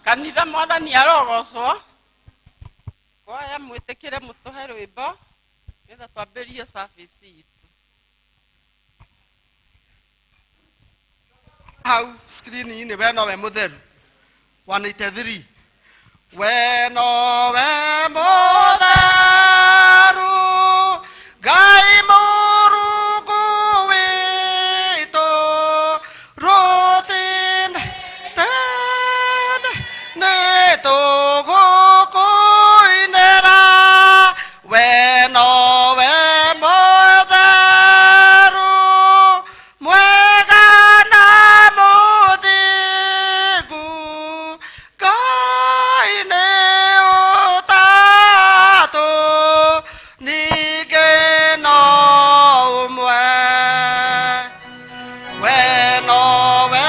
Kanitha, Mwathani arogocwo. Kwaya, mwĩtĩkĩre mũtũhe rwĩmbo nĩgetha twambĩrĩrie service itũ. Hau screen-inĩ, we nowe mũtheru, 183, we nowe mũtheru, Ngai Mũrungu witũ, rũcinĩ tene nĩ tũgũkũinĩra. We nowe mũtheru, mwega na mũthingu, Ngai nĩ ũtatũ, ningĩ no ũmwe. We nowe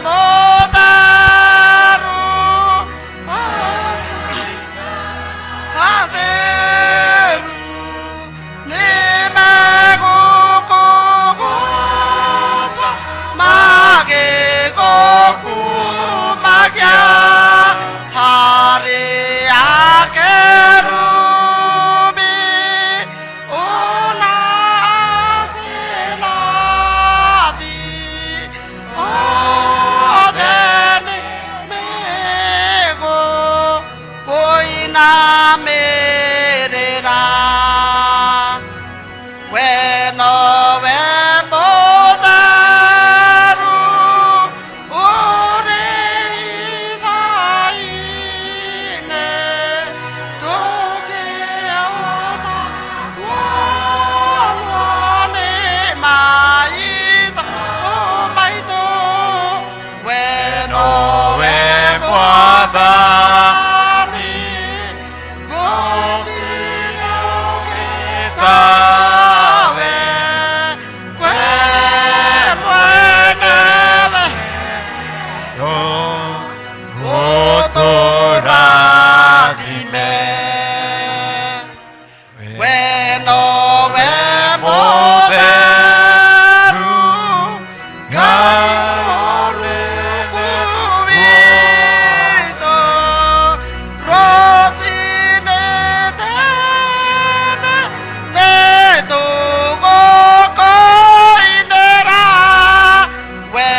mũtheru, atheru nĩ megũkũgooca magĩgũkumagia harĩ akerubi ona serafi, othe nĩ megũkũinamĩrĩra. We nowe mũtheru, ũrĩ ithaa-inĩ, ndũngĩhota kuonwo nĩ maitho maitũ. We nowe Mwathani, gũtirĩ ũngĩ tawe, we mwenewe ũtũrathime. We nowe mũtheru, Ngai Mũrungu witũ, rũcinĩ tene nĩ tũgũkũinĩra. We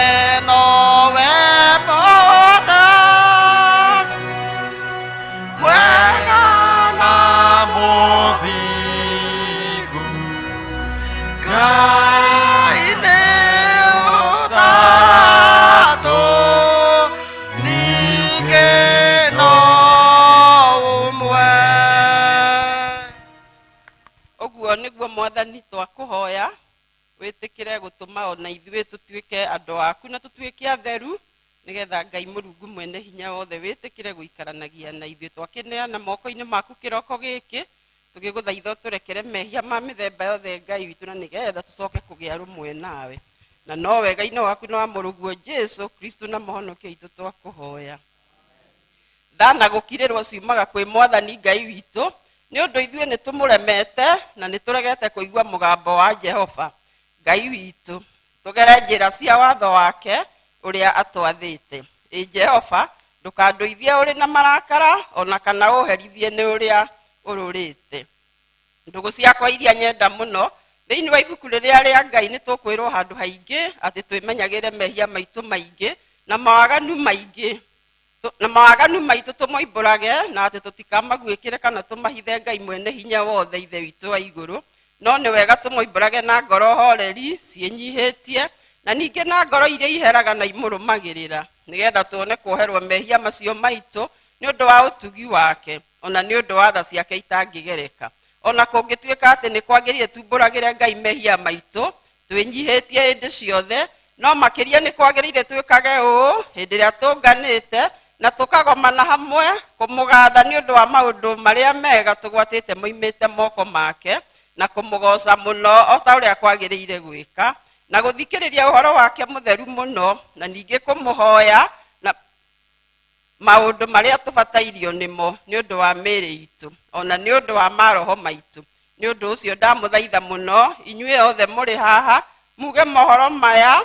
nowe mũtheru, mwega na mũthingu, Ngai nĩ ũtatũ, ningĩ no ũmwe. Ũguo nĩguo, Mwathani, twakũhoya wĩtĩkĩre gũtũma ona ithuĩ tũtuĩke andũ aku na tũtuĩke atheru, nĩgetha Ngai Mũrungu mwene hinya wothe wĩtĩkĩre gũikaranagia na ithuĩ. Twakĩneana moko-inĩ maku kĩroko gĩkĩ, tũgĩgũthaitha ũtũrekere mehia ma mĩthemba yothe, Ngai witũ, na nĩgetha tũcoke kũgĩa rũmwe nawe, na no wega-inĩ waku na wa mũrũguo Jesu Kristo na mũhonokia witũ twakũhoya. Thana gũkirĩrwo ciumaga kwĩ Mwathani Ngai witũ, nĩ ũndũ ithuĩ nĩ tũmũremete na nĩ tũregete kũigua mũgambo wa Jehova Ngai witũ, tũgere njĩra cia watho wake ũrĩa atwathĩte. Ĩ Jehova, ndũkandũithie ũrĩ na marakara, ona kana ũherithie nĩ ũrĩa ũrũrĩte. Ndũgũ ciakwa iria nyenda mũno, thĩinĩ wa ibuku rĩrĩa rĩa Ngai nĩ tũkwĩrwo handũ haingĩ atĩ twĩmenyagĩre mehia maitũ maingĩ na mawaganu maingĩ na mawaganu maitũ tũmoimbũrage, na atĩ tũtikamaguĩkĩre kana tũmahithe Ngai mwene hinya wothe, Ithe witũ wa igũrũ. No nĩ wega tũmoimbũrage na ngoro horeri ciĩnyihĩtie, na ningĩ na ngoro iria iheraga na imũrũmagĩrĩra, nĩgetha tuone kuoherwo mehia macio maitũ nĩ ũndũ wa ũtugi wake, ona nĩ ũndũ wa tha ciake itangĩgereka. Ona kũngĩtuĩka atĩ nĩ kwagĩrĩire tumbũragĩre Ngai mehia maitũ twĩnyihĩtie hĩndĩ ciothe, no makĩria nĩ kwagĩrĩire twĩkage ũũ hĩndĩ ĩrĩa tũnganĩte na tũkagomana hamwe kũmũgatha nĩ ũndũ wa maũndũ marĩa mega tũgwatĩte moimĩte moko make, na kũmũgoca mũno o ta ũrĩa kwagĩrĩire gwĩka, na gũthikĩrĩria ũhoro wake mũtheru mũno, na ningĩ kũmũhoya na maũndũ marĩa tũbatairio nĩmo nĩ ũndũ wa mĩĩrĩ itũ ona nĩ ũndũ wa maroho maitũ. Nĩ ũndũ ũcio ndamũthaitha mũno inyuĩ othe mũrĩ haha muge mohoro maya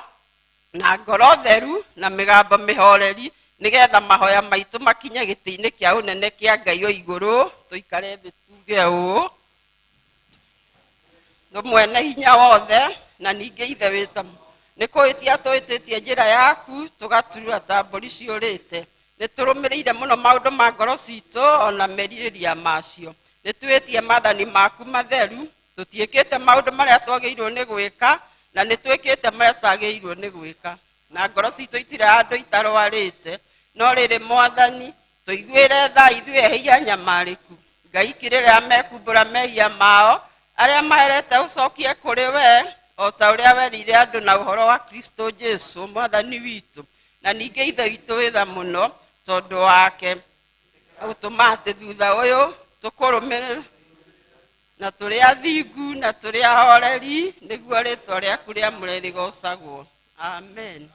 na ngoro theru na mĩgambo mĩhoreri. Nĩgetha mahoya maitũ makinye gĩtĩ-inĩ kĩa ũnene kĩa Ngai o igũrũ, tũikare thĩ tuge ũũ. Mwene hinya wothe na ningĩ Ithe wĩta nĩ kũhĩtia tũhĩtĩtie njĩra yaku tũgaturura ta mbũri ciũrĩte. Nĩ tũrũmĩrĩire mũno maũndũ ma ngoro citũ ona merirĩria macio. Nĩ twĩtie maathani maku matheru, tũtiĩkĩte maũndũ marĩa twagĩrĩirwo nĩ gwĩka na nĩ twĩkĩte marĩa twagĩrĩirwo nĩ gwĩka. Na ngoro citũ itirĩ handũ itarwarĩte. No rĩrĩ Mwathani, tũiguĩre tha ithuĩ ehia nyamarĩku. Ngai kĩrĩra mekumbũra mehia mao, arĩa maherete ũcokie kũrĩ we o ta ũrĩa werire andũ na ũhoro wa Kristo Jesu Mwathani witũ. Na ningĩ Ithe witũ wĩ tha mũno tondũ wake gũtũma atĩ thutha ũyũ tũkũrũmĩrĩre na tũrĩ athingu na tũrĩ ahoreri nĩguo rĩtwa rĩaku rĩamũre rĩgocagwo. Amen.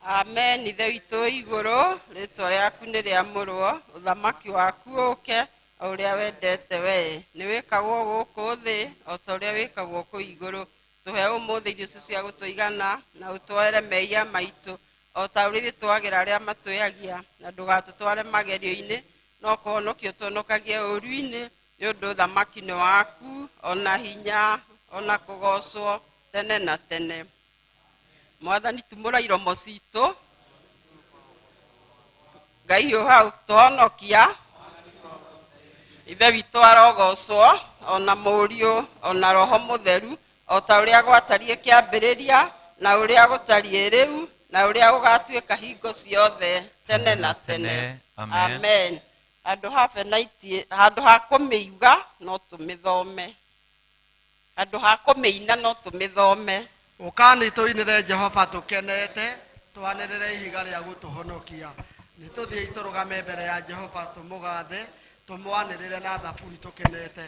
Amen. Ithe witũ wĩ igũrũ, rĩtwa rĩaku nĩ rĩamũrwo, ũthamaki waku ũke o ũrĩa wendete we. Nĩ wĩkagwo gũkũ thĩ o ta ũrĩa wĩkagwo kũu igũrũ. Tũhe ũmũthĩ irio icio cia gũtũigana na ũtwoere mehia maitũ o ta ũrĩa ithuĩ twagĩra arĩa matwĩhagia, na ndũgatũtware magerio-inĩ no kũhonokia ũtũhonokagie ũũru-inĩ, nĩ ũndũ ũthamaki nĩ waku ona hinya ona kũgocwo tene na tene. Mwathani tumũra iromo citũ. Ngai ũha tũhonokia. Ithe witũ arogocwo ona Mũriũ ona Roho Mũtheru o ta ũrĩa gwatariĩ kĩambĩrĩria na ũrĩa gũtariĩ rĩu na ũrĩa gũgatuĩka hingo ciothe tene na tene. Amen. Handũ ha benaiti, handũ ha kũmĩiga no tũmĩthome, handũ ha kũmĩina no tũmĩthome. Ũkani tũinĩre Jehova tũkenete, twanĩrĩre ihiga rĩa gũtũhonokia. Nĩ tũthiĩi tũrũgame mbere ya Jehova tũmũgathe, tũmwanĩrĩre na thaburi tũkenete.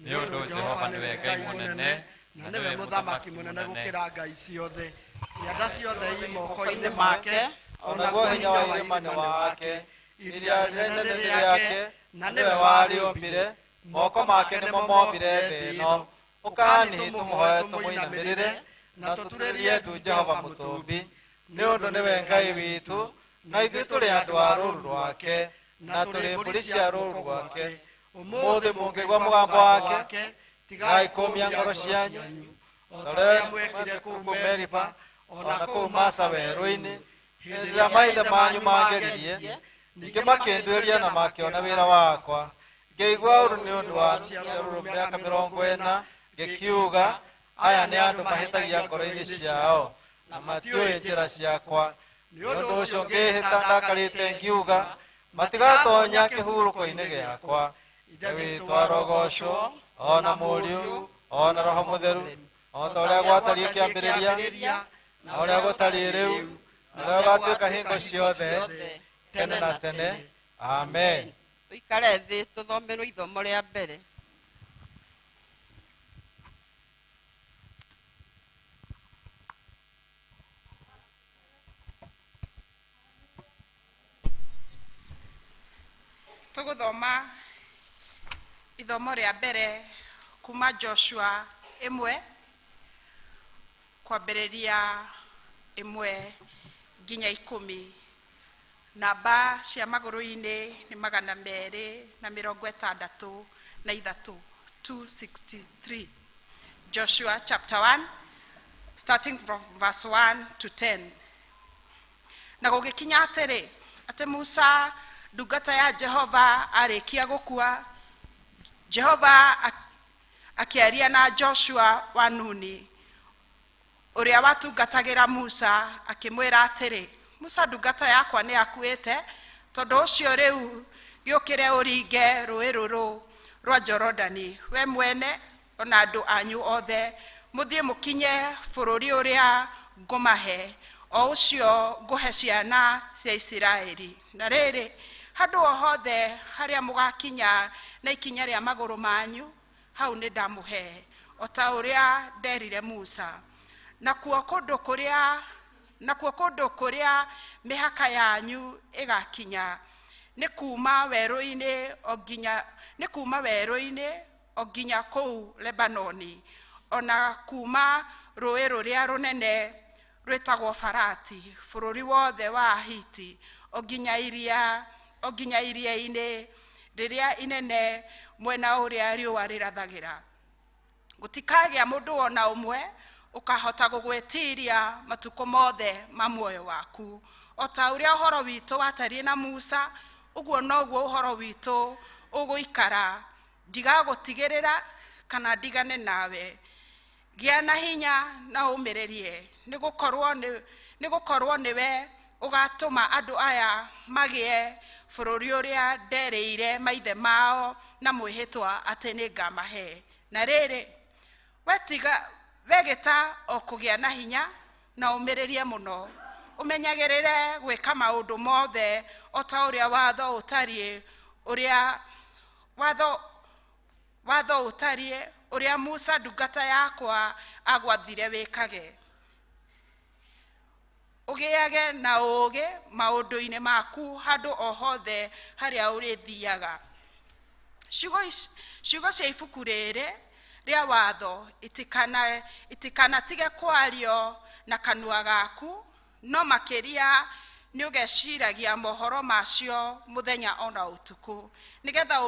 Nĩ ũndũ Jehova nĩwe Ngai mũnene, na nĩwe mũthamaki mũnene gũkĩra ngai ciothe. Cianda ciothe i moko-inĩ make, onaguo hinya wa irĩma nĩ wake. Iria rĩnene nĩ rĩake, na nĩwe warĩũmbire. Moko make nĩmo mombire thĩ ĩno. Ũkani tũmũhoe tũmũinamĩrĩre na tũturĩrie ndu Jehova mũtũmbi. Nĩ ũndũ nĩwe Ngai witũ, na ithuĩ tũrĩ andũ a rũũru rwake, na tũrĩ mbũri cia rũũru rwake. Ũmũthĩ mũngĩigua mũgambo wake, tigai kũũmia ngoro cianyu, o ta ta ũrĩa ũrĩa mwekire kũu kũu Meriba, Meriba, ona ona kũu kũu Masa Masa werũ-inĩ, werũ-inĩ, hĩndĩ ĩrĩa maithe manyu mangeririe, ningĩ makĩnduĩria na makĩona wĩra wakwa. Ngĩigua ũũru nĩ ũndũ wa rũciaro rũrũ mĩaka 40, ngĩkiuga, aya nĩ andũ mahĩtagia ngoro-inĩ ciao, na matiũĩ njĩra ciakwa. Nĩ ũndũ ũcio ngĩĩhĩta ndakarĩte ngiuga, matigatonya kĩhurũko-inĩ gĩakwa. Ithe witũ arogocwo, ona Mũriũ, ona Roho Mũtheru, o ta ũrĩa gwatariĩ kĩambĩrĩria, na ũrĩa gũtariĩ rĩu, na ũrĩa gũgatuĩka hingo ciothe, tene na tene. Amen. Tũikare thĩ tũthomerwo ithomo rĩa mbere. Tũgũthoma ithomo rĩa mbere kuma Joshua 1 kwambĩrĩria 1 nginya 10. Namba cia magũrũ-inĩ nĩ 263, 263. Joshua chapter 1 starting from verse 1 to 10. Na gũgĩkinya atĩrĩ, atĩ Musa ndungata ya Jehova arĩkia gũkua, Jehova akĩaria na Joshua wa Nuni ũrĩa watungatagĩra Musa, akĩmwĩra atĩrĩ, Musa ndungata yakwa nĩ akuĩte, tondũ ũcio rĩu gĩũkĩre ũringe rũĩ rũrũ rwa Jorodani, we mwene ona andũ anyu othe, mũthiĩ mũkinye bũrũri ũrĩa ngũmahe, o ũcio ngũhe ciana cia Isiraeli. Na rĩrĩ, handũ o hothe harĩa mũgakinya na ikinya rĩa magũrũ manyu, hau nĩ ndamũhe, o ta ũrĩa nderire Musa. Nakuo kũndũ kũrĩa nakuo kũndũ kũrĩa mĩhaka yanyu ĩgakinya nĩ kuma werũ-inĩ o nginya nĩ kuma werũ-inĩ o nginya kũu Lebanoni, ona kuma rũĩ rũrĩa rũnene rwĩtagwo Farati, bũrũri wothe wa Ahiti, o nginya iria o nginya iria-inĩ rĩrĩa inene mwena ũrĩa riũa rĩrathagĩra. Gũtikagĩa mũndũ ona ũmwe ũkahota gũgwĩtiria matukũ mothe ma muoyo waku. O ta ũrĩa ũhoro witũ watariĩ na Musa, ũguo noguo ũhoro witũ ũgũikara. Ndigagũtigĩrĩra kana ndigane nawe. Gĩa na hinya na ũmĩrĩrie, nĩgũkorwo nĩwe ũgatũma andũ aya magĩe bũrũri ũrĩa nderĩire maithe mao na mwĩhĩtwa atĩ nĩngamahe. Na rĩrĩ, wegĩta o kũgĩa na hinya na ũmĩrĩrie mũno, ũmenyagĩrĩre gwĩka maũndũ mothe o ta ũrĩa watho ũtariĩ, ũrĩa watho ũtariĩ, ũrĩa Musa ndungata yakwa agwathire wĩkage. Ũgĩage na ũũgĩ maũndũ-inĩ maku handũ o hothe harĩa ũrĩthiaga. Ciugo cia ibuku rĩrĩ rĩa watho itikanatige kwario na kanua gaku, no makĩria nĩ ũgeciragia mohoro macio mũthenya ona ũtukũ, nĩgetha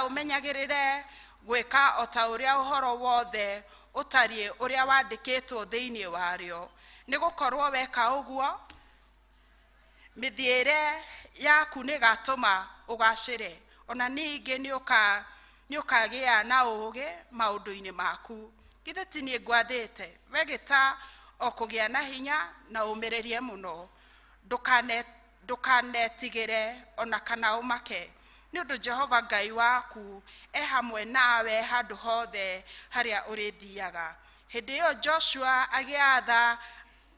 ũmenyagĩrĩre gwĩka o ta ũrĩa ũhoro wothe ũtariĩ ũrĩa wandĩkĩtwo thĩinĩ warĩo. Nĩgũkorwo weka ũguo, mĩthiĩre yaku nĩĩgatũma ũgacĩre, ona ningĩ nĩũkagĩa na ũũgĩ maũndũ-inĩ maku. Githĩ ti niĩ ngwathĩte? Wegĩta o kũgĩa na hinya na ũmĩrĩrie mũno. Ndũkanetigĩre ona kana ũmake, nĩ ũndũ Jehova Ngai waku e hamwe nawe handũ hothe harĩa ũrĩthiaga. Hĩndĩ ĩyo Joshua agĩatha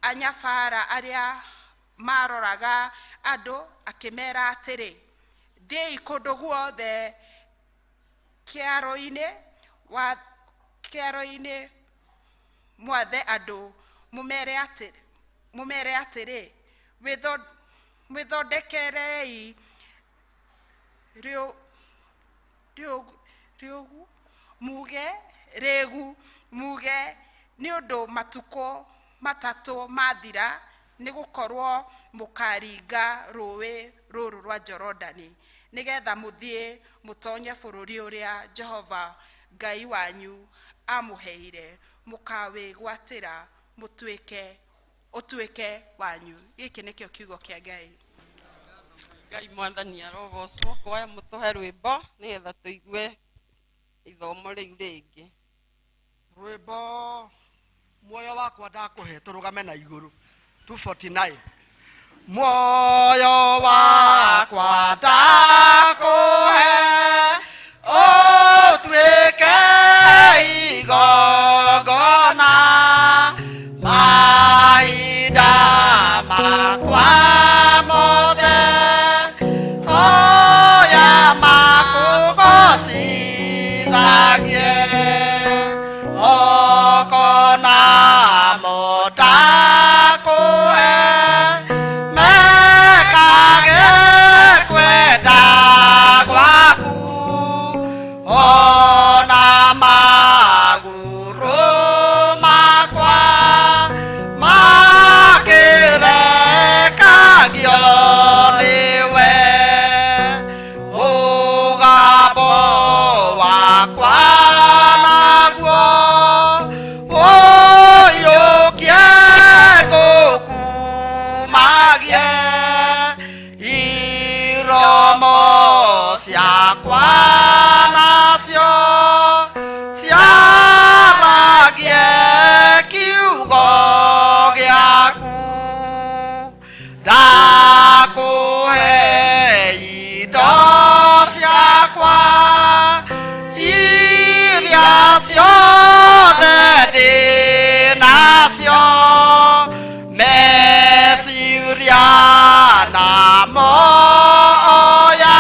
anyabara arĩa maroraga andũ, akĩmera atĩrĩ, thiĩi kũndũ guothe kĩaro-inĩ mwathe andũ, mũmere atĩrĩ, mwĩthondekerei rĩgu muge, nĩ ũndũ matukũ matatũ mathira nĩgũkorwo mũkaringa rũĩ rũrũ rwa Jorodani, nĩgetha mũthiĩ mũtonye bũrũri ũrĩa Jehova Ngai wanyu amũheire, mũkawĩgwatĩra ũtuĩke wanyu. Gĩkĩ nĩkĩo kiugo kĩa Ngai. Ngai mwathani arogocwo. Kwaya mũtũhe rwĩmbo nĩgetha tũigue ithomo rĩu rĩngĩ. Rwĩmbo muoyo wakwa ndakũhe, tũrũgame na igũrũ. 249. Muoyo wakwa ndakũhe, ũtuĩke igongona, mahinda makwa mothe, hoya makũgocithagie, okona mũndakũhe, mekage kwenda gwaku, ona magũrũ makwa makĩrekagio nĩwe, mũgambo wakwa naguo ũiyũkie ngũkumagie, iromo ciakwa Ciakwa iria ciothe ndĩ nacio, meciria na moya,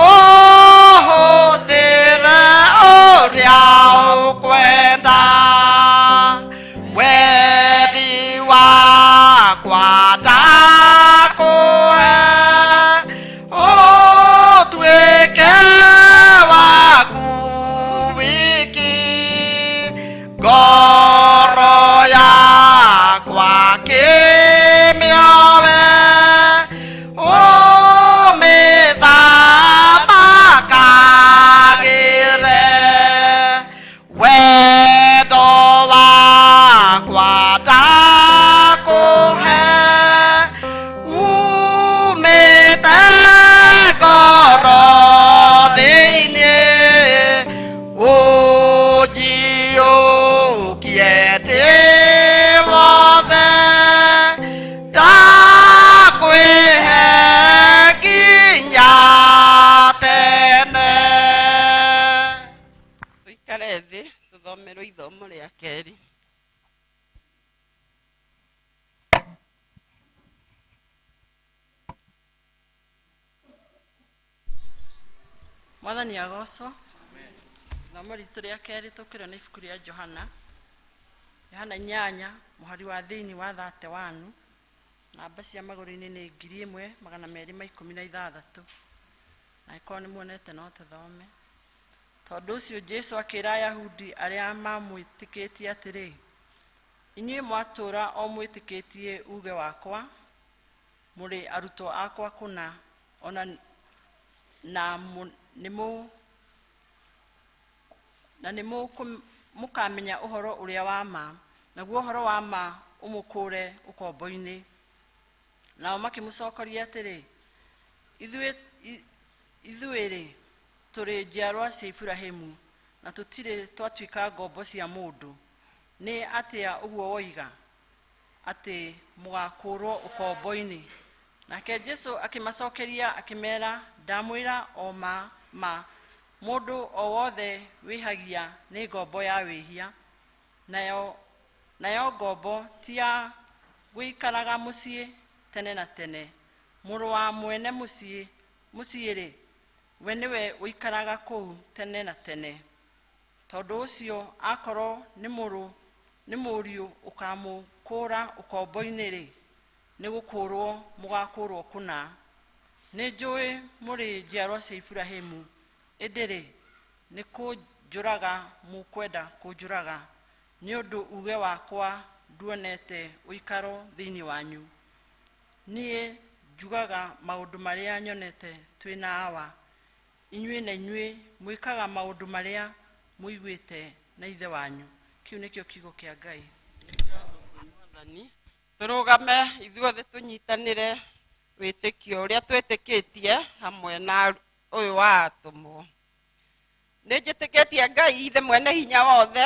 ũhũthĩre ũrĩa ũkwenda. Wendi wakwa ndakũhe, ũtuĩke waku wiki. Ngoro yakwa kĩmĩowe, ũmĩthamakagĩre. Wendo wakwa ndakũhe, umĩte ngoro thĩinĩ, ũnjiyũkie ndĩ wothe, ndakwĩhe nginya tene. Tũikare thĩ tũthomerwo ithomo rĩa kerĩ. Mwathani agocwo. Ithomo ritũ rĩa kerĩ tũkĩrwo nĩ ibuku rĩa Johana, Johana 8 mũhari wa thĩinĩ wa 31, namba cia magũrũ-inĩ nĩ 1216. Na ĩkorwo nĩ muonete no tũthome. Tondũ ũcio Jesũ akĩra Ayahudi arĩa mamwĩtĩkĩtie atĩrĩ, inyuĩ mwatũũra o mwĩtĩkĩtie uge wakwa, mũrĩ arutwo akwa kũna, ona na nĩ mũkamenya ũhoro ũrĩa wa ma, naguo ũhoro wa ma ũmũkũũre ũkombo-inĩ. Nao makĩmũcokeria atĩrĩ, ithuĩ-rĩ, tũrĩ njiarwa cia Iburahĩmu, na tũtirĩ twatuĩka ngombo cia mũndũ. Nĩ atĩa ũguo woiga atĩ mũgakũũrwo ũkombo-inĩ? Nake Jesũ akĩmacokeria akĩmeera, ndamwĩra o ma ma, mũndũ o wothe wĩhagia nĩ ngombo ya wĩhia. Nayo ngombo ti ya gũikaraga mũciĩ tene na tene. Mũrũ wa mwene mũciĩ-rĩ, we nĩwe ũikaraga kũu tene na tene. Tondũ ũcio akorwo nĩ mũriũ ũkamũkũũra ũkombo-inĩ-rĩ, nĩ gũkũũrwo mũgakũũrwo kũna. Nĩ njũĩ mũrĩ njiarwa cia Iburahĩmu, ĩndĩ-rĩ, nĩ kũnjũraga mũkwenda kũnjũraga, nĩ ũndũ uge wakwa nduonete ũikaro thĩinĩ wanyu. Niĩ njugaga maũndũ marĩa nyonete twĩ na Awa, inyuĩ na inyuĩ mwĩkaga maũndũ marĩa mũiguĩte na ithe wanyu. Kĩu nĩkĩo kiugo kĩa Ngai. Mwathani, tũrũgame ithuothe tũnyitanĩre wĩtĩkio ũrĩa twĩtĩkĩtie hamwe na ũyũ wa atũmwo. Nĩ njĩtĩkĩtie Ngai Ithe mwene hinya wothe,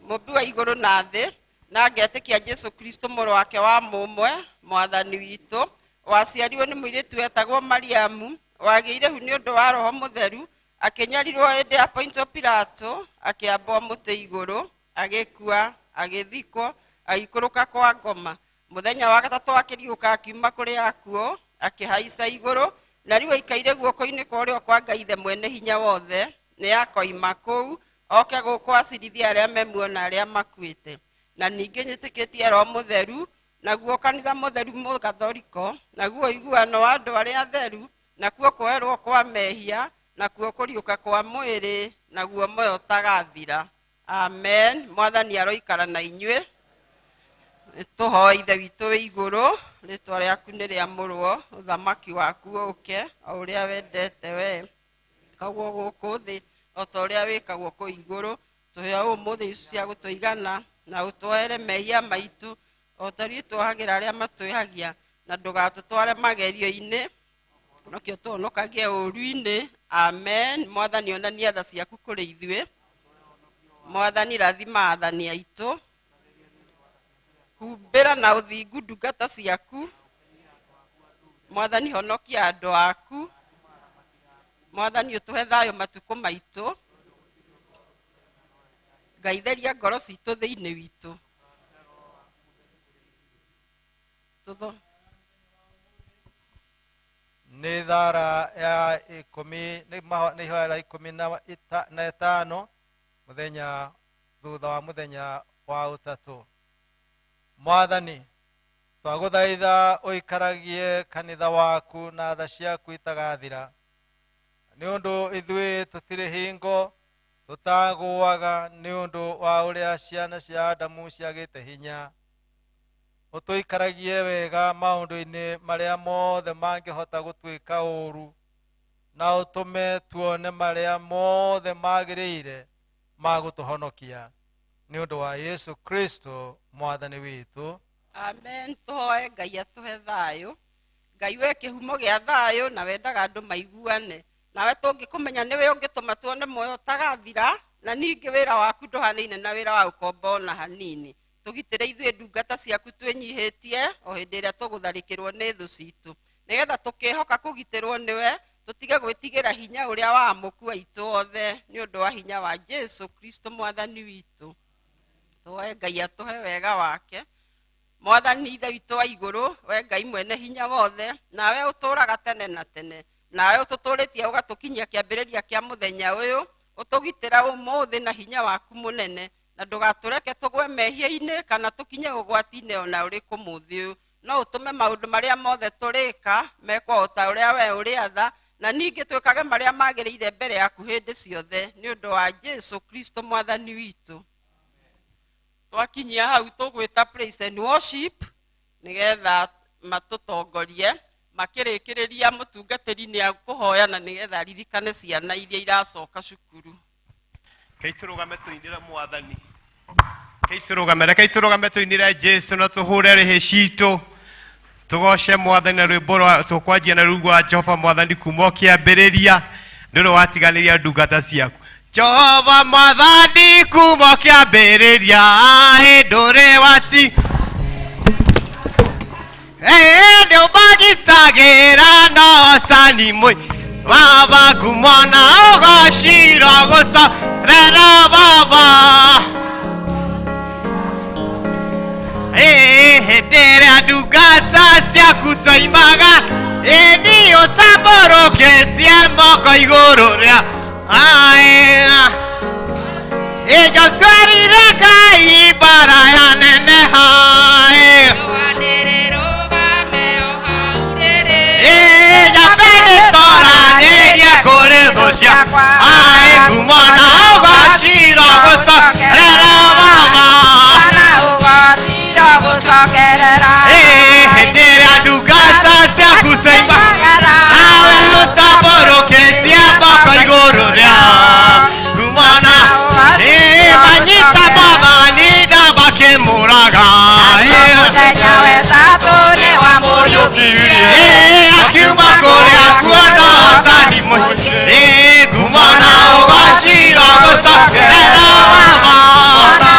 mũmbi wa igũrũ na thĩ, na ngetĩkia Jesũ Kristo mũrũ wake wa mũmwe, Mwathani witũ, waciarirwo nĩ mũirĩtu wetagwo Mariamu, wagĩire hu nĩ ũndũ wa Roho Mũtheru, akĩnyarirwo hĩndĩ ya Pontio Pilato, akĩambwo mũtĩ igũrũ, agĩkua, agĩthikwo, agĩikũrũka kwa ngoma. Mũthenya wa gatatũ akĩriũka akiuma kũrĩ akuũ, akĩhaica igũrũ, na rĩu aikaire guoko-inĩ kwa ũrĩo kwa Ngai Ithe mwene hinya wothe. Nĩ akoima kũu oke gũkũ acirithie arĩa me muoyo na arĩa makuĩte. Na ningĩ nyĩtĩkĩtie Roho Mũtheru, naguo kanitha mũtheru mũgathoriko, naguo ũiguano wa andũ arĩa atheru, nakuo kwoherwo kwa mehia, nakuo kũriũka kwa mwĩrĩ, naguo muoyo ũtagathira. Amen. Mwathani aroikara na inyuĩ. Tũhoe Ithe witũ wĩ igũrũ, rĩtwa rĩaku nĩ rĩamũrwo, ũthamaki waku ũũke, o ũrĩa wendete we wĩkagwo gũkũ thĩ o ta ũrĩa wĩkagwo kũu igũrũ. Tũhe ũmũthĩ icio cia gũtũigana, na ũtwohere mehia maitũ o ta ũrĩa tuohagĩra arĩa matwĩhagia, na ndũgatũtware magerio-inĩ, nokĩo tũhonokagie ũũru-inĩ. Amen. Mwathani onania tha ciaku kũrĩ ithuĩ. Mwathani rathima athani aitũ, humbĩra na ũthingu ndungata ciaku. Mwathani honokia andũ aku. Mwathani ũtũhe thayũ matukũ maitũ. Ngai theria ngoro citũ thĩinĩ witũ. Tutho. Nĩ thara ya ikũmi nĩ ihoya rĩa ikũmi na ĩtano mũthenya thutha wa mũthenya wa ũtatũ. Mwathani, twagũthaitha ũikaragie kanitha waku na tha ciaku itagathira, nĩ ũndũ ithuĩ tũtirĩ hingo tũtagũaga nĩ ũndũ wa ũrĩa ciana cia Adamu ciagĩte hinya. Ũtũikaragie wega maũndũ-inĩ marĩa mothe mangĩhota gũtuĩka ũũru, na ũtũme tuone marĩa mothe magĩrĩire ma gũtũhonokia, nĩ ũndũ wa Yesu Kristo mwathani witũ. Amen. Tũhoe Ngai atũhe thayũ. Ngai we kĩhumo gĩa thayũ na wendaga andũ maiguane. Nawe tũngĩkũmenya nĩwe ũngĩtũma tuone muoyo ũtagathira, na ningĩ wĩra waku ndũhanaine na wĩra wa ũkombo ona hanini. Tũgitĩre ithuĩ ndungata ciaku twĩnyihĩtie o hĩndĩ ĩrĩa tũgũtharĩkĩrwo nĩ thũ citũ, nĩgetha tũkĩhoka kũgitĩrwo nĩwe tũtige gwĩtigĩra hinya ũrĩa wa amũku aitũ othe, nĩ ũndũ wa hinya wa Jesu Kristo mwathani witũ. Tũhoe Ngai atũhe wega wake. Mwathani Ithe witũ wa igũrũ, we Ngai mwene hinya wothe, nawe ũtũũraga tene na tene, nawe ũtũtũũrĩtie ũgatũkinyia kĩambĩrĩria kĩa mũthenya ũyũ, ũtũgitĩra ũmũthĩ na hinya waku mũnene, na ndũgatũreke tũgwe mehia-inĩ kana tũkinye ũgwati-inĩ ona ũrĩkũ mũthĩ ũyũ. No ũtũme maũndũ marĩa mothe tũrĩka mekwo o ta ũrĩa we ũrĩatha, na ningĩ twĩkage marĩa magĩrĩire mbere yaku hĩndĩ ciothe, nĩ ũndũ wa Jesu Kristo mwathani witũ. Twakinyia hau tũgwĩta praise and worship nĩgetha matũtongorie makĩrĩkĩrĩria mũtungatĩri nĩ akũhoya na nĩgetha aririkane ciana iria iracoka cukuru. Rekei tũrũgame tũinĩre mwathani. Rekei tũrũgame, rekei tũrũgame tũinĩre Jesu na tũhũre rĩhĩ citũ. Tũgoce mwathani na rwĩmbo rwa tũkwanjia na rũu rwa Jehova mwathani kuma o kĩambĩrĩria nĩ ũrĩa watiganĩria ndungata ciaku. Jehova mwathani kuma o kĩambĩrĩria ndũrĩ wati ĩndĩ ũmagitagĩra na ũtani mũi Baba kumona ũgacira gũcorera Baba hĩndĩ ĩrĩa ndungata ciaku coimaga ĩni ũtambũrũkĩtie moko igũrũ rĩa Joshua Ngai mbara ya neneha Nyabenecoranĩrie kũrĩ thũ ciakwa kumona ũgacira gũcokerera Baba hĩndĩ ĩrĩa ndungata ciaku coimaga nawe ũtambũrũkĩtie moko igũrũ rĩa kumona manyita mwathani na makĩmũraga akiuma kũrĩa kuona ũtani mũingĩ kumona ũgacira gũcokerera Baba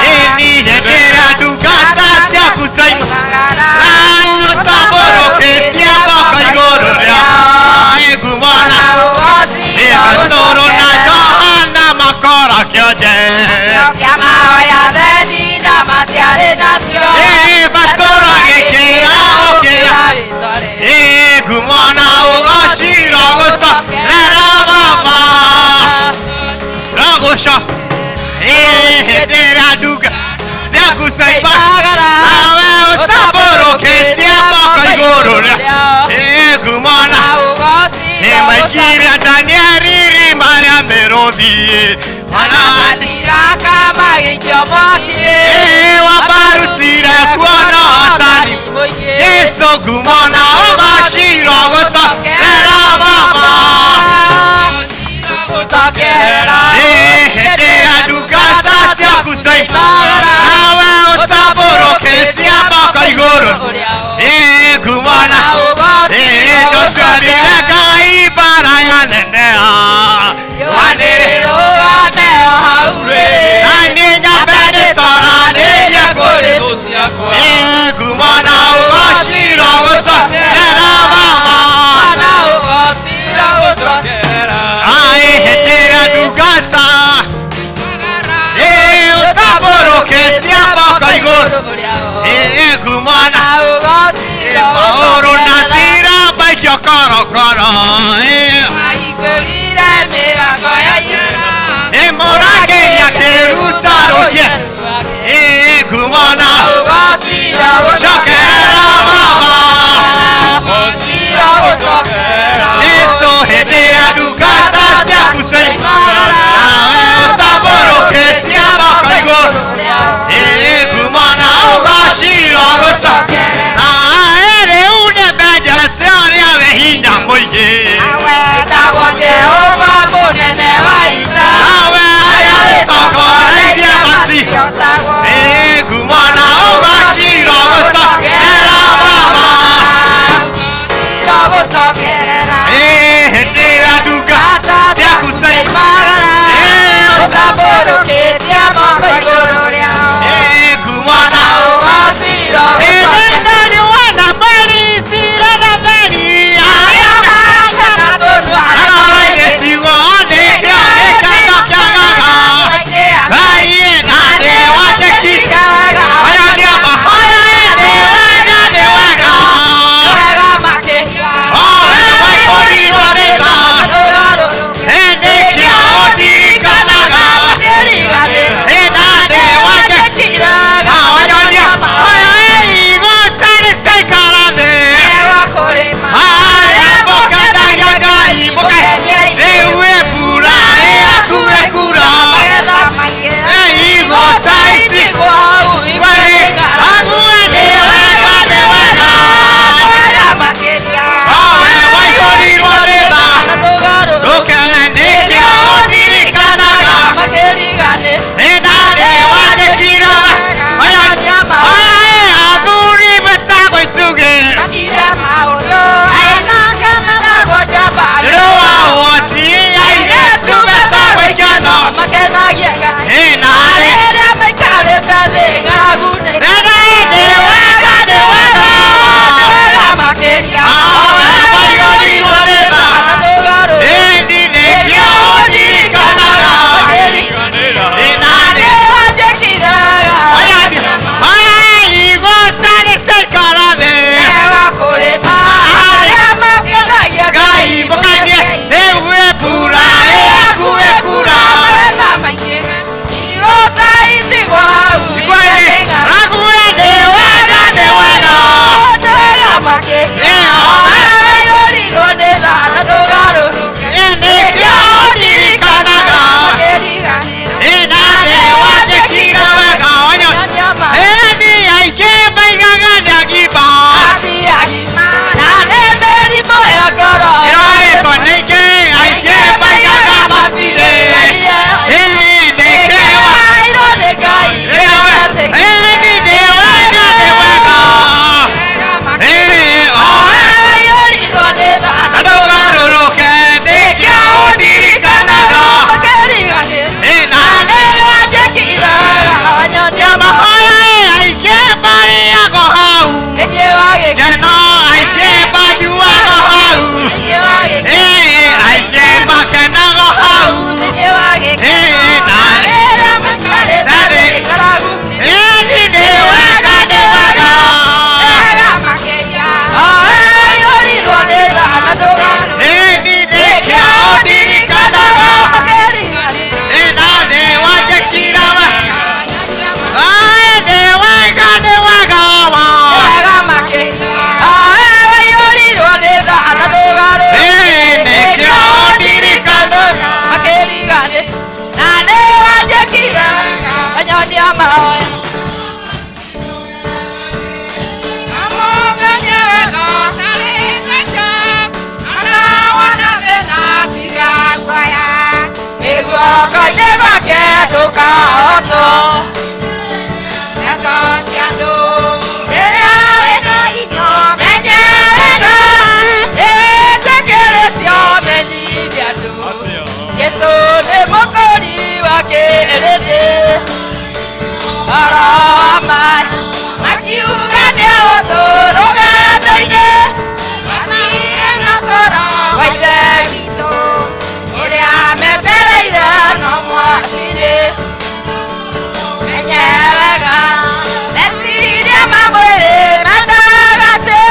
ĩni hĩndĩ ĩrĩa ndungata ciaku coimaga nawe ũtambũrũkĩtie moko igũrũ rĩa kumona Petero na Johana makora kĩonje Petero agĩkĩra ũkĩra kumona ũgacira gũcokerera Baba ragũco hĩndĩ ĩrĩa ndunga ciaku coimaga nawe ũtambũrũkĩtie moko igũrũ rĩa kumona maikiria Danieli irima rĩa mĩrũthi wamarutire kuona ũtani Jesu kumona ũgacira gũcokerera Baba hĩndĩ ĩrĩa ndungata ciaku coimaga nawe ũtambũrũkĩtie moko igũrũ kumona Joshua Ngai mbara ya neneha naniĩ nyambe nĩtoranĩrie kũrĩ thũ ciakwa kumona ũgacira gũcokerera Jesu nĩ mũkũri wa kĩrĩndĩ Arama makiuga nĩ ũthũ rũgendo-inĩ Matirĩ na toro wa ithe witũ Ũrĩa metereire no mwaki-inĩ Menye wega meciria ma mwĩrĩ mendaga atĩ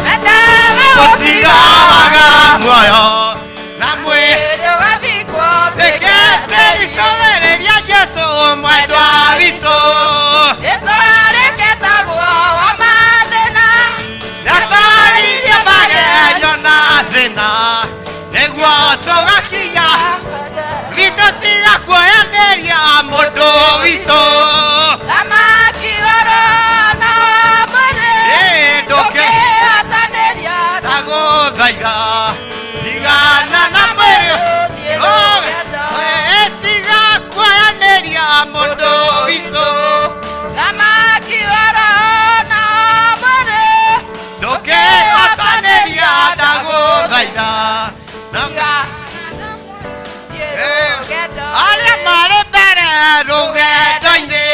mendaga Gũtigaga muoyo na mwĩ Mwĩrĩ ũgathikwo Tekete icogereria Jesu mwendwa witũ Ĩtwarĩkĩtagwo wa mathĩna Ndataririe magerio na thĩna nĩguo tũgakinya witũ tiga kuoyanĩria mũndũ witũ Thamaki oro na mwĩrĩ Ĩ, ndũkĩ Ndũkĩhatanĩria ndagũthaitha tigana na mwĩrĩ Oh, ĩ, tiga kuoyanĩria mũndũ witũ Thamaki oro na mwĩrĩ ndũkĩhatanĩria ndagũthaitha Na- arĩa marĩ mbere rũgendo-inĩ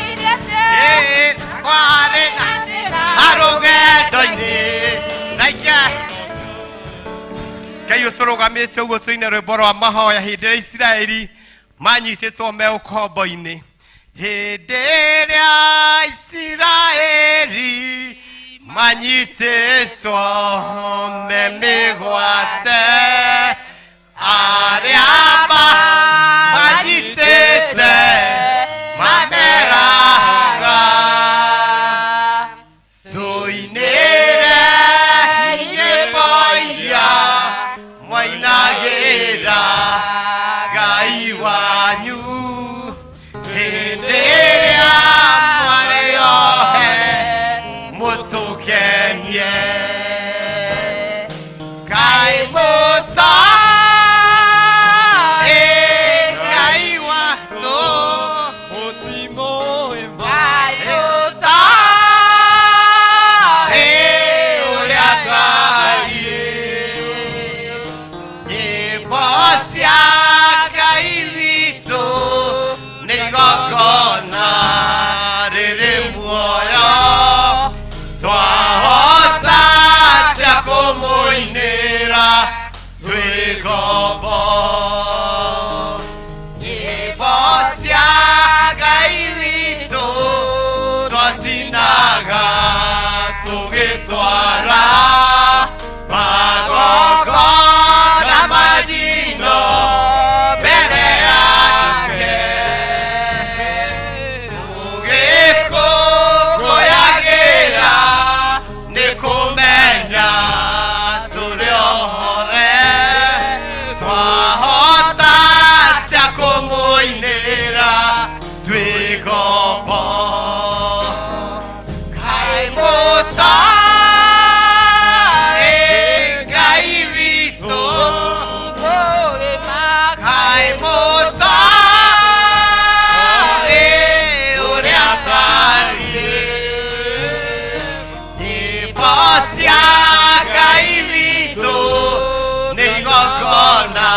Ĩ, kwarĩ na rũgendo-inĩ na ingĩ ngai ũtũrũgamĩte ũguo tũine rwĩmbo rwa mahoya hĩndĩ ĩrĩa isiraeli manyitĩtwo me ũkombo-inĩ hĩndĩ ĩrĩa isiraeli manyitĩtwo me mĩgwate arĩa manyitĩte mameraga tũinĩre nyĩmbo iria mwainagĩra ngai wanyu hĩndĩ ĩrĩa mwarĩ ohe mũtũkenie ngai mũta ĩ ngai watũ ĩ ũrĩa tariĩ nyĩmbo cia ngai witũ nĩ igongona rĩrĩ muoyo twahota atĩa kũmũinĩra twĩ ngombo nyĩmbo cia ngai witũ twacinaga tũgĩtwara magongona majino mbere yake tũgĩkũngũyagĩra nĩ kũmenya tũrĩ ohore twahota atĩa kũmũinĩra twĩ ngombo Ngai mũta ĩ Ngai witũ Ngai mũta ĩ ũrĩa tariĩ nyĩmbo cia Ngai witũ nĩ igongona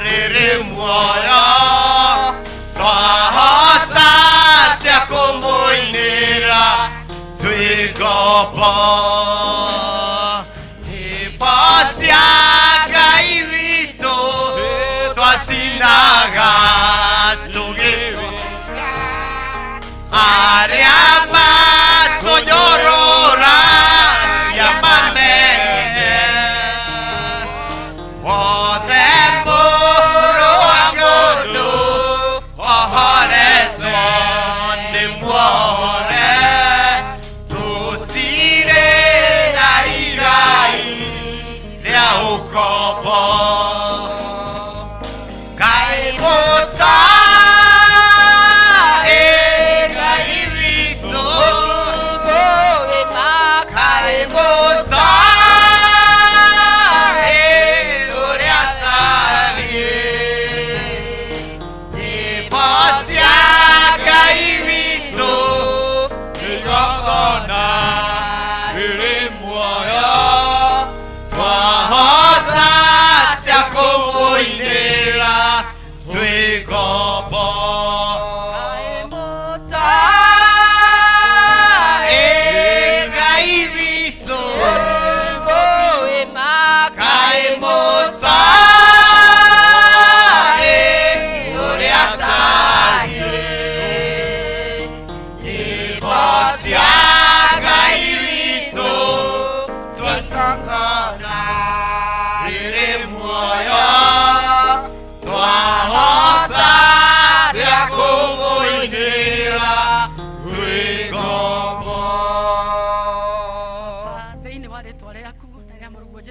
rĩrĩ muoyo twahota atĩa kũmũinĩra twĩ ngombo nyĩmbo cia Ngai witũ twacinaga tũgĩtwa arĩa matũnyorora ya mamenye wothe mũrũ wa mũndũ ohoretwo nĩ muohore tũtirĩ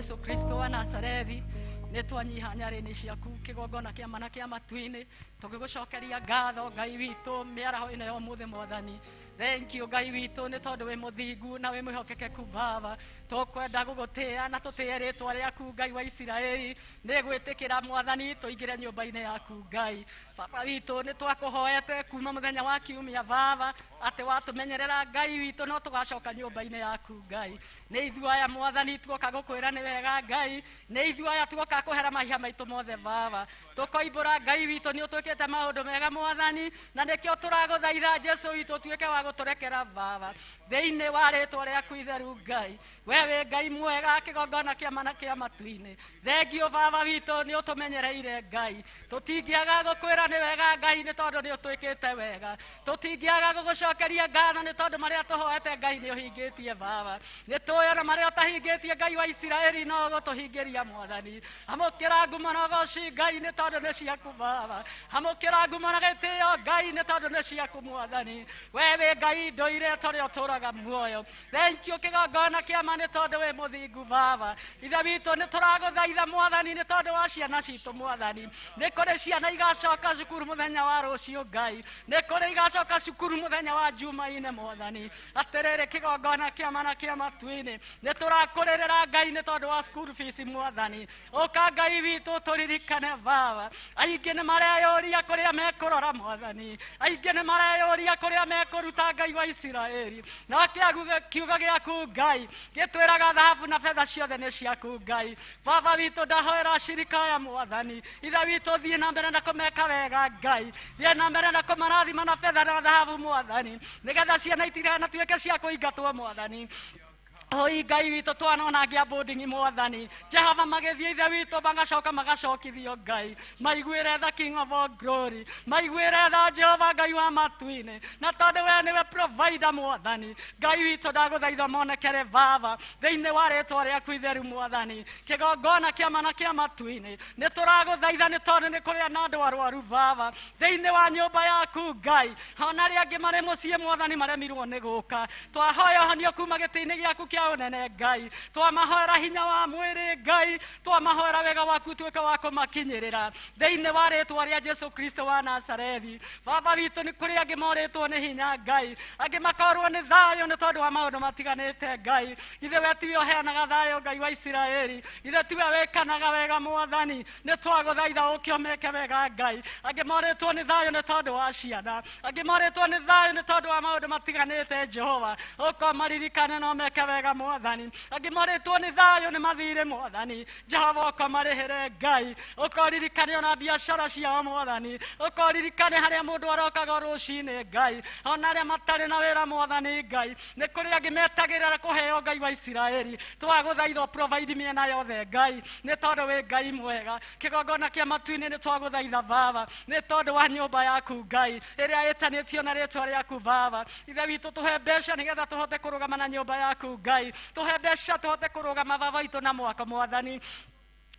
Jesu Kristo wa Nazarethi nĩ twanyiha nyarĩ-inĩ ciaku kĩgongona kĩa mana kĩa matu-inĩ tũgĩgũcokeria ngatho Ngai witũ mĩaraho ĩno ya ũmũthĩ mwathani. Thank you Ngai witũ nĩ tondũ wĩ mũthingu na wĩ mwĩhokekeku Baba. Tũkwenda gũgũtĩĩa na tũtĩe rĩtwa rĩaku Ngai wa Isiraeli. Nĩ gwĩtĩkĩra mwathani tũingĩre nyũmba-inĩ yaku Ngai. Baba witũ nĩ twakũhoete kuma mũthenya wa kiumia Baba atĩ watũmenyerera Ngai witũ no tũgacoka nyũmba-inĩ yaku Ngai. Nĩ ithuĩ aya mwathani tuoka gũkwĩra nĩ wega Ngai. Nĩ ithuĩ aya tuoka kũhera mahia maitũ mothe Baba. Tũkoimbũra Ngai witũ nĩ ũtwĩkĩte maũndũ mega mwathani na nĩkĩo tũragũthaitha Jesu witũ ũtuĩke wa gũtũrekera Baba. Thĩinĩ wa rĩtwa rĩaku itheru Ngai. We wĩ Ngai mwega kĩgongona kĩa mana kĩa matu-inĩ. Thengio Baba witũ nĩ ũtũmenyereire Ngai. Tũtingĩaga gũkwĩra nĩ wega Ngai nĩ tondũ nĩ ũtwĩkĩte wega. Tũtingĩaga gũgũcokeria ngatho nĩ tondũ marĩa tũhoete Ngai nĩ ũhingĩtie Baba. Nĩ tũĩ ona marĩa ũtahingĩtie Ngai wa Isiraeli no ũgũtũhingĩria mwathani. Amũkĩra ngumo na ũgoci Ngai nĩ tondũ nĩ ciaku Baba. Amũkĩra ngumo na gĩtĩo Ngai nĩ tondũ nĩ ciaku mwathani. We wĩ Ngai ndũire tũrĩa ũtũũraga muoyo. Thank you kĩgongona kĩa ma nĩ tondũ wĩ mũthingu Baba. Ithe witũ nĩ tũragũthaitha mwathani nĩ tondũ wa ciana citũ mwathani. Nĩ kũrĩ ciana igacoka cukuru mũthenya wa rũciũ Ngai. Nĩ kũrĩ igacoka cukuru mũthenya wa Jumaine mwathani. Atĩrĩrĩ kĩgongona kĩa ma na kĩa matu-inĩ. Nĩ tũrakũrĩrĩra Ngai nĩ tondũ wa school fees mwathani. Ũka Ngai witũ tũririkane Baba. Aingĩ nĩ mareyũria kũrĩa mekũrora mwathani. Aingĩ nĩ mareyũria kũrĩa mekũruta Ngai wa Isiraeli. No kiugo gĩaku Ngai gĩtwĩraga thahabu na betha ciothe nĩ ciaku Ngai. Baba witũ ndahoera acirika aya mwathani. Ithe witũ thiĩ na mbere na kũmeka wega Ngai. Thiĩ na mbere na kũmarathima na betha na thahabu mwathani. Nĩgetha ciana itikanatuĩke cia kũingatwo mwathani. Oi Ngai witũ twanona angĩ a boarding mwathani. Jehova magĩthiĩ ithe witũ magacoka magacokithio Ngai. Maiguĩre tha King of all glory. Maiguĩre tha Jehova Ngai wa matu-inĩ. Na tondũ we nĩwe provider mwathani. Ngai witũ ndagũthaitha monekere Baba. Thĩinĩ wa rĩtwa rĩaku itheru mwathani. Kĩgongona kĩa mana kĩa matu-inĩ. Nĩ tũragũthaitha nĩ tondũ nĩ kũrĩ na andũ arwaru Baba. Thĩinĩ wa nyũmba yaku Ngai. Ona arĩa angĩ marĩ mũciĩ mwathani maremirwo nĩ gũka. Twahoya ũhonio kuma gĩtĩ-inĩ gĩaku kĩa ũnene Ngai. Twamahoera hinya wa mwĩrĩ Ngai. Twamahoera wega waku ũtuĩke wa kũmakinyĩrĩra. Thĩinĩ wa rĩtwa rĩa Jesu Kristo wa Nazarethi. Baba witũ nĩ kũrĩ angĩ morĩtwo nĩ hinya Ngai. Angĩ makorwo nĩ thayũ nĩ tondũ wa maũndũ matiganĩte Ngai. Ithe we tiwe ũheanaga thayũ Ngai wa Isiraeli. Ithe tiwe wĩkanaga wega mwathani. Nĩ twagũthaitha ũke ũmeke wega Ngai. Angĩ morĩtwo nĩ thayũ nĩ tondũ wa ciana. Angĩ morĩtwo nĩ thayũ nĩ tondũ wa maũndũ matiganĩte Jehova. Ũka ũmaririkane na ũmeke wega mwathani. Angĩ morĩtwo nĩ thayũ nĩ mathirĩ mwathani. Jehova ũka ũmarĩhĩre Ngai. Ũka ũririkane ona biacara ciao mwathani. Ũka ũririkane harĩa mũndũ arokaga rũcinĩ Ngai. Ona arĩa matarĩ na wĩra mwathani Ngai. Nĩ kũrĩ angĩ metagĩrĩra kũheo Ngai wa Isiraeli. Twagũthaitha provide mĩena yothe Ngai. Nĩ tondũ wĩ Ngai mwega. Kĩgongona kĩa matu-inĩ nĩ twagũthaitha Baba. Nĩ tondũ wa nyũmba yaku Ngai ĩrĩa ĩtanĩtio na rĩtwa rĩaku Baba. Ithe witũ tũhe mbeca nĩgetha tũhote kũrũgama na nyũmba yaku Ngai. Tũhe mbeca tũhote kũrũgama Baba witũ na mwako mwathani.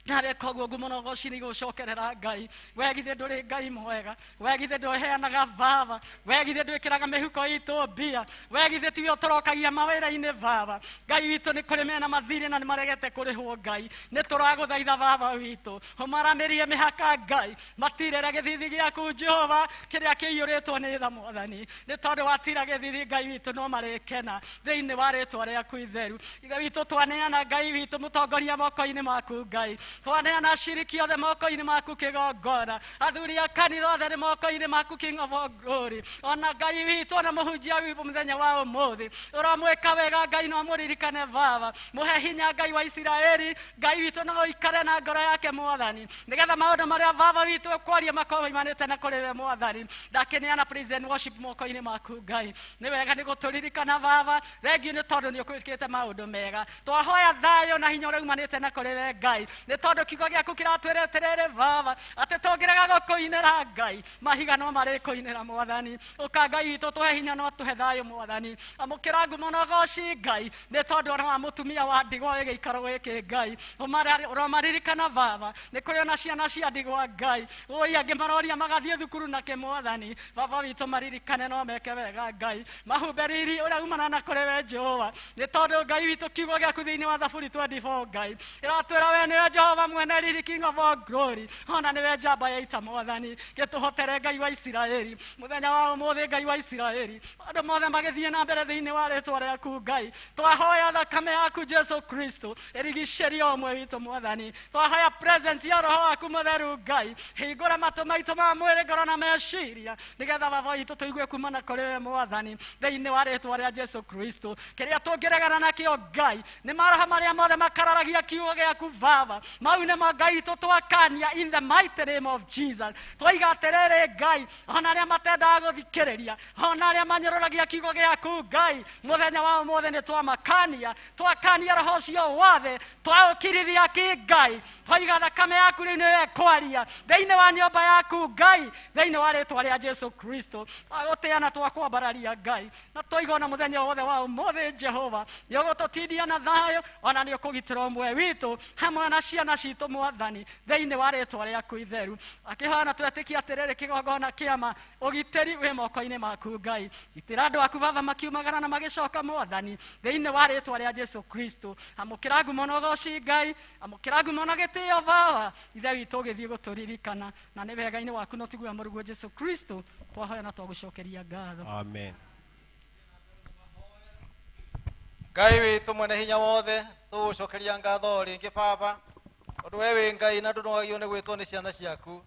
Nawe koguo ngumo na ũgoci nĩ igũcokerera Ngai. We githĩ ndũrĩ Ngai mwega. We githĩ ndũheanaga Baba. We githĩ ndwĩkĩraga mĩhuko itũ mbia. We githĩ tiwe ũtũrokagia mawĩra-inĩ Baba. Ngai witũ nĩ kũrĩ mena mathirĩ na nĩ maregete kũrĩhwo Ngai. Nĩ tũragũthaitha Baba witũ. Ũmaramĩrie mĩhaka Ngai. Matirĩre gĩthithi gĩaku Jehova kĩrĩa kĩiyũrĩtwo nĩ tha mwathani. Nĩ tondũ watira gĩthithi Ngai witũ no marĩkena thĩinĩ wa rĩtwa rĩaku itheru. Ithe witũ twaneana Ngai witũ mũtongoria moko-inĩ maku Ngai. Twaneana aciriki othe moko-inĩ maku kĩgongona. Athuri a kanitha othe nĩ moko-inĩ maku King of all glory. Ona Ngai witũ ona mũhunjia witũ mũthenya wa ũmũthĩ. Ũramwĩka wega Ngai no amũririkane Baba. Mũhe hinya Ngai wa Isiraeli. Ngai witũ no ũikare na ngoro yake mwathani. Nĩgetha maũndũ marĩa Baba witũ ũkwaria makorwo maimanĩte na kũrĩ we mwathani. Ndakĩneana praise and worship moko-inĩ maku Ngai. Nĩ wega nĩ gũtũririkana Baba. Thengiũ nĩ tondũ nĩ ũkwĩkĩte maũndũ mega. Twahoya thayũ na hinya ũrĩa umanĩte na kũrĩ we Ngai. Nĩ tondũ kiugo gĩaku kĩratwĩra atĩrĩrĩ baba atĩ tũngĩrega gũkũinĩra Ngai mahiga no marĩkũinĩra mwathani. Ũka Ngai witũ tũhe hinya no tũhe thayũ mwathani. Amũkĩra ngumo na ũgoci Ngai nĩ tondũ ona wa mũtumia wa ndigwa wĩ gĩikaro gĩkĩ Ngai ũromaririkana baba nĩ kũrĩ ona ciana cia ndigwa Ngai oi angĩ maroria magathiĩ thukuru nake mwathani. Baba witũ maririkane no meke wega Ngai mahumbe riri ũrĩa umana na kũrĩ we Jehova nĩ tondũ Ngai witũ kiugo gĩaku thĩinĩ wa Thaburi 24 Ngai ĩratwĩra we nĩwe Jehova mwene riri King of all glory ona nĩwe njamba ya ita mwathani. Gĩtũhotere Ngai wa Isiraeli mũthenya wa ũmũthĩ Ngai wa Isiraeli andũ mothe magĩthiĩ na mbere thĩinĩ wa rĩtwa rĩaku Ngai. Twahoya thakame yaku Jesu Kristo ĩrigicĩrie ũmwe witũ mwathani. Twahoya presence ya roho waku mũtheru Ngai hingũra matũ maitũ ma mwĩrĩ ngoro na meciria nĩgetha baba witũ tũigue kumana kũrĩ we mwathani thĩinĩ wa rĩtwa rĩa Jesu Kristo. Kĩrĩa tũngĩregana nakĩo Ngai nĩ maroho marĩa mothe makararagia kiugo gĩaku baba mau nĩmo Ngai witũ twakania in the mighty name of Jesus. Twaiga atĩrĩrĩ Ngai ona arĩa matendaga gũthikĩrĩria ona arĩa manyũrũragia kiugo gĩaku Ngai mũthenya wa ũmũthĩ nĩ twamakania twakania roho ũcio wothe twaũkirithia ki Ngai twaiga thakame yaku rĩu nĩyo ĩkwaria thĩinĩ wa nyũmba yaku Ngai thĩinĩ wa rĩtwa rĩa Jesu Kristo. Twagũtĩa na twakwambararia Ngai na twaiga ona mũthenya wothe wa ũmũthĩ Jehova nĩ ũgũtũtindia na thayũ ona nĩ ũkũgitĩra ũmwe witũ hamwe na ciana citũ mwathani thĩinĩ wa rĩtwa rĩaku itheru. Akĩhoya na twetĩkia atĩrĩrĩ kĩgongona kĩama ũgitĩri wĩ moko-inĩ maku Ngai. Gitĩra andũ aku baba makiumagara na magĩcoka mwathani thĩinĩ wa rĩtwa rĩa Jesu Kristo. Amũkĩra ngumo na ũgoci Ngai amũkĩra ngumo na gĩtĩo baba ithe witũ ũgĩthiĩ gũtũririkana na nĩ wega-inĩ waku no tiguo mũrũguo Jesu Kristo twahoya na twagũcokeria ngatho. Amen. Ngai witũ mwene hinya wothe tũgũcokeria ngatho rĩngĩ baba tondũ we wĩ Ngai na ndũnogagio nĩ gwĩtwo nĩ ciana ciaku.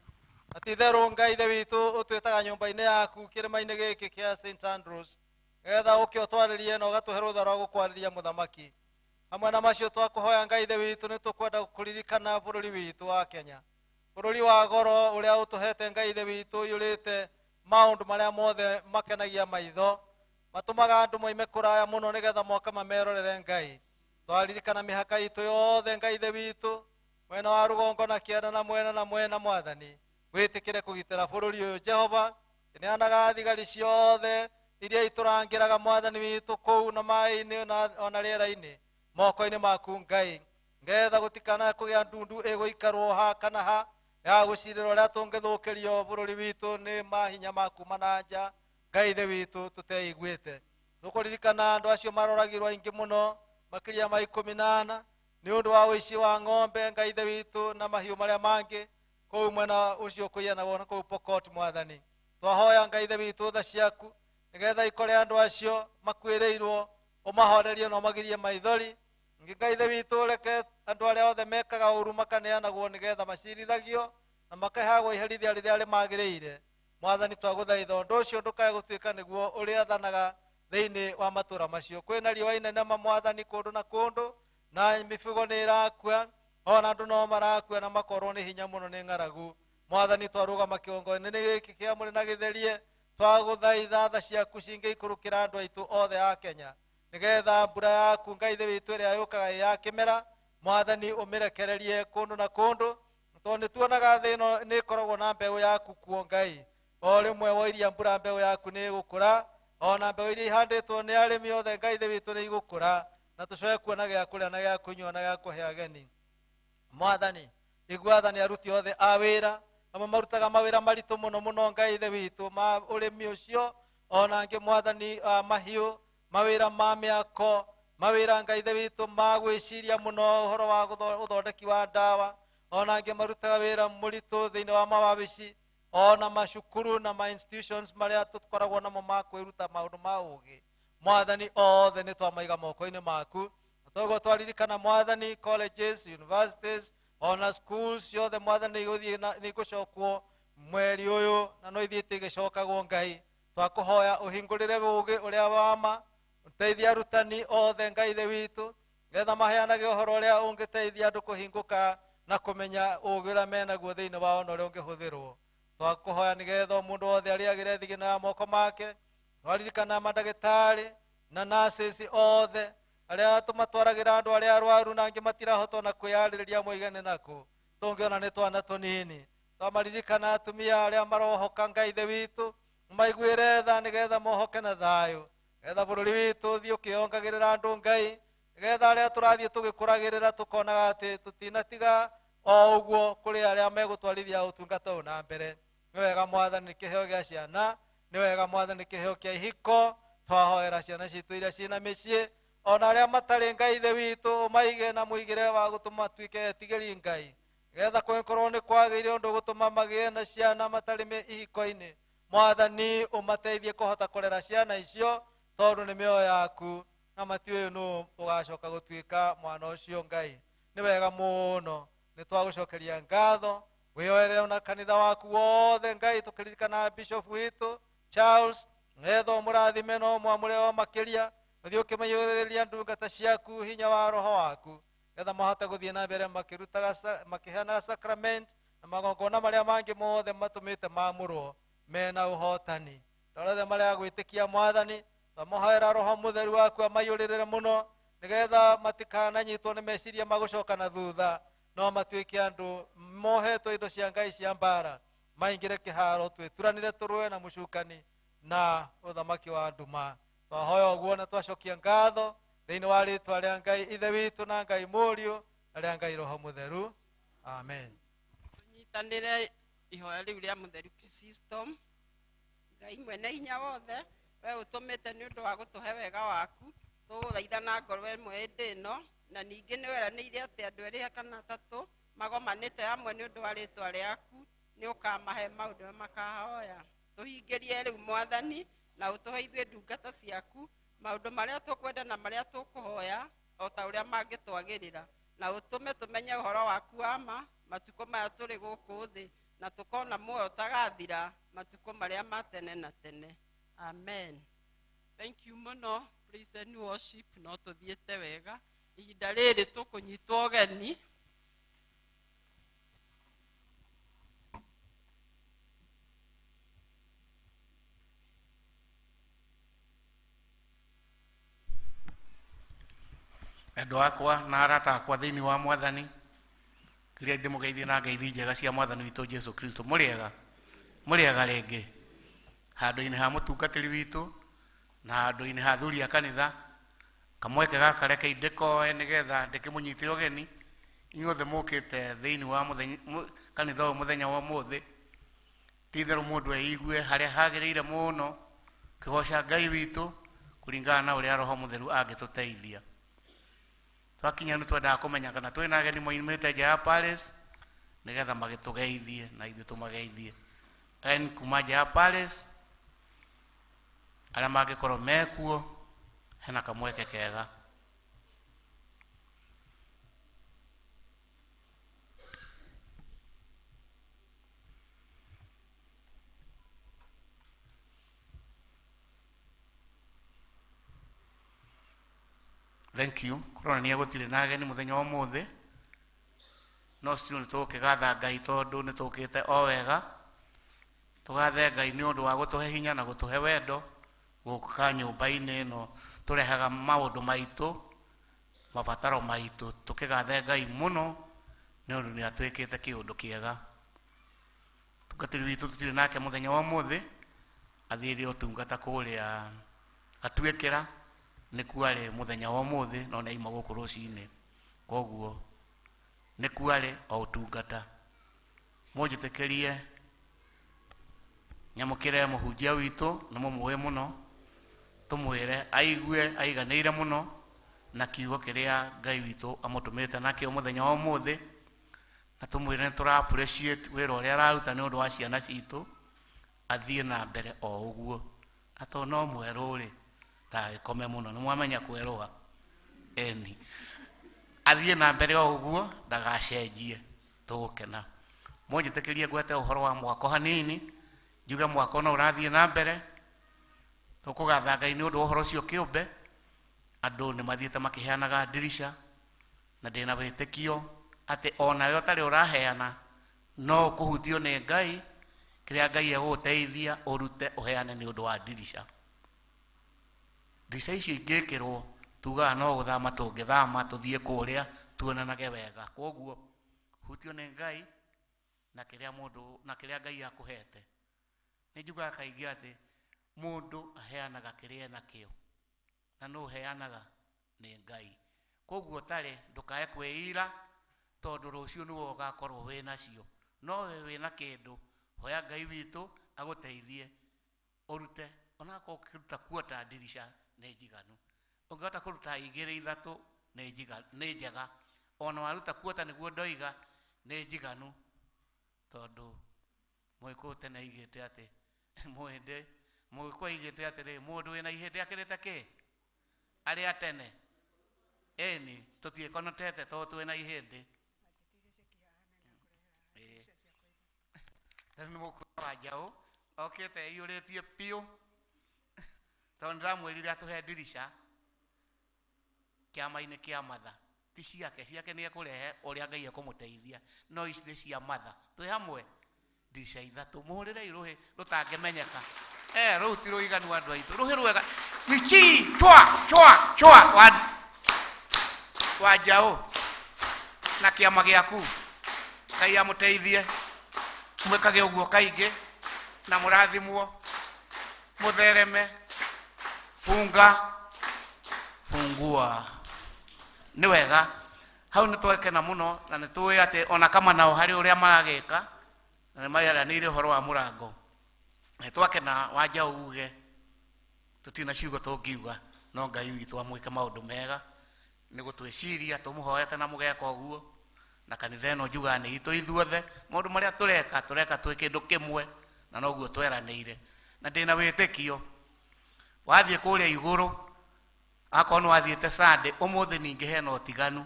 Na ti itherũ Ngai ithe witũ ũtwĩtaga nyũmba-inĩ yaku kĩrĩma-inĩ gĩkĩ kĩa St Andrews nĩgetha ũke ũtwarĩrie na ũgatũhe rũtha rwa gũkwarĩria mũthamaki. Hamwe na macio twakũhoya Ngai ithe witũ nĩ tũkwenda kũririkana bũrũri witũ wa Kenya bũrũri wa goro ũrĩa ũtũhete Ngai ithe witũ ũiyũrĩte maũndũ marĩa mothe makenagia maitho matũmaga andũ moime kũraya mũno nĩgetha moka mamerorere Ngai. Twaririkana mĩhaka itũ yothe Ngai ithe witũ mwena wa rũgongo na kĩanda na mwena na mwena mwathani wĩtĩkĩre kũgitĩra bũrũri ũyũ Jehova ĩneanaga thigari ciothe iria itũrangĩraga mwathani witũ kũu na maĩ-inĩ ona rĩera-inĩ moko-inĩ maku Ngai ngetha gũtikana kũgĩa ndundu ĩgũikarwo ha kana ha ya gũcirĩra ũrĩa tũngĩthũkĩrio bũrũri witũ nĩ mahinya maku na nja Ngai ithe witũ tũteiguĩte. Tũkũririkana andũ acio maroragirwo aingĩ mũno makĩria ma 14 nĩ ũndũ wa ũici wa ng'ombe Ngai ithe witũ na mahiũ marĩa mangĩ kũu mwena ũcio kũiyanagwo na kũu Pokot mwathani. Twahoya Ngai ithe witũ tha ciaku nĩgetha ikore andũ acio makuĩrĩirwo ũmahorerie na ũmagirie maithori. Ngai ithe witũ reke andũ arĩa othe mekaga ũru makaneanagwo nĩgetha macirithagio na makaheagwo iherithia rĩrĩa rĩmagĩrĩire. Mwathani twagũthaitha ũndũ ũcio ndũkae gũtuĩka nĩguo ũrĩathanaga thĩinĩ wa matũũra macio. Kwĩna riũa inene ma mwathani kũndũ na kũndũ na mĩbugo nĩ ĩrakua ona andũ no marakua na makorwo nĩ hinya mũno nĩ ng'aragu. Mwathani twarũgama kĩgongo-inĩ gĩkĩ kĩamũre na gĩtherie twagũthaitha tha ciaku cingĩikũrũkĩra andũ aitũ othe a Kenya nĩgetha mbura yaku Ngai ithe witũ ĩrĩa yũkaga ĩ ya kĩmera mwathani ũmĩrekererie kũndũ na kũndũ tondũ nĩ tuonaga thĩ ĩno nĩ ĩkoragwo na mbeũ yaku kuo Ngai. O rĩmwe woiria mbura mbeũ yaku nĩ ĩgũkũra ona mbeũ iria ihandĩtwo nĩ arĩmi othe Ngai ithe witũ nĩ igũkũra na tũcoke kuona gĩa kũrĩa na gĩa kũnyua na gĩa kũhe ageni. Mwathani igua athani aruti othe a wĩra amwe marutaga mawĩra maritũ mũno mũno Ngai ithe witũ ma ũrĩmi ũcio ona angĩ mwathani mahiũ mawĩra ma mĩako mawĩra Ngai ithe witũ ma gwĩciria mũno ũhoro wa ũthondeki wa ndawa ona angĩ marutaga wĩra mũritũ thĩinĩ wa mawabici ona macukuru na ma institutions marĩa tũkoragwo namo ma kwĩruta maũndũ ma ũgĩ. Mwathani othe nĩ twamaiga moko-inĩ maku toguo twaririkana mwathani colleges universities ona schools ciothe mwathani igũthiĩ nĩ igũcokwo mweri ũyũ na no ithiĩte igĩcokagwo Ngai. Twakũhoya ũhingũrĩre ũgĩ ũrĩa wa ma ũteithie arutani othe Ngai ithe witũ nĩgetha maheanage ũhoro ũrĩa ũngĩteithia andũ kũhingũka na kũmenya ũgĩ ũrĩa menaguo thĩinĩ wao na ũrĩa ũngĩhũthĩrwo. Twakũhoya nĩgetha o mũndũ wothe arĩagĩre thigino ya moko make. Twaririkana mandagĩtarĩ na nurses othe Arĩa tũmatwaragĩra andũ arĩa arwaru na angĩ matirahota ona kwĩyarĩrĩria moigane nako. Tũngĩona nĩ twana tũnini. Twamaririkana atumia arĩa marohoka Ngai Ithe witũ, maiguĩre tha nĩgetha mohoke na thayũ. Nĩgetha bũrũri witũ ũthiĩ ũkĩongagĩrĩra andũ Ngai, nĩgetha arĩa tũrathiĩ tũgĩkũragĩrĩra tũkonaga atĩ tũtinatiga o ũguo kũrĩ arĩa megũtwarithia ũtungata ũyũ na mbere. Nĩ wega Mwathani kĩheo gĩa ciana, nĩ wega Mwathani kĩheo kĩa ihiko, twahoera ciana citũ iria ciĩna mĩciĩ, ona arĩa matarĩ Ngai Ithe witũ ũmaige na mũigĩre wa gũtũma matuĩke etigĩri Ngai, nĩgetha kũngĩkorwo nĩ kwagĩire ũndũ gũtũma magĩe na ciana matarĩ ihiko-inĩ, Mwathani ũmateithie kũhota kũrera ciana icio tondũ nĩ mĩoyo yaku na matiũĩ nũ ũgacoka gũtuĩka mwana ũcio Ngai. Nĩ wega mũno, nĩ twagũcokeria ngatho, wĩyoere na kanitha waku wothe Ngai, tũkĩririkana Bishop witũ Charles, nĩgetha ũmũrathime na ũmwamũre o makĩria, ũthiĩ ũkĩmaiyũrĩrĩria ndungata ciaku hinya wa roho waku, nĩgetha mahote gũthiĩ na mbere makĩrutaga makĩheanaga sacrament na magongona marĩa mangĩ mothe matũmĩte mamũrwo mena ũhotani. Andũ othe marĩa gwĩtĩkia Mwathani, twamohoera roho mũtheru waku amaiyũrĩrĩre mũno, nĩgetha matikananyitwo nĩ meciria ma gũcoka na thutha, no matuĩke andũ mohetwo indo cia Ngai cia mbara, maingĩre kĩharo twĩturanĩre tũrũe na mũcukani na ũthamaki wa nduma. Twahoya ũguo na twacokia ngatho thĩinĩ wa rĩtwa rĩa Ngai Ithe witũ na Ngai Mũriũ na rĩa Ngai Roho Mũtheru. Amen. Tũnyitanĩre ihoya rĩu rĩa Mũtheru Chrysostom. Ngai mwene hinya wothe, we ũtũmĩte nĩ ũndũ wa gũtũhe wega waku, tũgũthaitha na ngoro ĩmwe hĩndĩ ĩno, na ningĩ nĩ weranĩire atĩ andũ erĩ kana atatũ magomanĩte hamwe nĩ ũndũ wa rĩtwa rĩaku, nĩ ũkamahe maũndũ marĩa makahoya. Tũhingĩrie rĩu Mwathani, na ũtũhe ithuĩ ndungata ciaku maũndũ marĩa tũkwenda na marĩa tũkũhoya o ta ũrĩa mangĩtwagĩrĩra, na ũtũme tũmenye ũhoro waku wa ma matukũ maya tũrĩ gũkũ thĩ, na tũkona muoyo ũtagathira matukũ marĩa ma tene na tene. Amen. Thank you mũno. Praise and worship no tũthiĩte wega. Ihinda rĩrĩ tũkũnyitwo ũgeni. Endwa akwa na arata akwa thĩinĩ wa Mwathani, kĩrĩa ndĩmũgeithie na ngeithi njega cia Mwathani witũ Jesu Kristo. Mũrĩega, mũrĩega rĩngĩ handũ-inĩ ha mũtungatĩri witũ na handũ-inĩ ha athuri a kanitha. Kamweke gaka reke ndĩkoe nĩgetha ndĩkĩmũnyite ũgeni inyuothe mũkĩte thĩinĩ wa kanitha ũyũ mũthenya wa ũmũthĩ. Ti itherũ mũndũ eigue harĩa hagĩrĩire mũno kĩgoca Ngai witũ kũringana na ũrĩa Roho Mũtheru angĩtũteithia. Twakinya nĩ twendaga kũmenya kana twĩna ageni moimĩte nja ya Paris nĩgetha magĩtũgeithie na ithuĩ tũmageithie. Ageni kuma nja ya Paris arĩa mangĩkorwo mekuo, hena kamweke kega. Thank you. Kũronania gũtirĩ na ageni mũthenya wa ũmũthĩ, no still nĩ tũgũkĩgatha Ngai tondũ nĩ tũkĩte o wega. Tũgathe Ngai nĩ ũndũ wa gũtũhe hinya na gũtũhe wendo gũka nyũmba-inĩ ĩno tũrehaga maũndũ maitũ, mabataro maitũ. Tũkĩgathe Ngai mũno nĩ ũndũ nĩ atwĩkĩte kĩũndũ kĩega. Mũtungatĩri witũ tũtirĩ nake mũthenya wa ũmũthĩ, athiĩre ũtungata kũrĩa Gatuĩkĩra, nĩkuo arĩ mũthenya wa ũmũthĩ, no nĩ aima gũkũ rũcinĩ, koguo nĩkuo arĩ o ũtungata. Mũnjĩtĩkĩrie nyamũkĩre mũhunjia witũ, nĩ mũmũĩ mũno, tũmwĩre aigue aiganĩire mũno na kiugo kĩrĩa Ngai witũ amũtũmĩte nakĩo mũthenya wa ũmũthĩ, na tũmwĩre nĩ tũra appreciate wĩra ũrĩa araruta nĩ ũndũ wa ciana citũ, athiĩ na mbere o ũguo. Na tondũ no mwerũ rĩ, ndagagĩkome mũno, nĩ mwamenya kwerũha eni, athiĩ na mbere o ũguo, ndagacenjie, tũgũkena. Mũnjĩtĩkĩrie ngwete ũhoro wa mwako hanini, njuge mwako no ũrathiĩ na mbere. Tũkũgatha Ngai nĩ ũndũ wa ũhoro ũcio kĩũmbe. Andũ nĩ mathiĩte makĩheanaga ndirica, na ndĩna wĩtĩkio atĩ onawe ũtarĩ ũraheana no ũkũhutio nĩ Ngai, kĩrĩa Ngai egũgũteithia ũrute ũheane nĩ ũndũ wa ndirica. Ndirica icio ingĩkĩrwo Tugaga no gũthama tũngĩthama tũthiĩ kũrĩa tuonanage wega. Kwoguo hutio nĩ Ngai na kĩrĩa mũndũ na kĩrĩa Ngai akũhete. Nĩ njugaga kaingĩ atĩ mũndũ aheanaga kĩrĩa enakĩo, na nũ ũheanaga nĩ Ngai. Kwoguo ũtarĩ ndũkae kwĩira tondũ rũciũ nĩwe ũgakorwo wĩnacio. No we wĩna kĩndũ, hoya Ngai witũ agũteithie ũrute, onakorwo ũkĩruta kuota ndirica nĩ njiganu. Ũngĩhota kũruta igĩrĩ ithatũ nĩ njega. Ona waruta kuota nĩguo ndoiga nĩ njiganu, tondũ Mũgĩkũyũ tene aigĩte atĩ mũhĩndĩ, Mũgĩkũyũ aigĩte atĩrĩ, mũndũ wĩna ihĩndĩ akĩrĩte kĩ? Arĩa tene. Ĩni, tũtiĩkonotete tondũ twĩna ihĩndĩ. Rĩu nĩ mũkuona wa njaũ okĩte aiyũrĩtie biũ, tondũ ndĩramwĩrire atũhe ndirica kĩama-inĩ kĩa Matha. Ti ciake, ciake nĩ ekũrehe ũrĩa Ngai ekũmũteithia, no ici nĩ cia Matha. Twĩ hamwe ndirica ithatũ, mũhũrĩrei rũhĩ rũtangĩmenyeka. Rũu ti rũiganu andũ aitũ, rũhĩ rwega ichi chwa chwa chwa wa njaũ na kĩama gĩaku. Ngai amũteithie mwĩkage ũguo kaingĩ na mũrathimwo, mũthereme. Funga fungua, nĩ wega. Hau nĩ twakena mũno na nĩ tũĩ atĩ ona kama nao harĩ ũrĩa maragĩka na nĩ maranĩire ũhoro wa mũrango. Nĩ twakena wa njaũ uge tũtirĩ na ciugo tũngiuga, no Ngai witũ amwĩke maũndũ mega nĩ gũtwĩciria tũmũhoete na mũgeka ũguo. Na kanitha ĩno njugaga nĩ itũ ithuothe, maũndũ marĩa tũreka tũreka twĩ kĩndũ kĩmwe na noguo tweranĩire. Na ndĩna wĩtĩkio wathiĩ kũrĩa igũrũ, akorwo nĩ wathiĩte Sunday, ũmũthĩ ningĩ hena ũtiganu,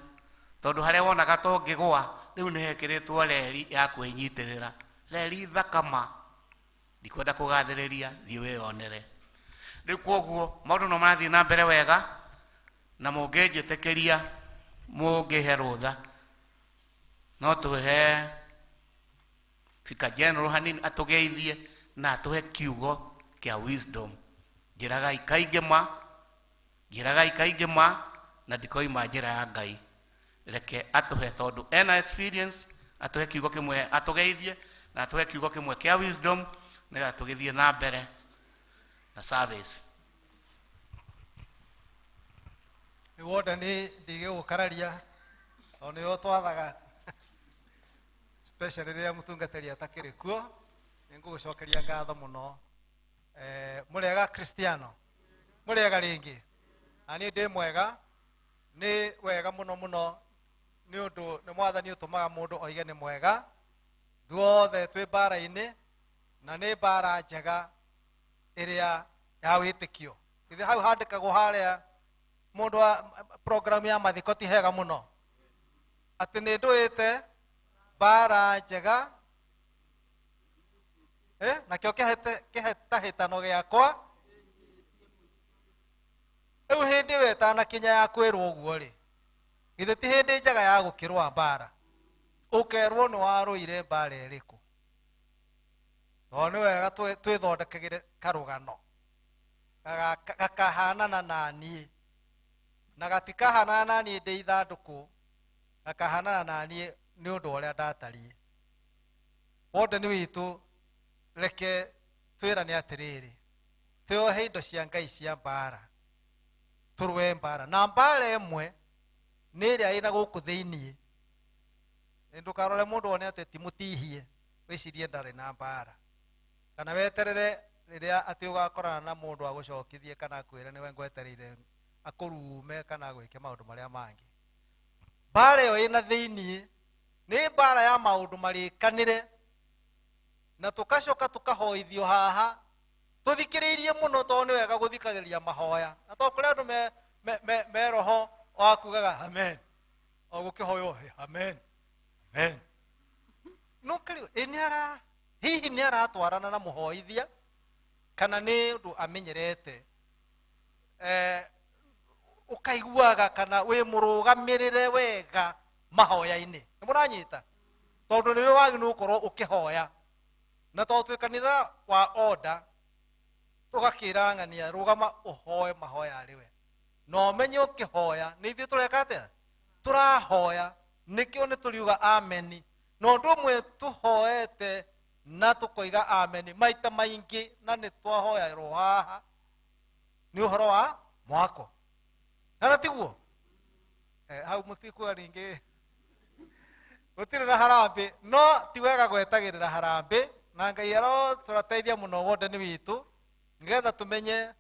tondũ harĩa wonaga ta ũngĩgũa rĩu nĩ hekĩrĩtwo reri ya kwĩnyitĩrĩra, reri thakama. Ndikwenda kũgathĩrĩria, thiĩ wĩyonere. Rĩu kwoguo maũndũ no marathiĩ na mbere wega, na mũngĩnjĩtĩkĩria mũngĩhe rũtha no tũhe Vicar General hanini atũgeithie na atũhe kiugo kĩa wisdom. Njĩragai kaingĩ ma, njĩragai kaingĩ ma, na ndikoima njĩra ya Ngai. Reke atũhe, tondũ ena experience, atũhe kiugo kĩmwe, atũgeithie na atũhe kiugo kĩmwe kĩa wisdom nĩgetha tũgĩthiĩ na mbere na service. Nĩ wonda nĩ ndigĩgũkararia tondũ nĩwe ũtwathaga, especially rĩrĩa mũtungatĩri atakĩrĩ kuo. Nĩ ngũgũcokeria ngatho mũno. Mũrĩega Kristiano? Mũrĩega rĩngĩ? Na niĩ ndĩ mwega. Nĩ wega mũno mũno, nĩ ũndũ nĩ Mwathani ũtũmaga mũndũ oige nĩ mwega. Ithuothe twĩ mbara-inĩ, na nĩ mbara njega ĩrĩa ya wĩtĩkio. Ithe hau handĩkagwo harĩa mũndũ wa program ya mathiko ti hega mũno, atĩ nĩ ndũĩte mbara njega, nakĩo kĩhĩtahĩtano gĩakwa. Rĩu hĩndĩ ĩyo ĩtanakinya ya kwĩrwo ũguo rĩ, githĩ ti hĩndĩ njega ya gũkĩrũa mbara? Ũkerwo nĩ warũire mbara ĩrĩkũ? Tondũ nĩ wega twĩthondekagĩre karũgano gakahanana na niĩ, na gatikahanana na niĩ ndĩ ithandũkũ, gakahanana na niĩ nĩ ũndũ wa ũrĩa ndatariĩ. Wonde nĩ witũ, reke twĩrane atĩrĩrĩ, twĩohe indo cia Ngai cia mbara, tũrũe mbara. Na mbara ĩmwe nĩ ĩrĩa ĩna gũkũ thĩiniĩ. Ndũkarore mũndũ wone atĩ ti mũtihie, wĩcirie ndarĩ na mbara, kana weterere rĩrĩa atĩ ũgakorana na mũndũ agũcokithie kana akwĩre nĩwe ngwetereire akũrume kana agwĩke maũndũ marĩa mangĩ. Mbara ĩyo ĩna thĩiniĩ nĩ mbara ya maũndũ marĩkanĩre, na tũkacoka tũkahoithio haha tũthikĩrĩirie mũno, tondũ nĩ wega gũthikagĩrĩria mahoya, na tondũ kũrĩ andũ me roho wa kugaga amen, o gũkĩhoywo amen amen. No kĩrĩ, ĩ nĩ ara, hihi nĩ aratwarana na mũhoithia kana nĩ ũndũ amenyerete? Ũkaiguaga kana wĩ mũrũgamĩrĩre wega mahoya-inĩ. Nĩ mũranyita? Tondũ nĩwe wagĩrĩirwo gũkorwo ũkĩhoya, na tondũ twĩ kanitha wa order, tũgakĩra ng'ania rũgama ũhoe mahoya arĩ we. Na ũmenye ũkĩhoya nĩ ithuĩ tũreka atĩa? Tũrahoya nĩkĩo nĩ tũriuga ameni. Na ũndũ ũmwe tũhoete na tũkoiga ameni maita maingĩ na nĩ twahoyarwo haha nĩ ũhoro wa mwako. Kana tiguo? Hau mũtikuga rĩngĩ gũtirĩ na harambĩ, no ti wega gwetagĩrĩra harambĩ, na Ngai arotũrateithia mũno wodeni witũ nĩgetha tũmenye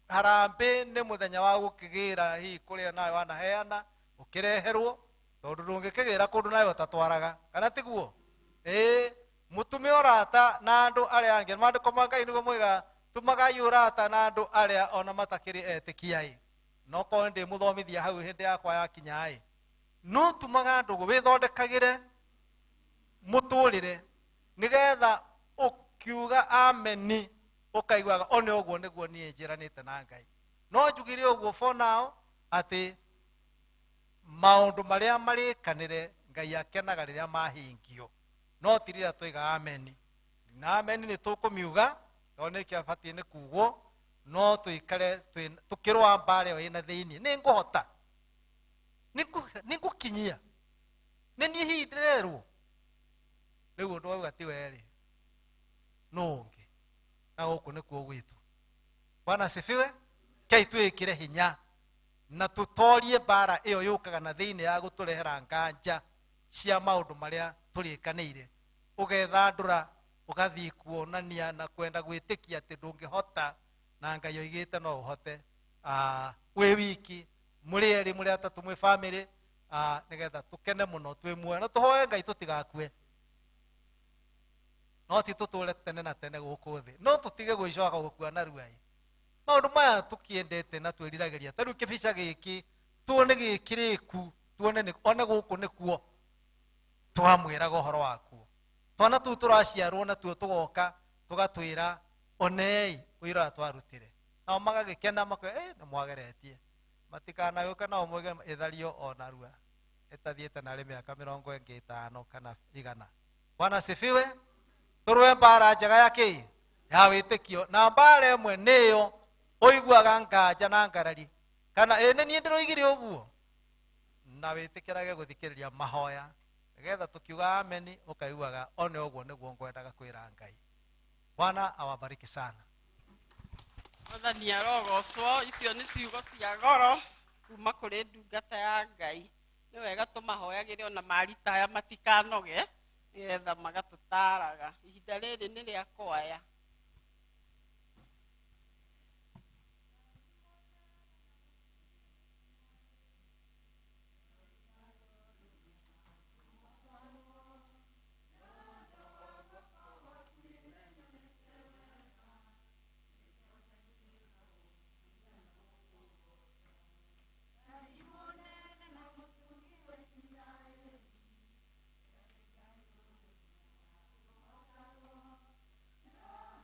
harambĩ nĩ mũthenya wa gũkĩgĩra hihi kũrĩa nawe wanaheana ũkĩreherwo, tondũ ndũngĩkĩgĩra kũndũ nawe ũtatwaraga, kana tiguo? Ĩĩ, mũtume ũrata na andũ arĩa angĩ. Maandĩko ma Ngai nĩguo moigaga tumagai ũrata na andũ arĩa ona matakĩrĩ etĩkia ĩ. No korwo ndĩmũthomithia hau hĩndĩ yakwa yakinya ĩ, no tumaga ndũgũ wĩthondekagĩre mũtũrĩre nĩgetha ũkiuga ameni ũkaiguaga one ũguo nĩguo niĩ njĩranĩte na Ngai. No njugire ũguo for now atĩ maũndũ marĩa marĩkanĩre Ngai akenaga rĩrĩa mahingio, no ti rĩrĩa twoiga ameni. Na ameni nĩ tũkũmiuga tondũ nĩkĩo abatiĩ nĩ kugwo, no tũikare tũkĩrũa mbara ĩyo ĩna thĩiniĩ. Nĩ ngũhota, nĩ ngũkinyia, nĩ niĩ hihi ndĩrerwo. Rĩu ũndũ wauga ti we-rĩ, nũ ũngĩ? Na gũkũ nĩkuo gwitũ. Bwana asifiwe. Kei twĩkĩre hinya na tũtorie mbara ĩyo yũkaga na thĩinĩ ya gũtũrehera nganja cia maũndũ marĩa tũrĩkanĩire. Ũgethandũra ũgathiĩ kuonania na kwenda gwĩtĩkia atĩ ndũngĩhota, na Ngai oigĩte no ũhote. Wĩ wiki, mũrĩ erĩ, mũrĩ atatũ, mwĩ bamĩrĩ, nĩgetha tũkene mũno twĩ muoyo na tũhoe Ngai tũtigakue. No ti tũtũre tene na tene gũkũ thĩ, no tũtige gwĩcoka gũkua narua ĩ. Maũndũ maya tũkĩendete na twĩriragĩria, ta rĩu kĩbica gĩkĩ tuone gĩkĩrĩku, tuone one gũkũ nĩkuo twamwĩraga ũhoro wakuo. Twana tũu tũraciarwo natuo tũgoka tũgatwĩra onei ũira ũrĩa twarutire, nao magagĩkena makoiga nĩ mwageretie. Matikanagĩũke nao moige ĩthario o narua ĩtathiĩte narĩ mĩaka mĩrongo ĩngĩ ĩtano kana igana. Bwana asifiwe. Tũrũe mbara njega ya kĩ? Ya wĩtĩkio. Na mbara ĩmwe nĩyo ũiguaga nganja na ngarari, kana ĩ nĩ niĩ ndĩroigire ũguo, na wĩtĩkĩrage gũthikĩrĩria mahoya nĩgetha tũkiuga ameni ũkaiguaga one ũguo nĩguo ngwendaga kwĩra Ngai. Bwana awabariki sana. Mwathani arogocwo. Icio nĩ ciugo cia goro kuma kũrĩ ndungata ya Ngai. Nĩ wega tũmahoyagĩre ona maritaya matikanoge nĩgetha magatũtaraga. Ihinda rĩrĩ nĩ rĩa kwaya. No.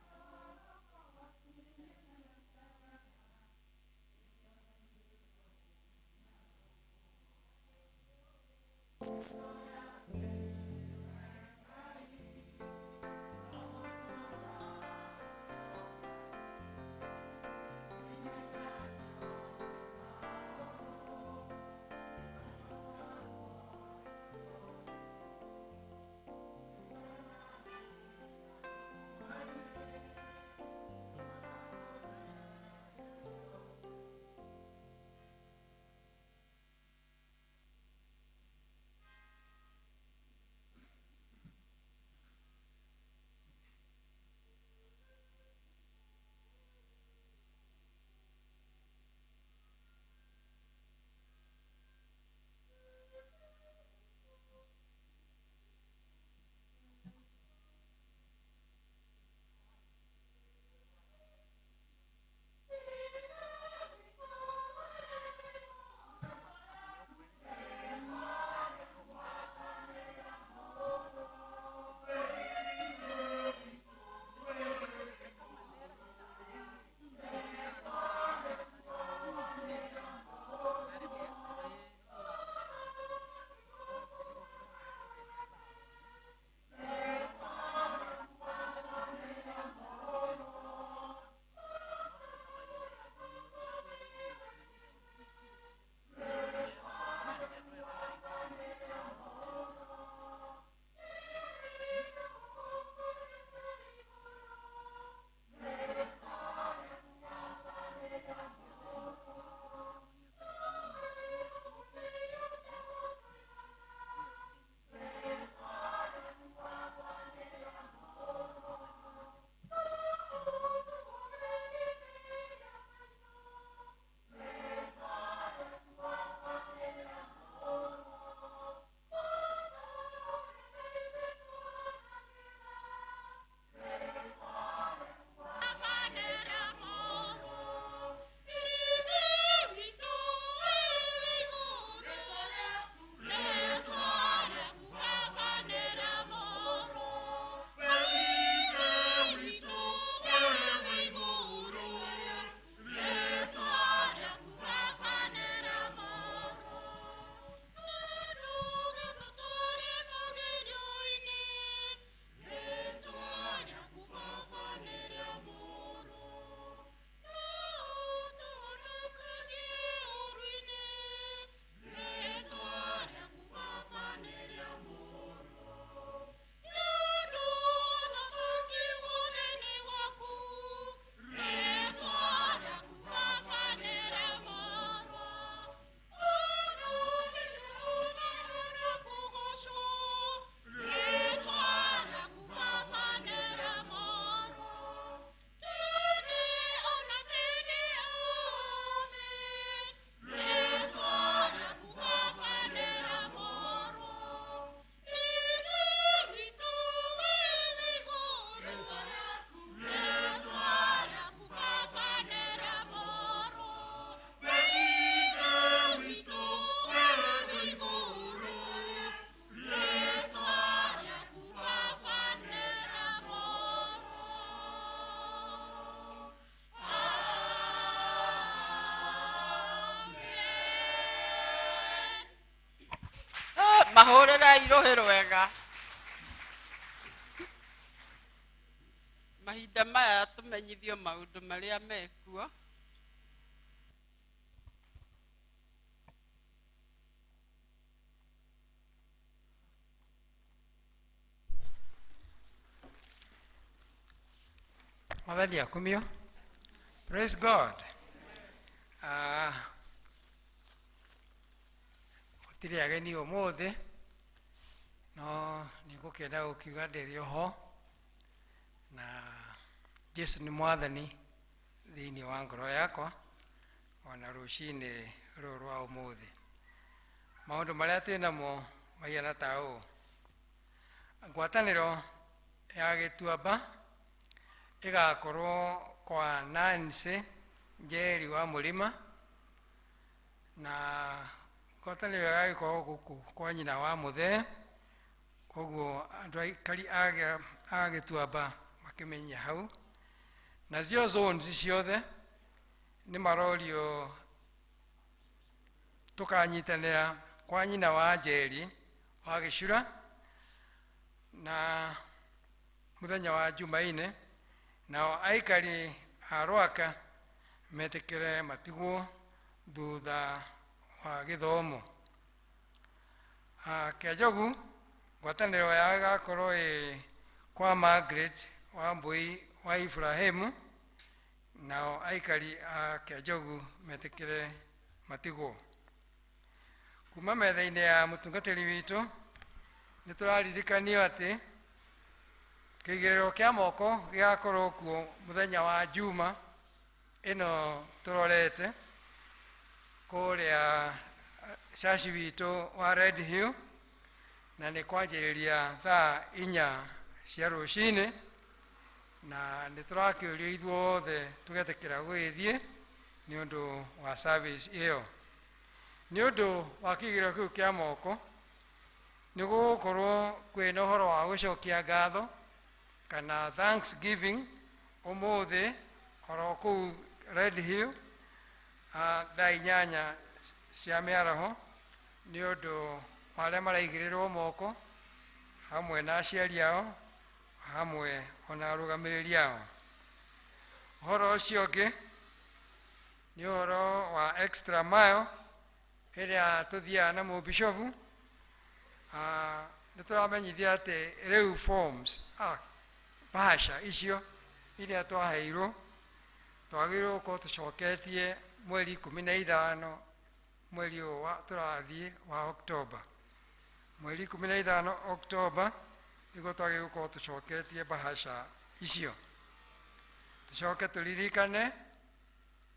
Mahũrĩrei rũhĩ rwega. Mahinda maya tũmenyithio maũndũ marĩa mekuo. Mwathani akumio. Praise God. Gũtirĩ ageni ũmũthĩ, no nĩngũkĩenda gũkiuga ndĩrĩ ho, na Jesu nĩ mwathani thĩinĩ wa ngoro yakwa ona rũcinĩ rũrũ rwa ũmũthĩ. Maũndũ marĩa twĩ namo mahiana ta ũũ: ngwatanĩro ya Gĩtuamba ĩgakorwo kwa Nancy Njeri wa Mũrĩma, na ngwatanĩro ĩgagĩkorwo gũkũ kwa nyina wa Mũthee. Koguo andũ aikari a Gĩtuamba makĩmenye hau. Nacio zones ciothe nĩ marorio tũkanyitanĩra kwa nyina wa Njeri wa Gĩcura na mũthenya wa Jumaine, nao aikari a Rwaka metĩkĩre matigwo thutha wa gĩthomo. Kĩanjogu ngwatanĩro yao ĩgakorwo ĩ kwa Margaret wa Mbui wa Ibrahimu, nao aikari a Kĩanjogu metĩkĩre matigwo. Kuma metha-inĩ ya mũtungatĩri witũ nĩ tũraririkanio atĩ kĩigĩrĩro kĩa moko gĩgakorwo kuo mũthenya wa Juma ĩno tũrorete kũrĩa caci witũ wa Red Hill, na nĩ kwanjĩrĩria thaa 4 cia rũcinĩ, na nĩ tũrakĩũrio ithuothe tũgetĩkĩra gũgĩthiĩ nĩ ũndũ wa service ĩyo. Nĩ ũndũ wa kĩigĩrĩro kĩu kĩa moko nĩ gũgũkorwo kwĩna ũhoro wa gũcokia ngatho kana thanksgiving ũmũthĩ oro kũu Red Hill thaa 8 cia mĩaraho, nĩ ũndũ wa arĩa maraigĩrĩrwo moko hamwe na aciari ao hamwe ona arũgamĩrĩri ao. Ũhoro ũcio ũngĩ nĩ ũhoro wa extra mile ĩrĩa tũthiaga na mũbishobu. Nĩ tũramenyithia atĩ rĩu forms bahasha icio iria twaheirwo twagĩrĩirwo gũkorwo tũcoketie mweri 15 mweri ũyũ tũrathiĩ wa Oktoba. Mweri 15 Oktoba nĩguo twagĩrĩirwo gũkorwo tũcoketie bahasha icio. Tũcoke tũririkane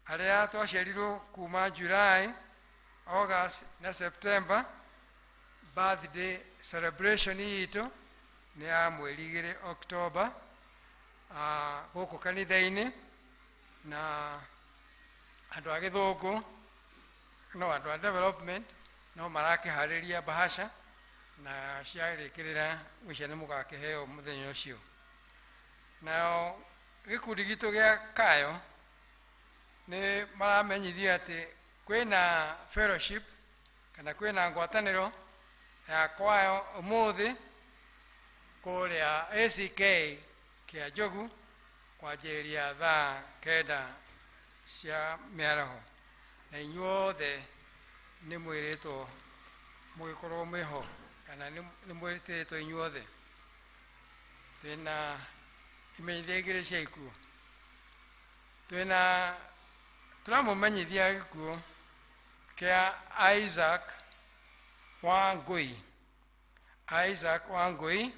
arĩa twaciarirwo kuma July, August na September, birthday celebration itũ nĩ ya mweri 2 Oktoba gũkũ kanitha-inĩ, na andũ a gĩthũngũ no andũ a development no marakĩharĩria bahasha, na ciarĩkĩrĩra gũcia nĩ mũgakĩheo mũthenya ũcio. Nao gĩkundi gitũ gĩa Kayo nĩ maramenyithio atĩ kwĩna fellowship kana kwĩna ngwatanĩro ya kwayo ũmũthĩ kũrĩa ACK Kĩanjogu kwanjĩrĩria thaa 9 cia mĩaraho, na inyuothe nĩ mwĩrĩtwo mũgĩkorwo mwĩho kana nĩ mwĩtĩtwo inyuothe. Twĩna imenyithia igĩrĩ cia ikuũ. Twĩna tũramũmenyithia gĩkuũ kĩa Isaac Wangui. Isaac Wangui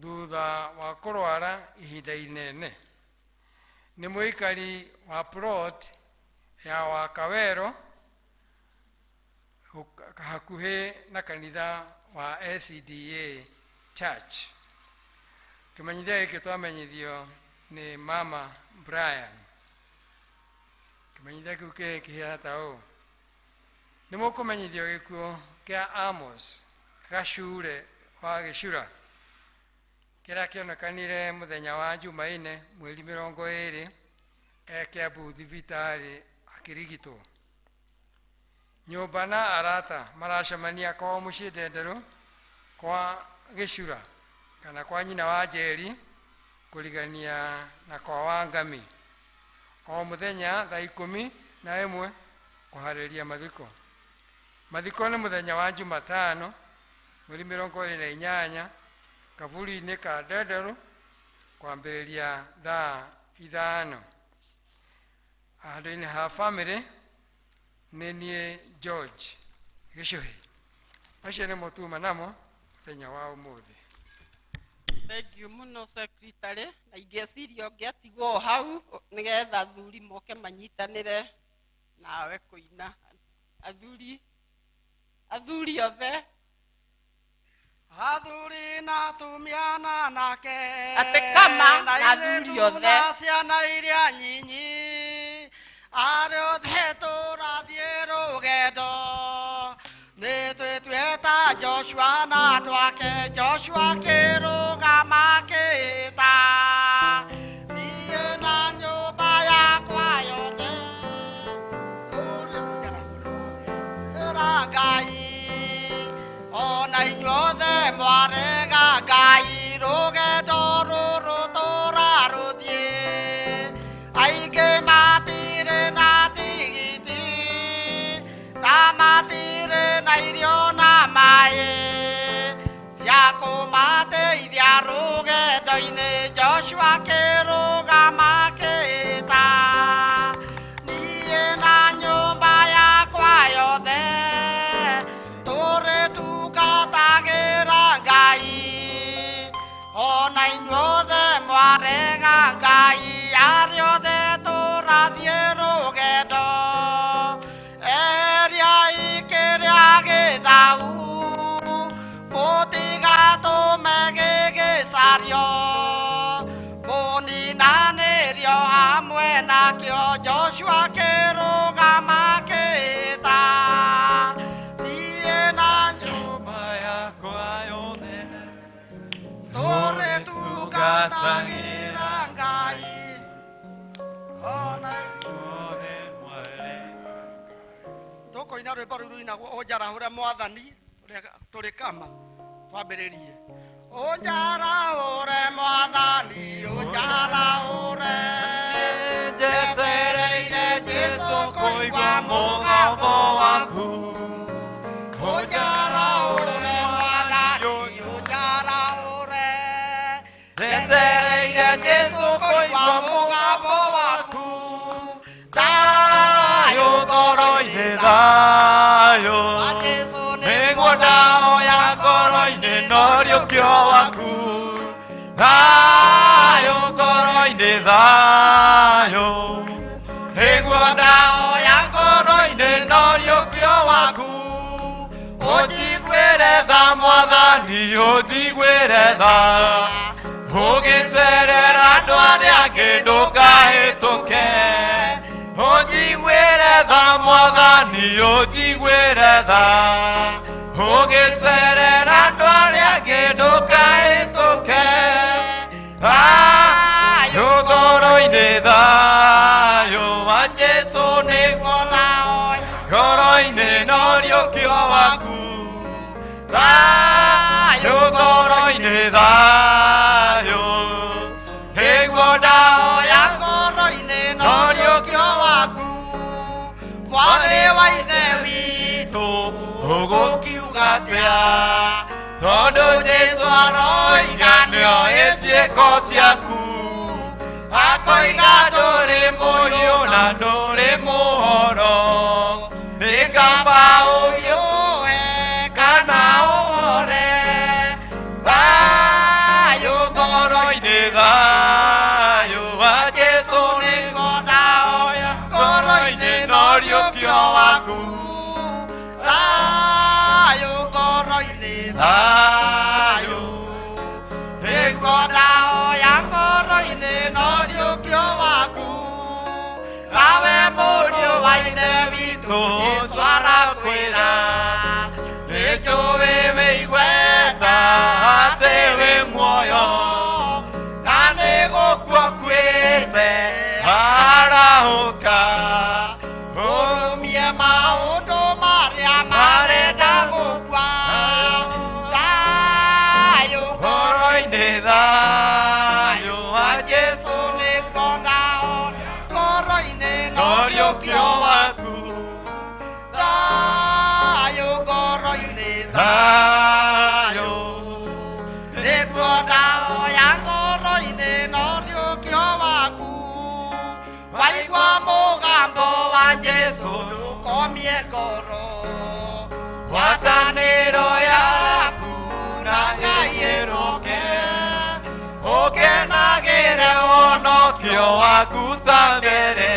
thutha wa kũrwara ihinda inene. Nĩ mũikari wa plot ya Wakawero hakuhĩ na kanitha wa SDA Church. Kĩmenyithia gĩkĩ twamenyithio nĩ Mama Brian. Kĩmenyithia kĩu kĩhiana ta ũũ: nĩ mũkũmenyithio gĩkuũ kĩa Amos Gacure wa Gĩcura kĩrĩa kĩonekanire mũthenya wa Jumaine mweri 20 e Kiambu thibitarĩ akĩrigitwo. Nyũmba na arata maracemania kwao mũciĩ Ndenderũ, kwa Gĩcura kana kwa nyina wa Njeri, kũrigania na kwa Wangami. O mũthenya thaa 11 kũharĩria mathiko. Mathiko nĩ mũthenya wa Jumatano mweri 28 kaburi-inĩ ka Ndenderũ kwambĩrĩria thaa 5. Handũ-inĩ ha famĩlĩ nĩ niĩ George Gĩcũhĩ. Macio nĩmo tuma namo mũthenya wa ũmũthĩ. Thank you mũno secretary, na ingĩeciria ũngĩatigwo o hau nĩgetha athuri moke manyitanĩre nawe kũina. Athuri, athuri othe. Athuri na atumia na anake. Atĩ kama na na athuri airĩtu othe. Na ciana iria nyinyi. Arĩa othe tũrathiĩ rũgendo. Nĩ twĩtuĩte Joshua na andũ ake. Joshua akĩrũgama akĩĩta. Niĩ na nyũmba yakwa yothe. Tũrĩra Ngai. Ona inyuothe mwarega Ngai. Rũgendo rũrũ tũrarũthiĩ. Aingĩ matirĩ na tigiti. Na matirĩ na irio na maĩ. Cia kũmateithia rũgendo-inĩ. Joshua akĩrũgama akĩĩta. Niĩ na nyũmba yakwa yothe. Tũrĩtungatagĩra Ngai. Ona inyuothe mwarega Ngai. Arĩa othe tũrathiĩ rũgendo. Eheriai kĩrĩa gĩthau. Mũtigatũme gĩgĩcario. Mũninanĩrio hamwe nakĩo. Joshua akĩrũgama akĩĩta. Niĩ na nyũmba yakwa yothe tũrĩtungatagĩra Ngai. Ona tũkũina rwĩmbo rũu rũinagwo ũnjarahũre mwathani tũrĩ kama twambĩrĩrie. Ũnjarahũre mwathani, ũnjarahũre. Njetereire Jesũ kũigua mũgambo waku. Ũnjarahũre mwathani, ũnjarahũre. Njetereire Jesũ kũigua mũgambo waku. Thayũ ngoro-inĩ, thayũ. Nĩguo ndahoya ngoro-inĩ no riũkio waku. Thayũ ngoro-inĩ, thayũ. Nĩguo ndahoya ngoro-inĩ no riũkio waku. Ũnjiguĩre tha mwathani, ũnjiguĩre tha. Ũgĩcerera andũ arĩa angĩ ndũkahĩtũke. Ũnjiguĩre tha mwathani, ũnjiguĩre tha. Ũgĩcerera andũ arĩa angĩ ndũkahĩtũke. Thayũ ngoro-inĩ, thayũ wa Jesũ nĩguo ndahoya ngoro-inĩ no riũkio waku. Thayũ ngoro-inĩ, thayũ. Nĩguo ndahoya ngoro-inĩ no riũkio waku. Mwarĩ wa ithe witũ ũgũkiuga atĩa? Tondũ Jesũ aroiga nĩoĩ ciĩko ciaku. Akoiga ndũrĩ mũhiũ na ndũrĩ mũhoro. Nĩ kaba ũhiũhe kana ũhore. Thayũ ngoro-inĩ, thayũ wa Jesũ nĩguo ndahoya ngoro-inĩ no riũkio waku. Thayũ ngoro-inĩ, thayũ. Nĩguo ndahoya ngoro-inĩ no riũkio waku. Nawe mũriũ wa ithe witũ Jesũ arakwĩra. Nĩnjũĩ wĩ igweta atĩ wĩ muoyo. Na nĩgũkua ũkuĩte arahũka. Ũrũmie maũndũ marĩa Arĩa marenda gũkua. Thayũ ngoro-inĩ, thayũ wa Jesu nĩguo ndahoya ngoro-inĩ, no riũkio waku. Thayũ ngoro-inĩ, thayũ nĩguo ndahoya ngoro-inĩ, no riũkio waku. Waigua mũgambo wa Jesu ndũkomie ngoro, ngwatanĩro yaku na Ngai ĩrũke, ũkenagĩre wonokio waku ta mbere.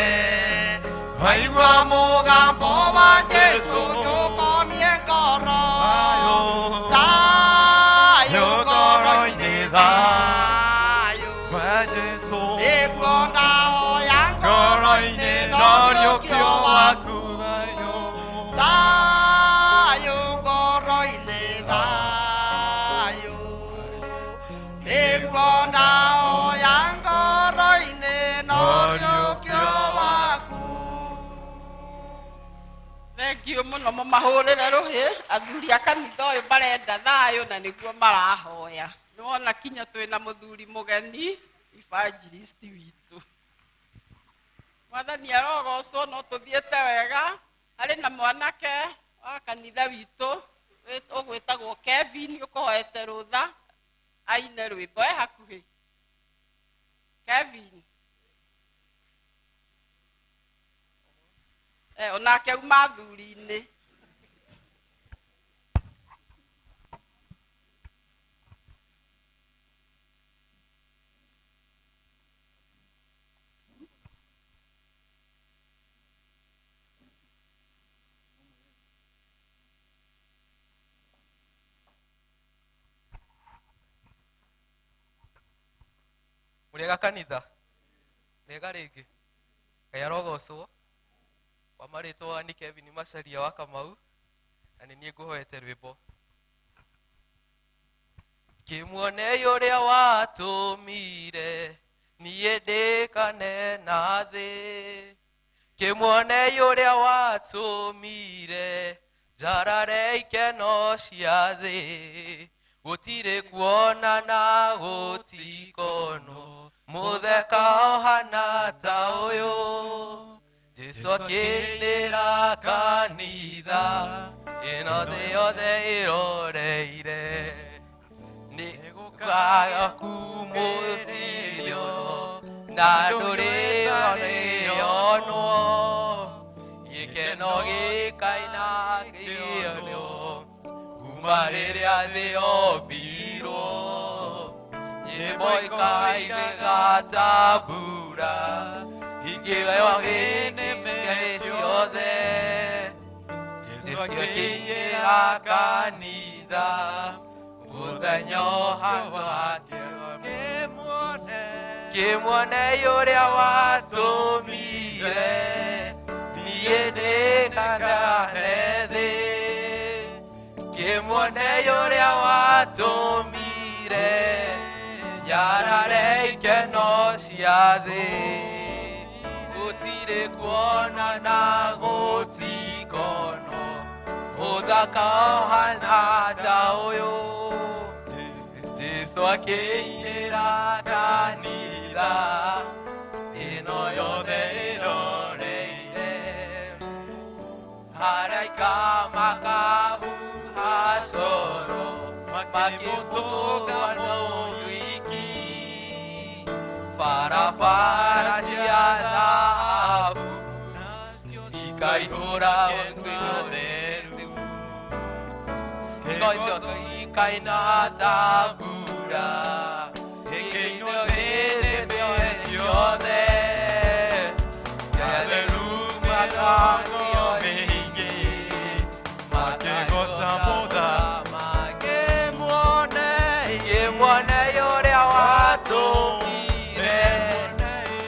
Waigua mũgambo wa Jesu Jesu ndũkomie ngoro, thayũ thayũ ngoro-inĩ, ngoro-inĩ, thayũ thayũ wa Jesu nĩguo ndahoya ngoro-inĩ, ngoro-inĩ, no no riũkio riũkio waku, waku. Thayũ Thayũ ngoro-inĩ, thayũ nĩguo ndahoya ngoro-inĩ, no riũkio waku. Thengiũ mũno, mũmahũrĩre rũhĩ athuri a kanitha ũyũ marenda thayũ na nĩguo marahoya. Nĩwona kinya twĩna mũthuri mũgeni evangelist witũ. Mwathani arogocwo. No tũthiĩte wega. Harĩ na mwanake wa kanitha witũ ũgwĩtagwo Kevin ũkũhoete rũtha aine rwĩmbo e hakuhĩ. Kevin onake uma athuri-inĩ. Mũrĩega kanitha? Rĩega rĩngĩ. Ngai arogocwo. Kwa marĩtwa nĩ Kevin Macharia wa Kamau, na nĩ niĩ ngũhoete rwĩmbo. Kĩmuonei ũrĩa watũmire niĩ ndĩkane na thĩ, kĩmuonei ũrĩa watũmire njarare ikeno cia thĩ. Gũtirĩ kuona na gũtikonwo mũtheka ũhana ta ũyũ. Jesu akĩinĩra kanitha ĩno thĩ yothe ĩroreire, nĩ gũkaga kumũrĩrio na ndũrĩonwo gĩkeno gĩkaina kĩonwo kuma rĩrĩa thĩ yombirwo. Nyĩmbo ikainĩka ta mbura ikĩgaywo nĩmĩ ciothe. Jesu akĩingĩra kanitha mũthenya ũcio kĩmuonei ũrĩa watũmire niĩ ndĩkagane thĩ, kĩmuonei ũrĩa watũmire nyarare ikeno cia thĩ. Gũtirĩ kuona na gũtikonwo ũthaka ũhana ta ũyũ. Jesu akĩingĩra kanitha ĩno yothe ĩroreire, araika makahuha coro makĩmũtũnga mũgwiki, barabara cia thahabu ikaihũra ũtheru, ngo ikaina ta mbura ĩkĩinwo nĩrĩmĩ ciothe. Theru makanio mĩingĩ makĩgoca mũthamaki. Kĩmuonei ũrĩa watũmire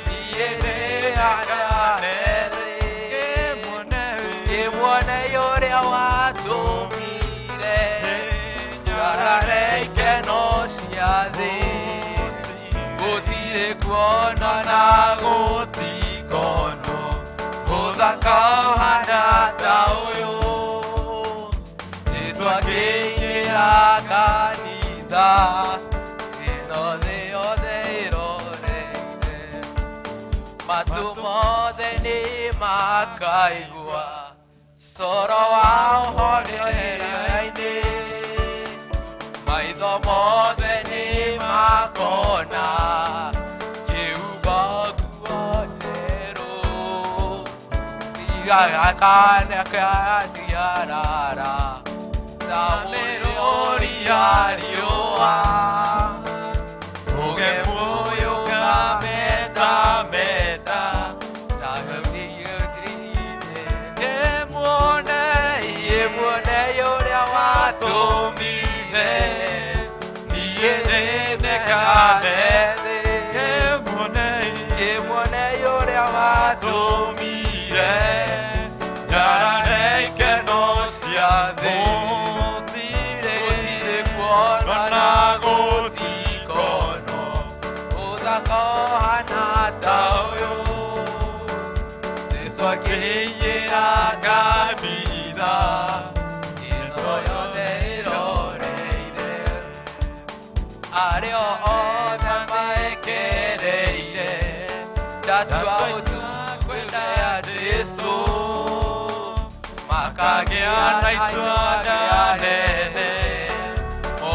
niĩ ndĩhagane thĩ, kĩmuonei ũrĩa watũmire nyarare ikeno cia thĩ. Gũtirĩ kuona na gũtikonwo ũthaka ũhana ta ũyũ. Ĩno thĩ yothe ĩroreire matu mothe nĩ makaigua coro wa ũhoreria-inĩ maitho mothe nĩ makona kĩhuba nguo njerũ tigakanakaniarara ta mĩrũri ya riũa ũgemuoyo kametameta ĩmuone ũrĩa watũmire niĩ nĩnekane ĩmuone ũrĩa watũmire njarane ikeno cia thĩ gũtirĩ kuona na gũtikonwo ũthaka ũhana ta ũyũ Jesu akĩiyĩra kanitha ĩno yothe ĩroreire arĩa othe maekereire ndatua ũtua ya Jesu makagĩa na itua nene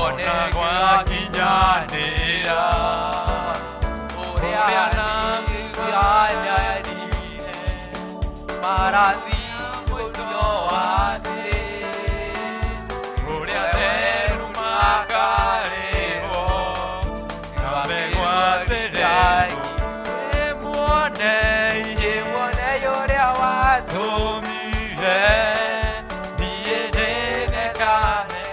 one gwakinyanĩra ũrĩa naniarire marathi mũico wa thĩ ũrĩa theru makarĩhwo ngamegwatĩre ĩmuone ĩmuone ũrĩa watũmire niĩ nĩngekane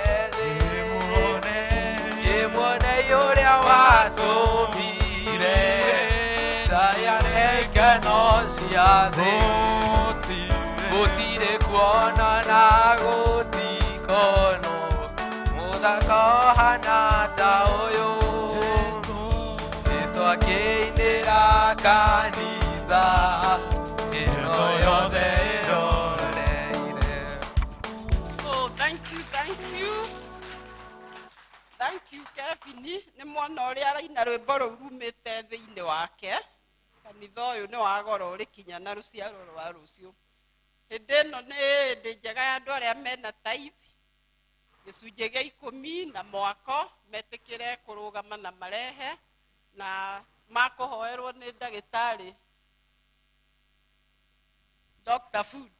ĩmuone ũrĩa watũmire ndayane ikeno cia thĩ gũtirĩ kuona na gũtikonwo mũthaka ũhana ta ũyũ Jesu akĩinĩra kanitha ĩno yothe ĩroreire. Oh, thank you, thank you. Thank you, Kevin. Nĩ mwana ũrĩa araina rwĩmbo rũu rumĩte thĩinĩ wake. Kanitha ũyũ nĩ wa goro ũrĩ kinya na rũciaro rwa rũciũ. Hĩndĩ ĩno nĩ hĩndĩ njega ya andũ arĩa mena tithe gĩcunjĩ gĩa ikũmi na mwako metĩkĩre kũrũgama na marehe na makũhoerwo nĩ ndagĩtarĩ Dr. Food.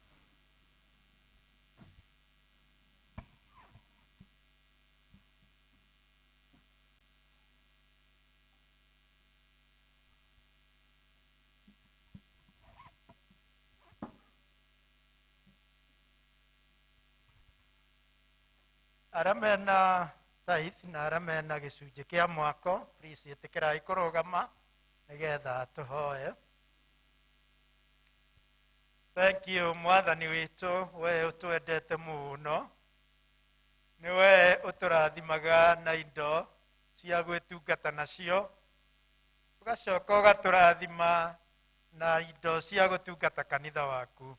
Arĩa mena tithe na arĩa mena gĩcunjĩ kĩa mwako, please ĩtĩkĩrai kũrũgama nĩgetha tũhoe. Thank you mwathani witũ, we ũtwendete mũno, nĩ we ũtũrathimaga na indo cia gwĩtungata nacio, ũgacoka ũgatũrathima na indo cia gũtungata kanitha waku.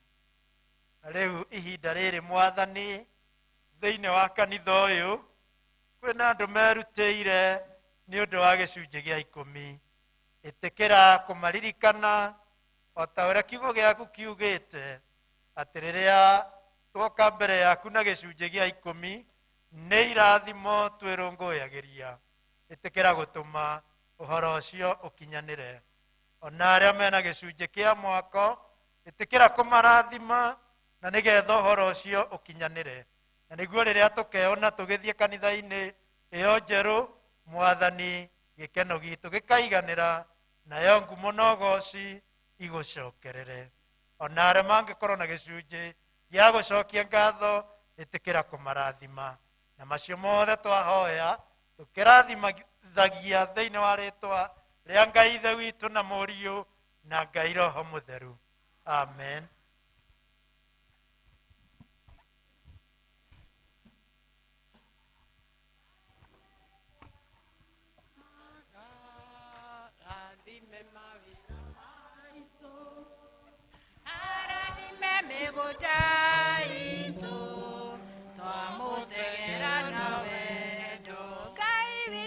Na rĩu ihinda rĩrĩ mwathani, thĩinĩ wa kanitha ũyũ kwĩna andũ merutĩire nĩ ũndũ wa gĩcunjĩ gĩa ikũmi. Ĩtĩkĩra kũmaririkana o ta ũrĩa kiugo gĩaku kiugĩte atĩ rĩrĩa twoka mbere yaku na gĩcunjĩ gĩa ikũmi nĩ irathimo twĩrũngũyagĩria. Ĩtĩkĩra gũtũma ũhoro ũcio ũkinyanĩre. Ona arĩa mena gĩcunjĩ kĩa mwako, ĩtĩkĩra kũmarathima na nĩgetha ũhoro ũcio ũkinyanĩre. Na nĩguo rĩrĩa tũkeona tũgĩthiĩ kanitha-inĩ ĩyo njerũ, mwathani gĩkeno gitũ gĩkaiganĩra, nayo ngumo na ũgoci igũcokerere. Ona arĩa mangĩkorwo na gĩcunjĩ gĩa gũcokia ngatho, ĩtĩkĩra kũmarathima. Na macio mothe twahoya tũkĩrathimathagia thĩinĩ wa rĩtwa rĩa Ngai Ithe witũ na Mũriũ na Ngai Roho Mũtheru. Amen. Rathime mawĩra maitũ, Arathime mĩgũnda itũ, twamũtegera na wendo. Ngai witũ.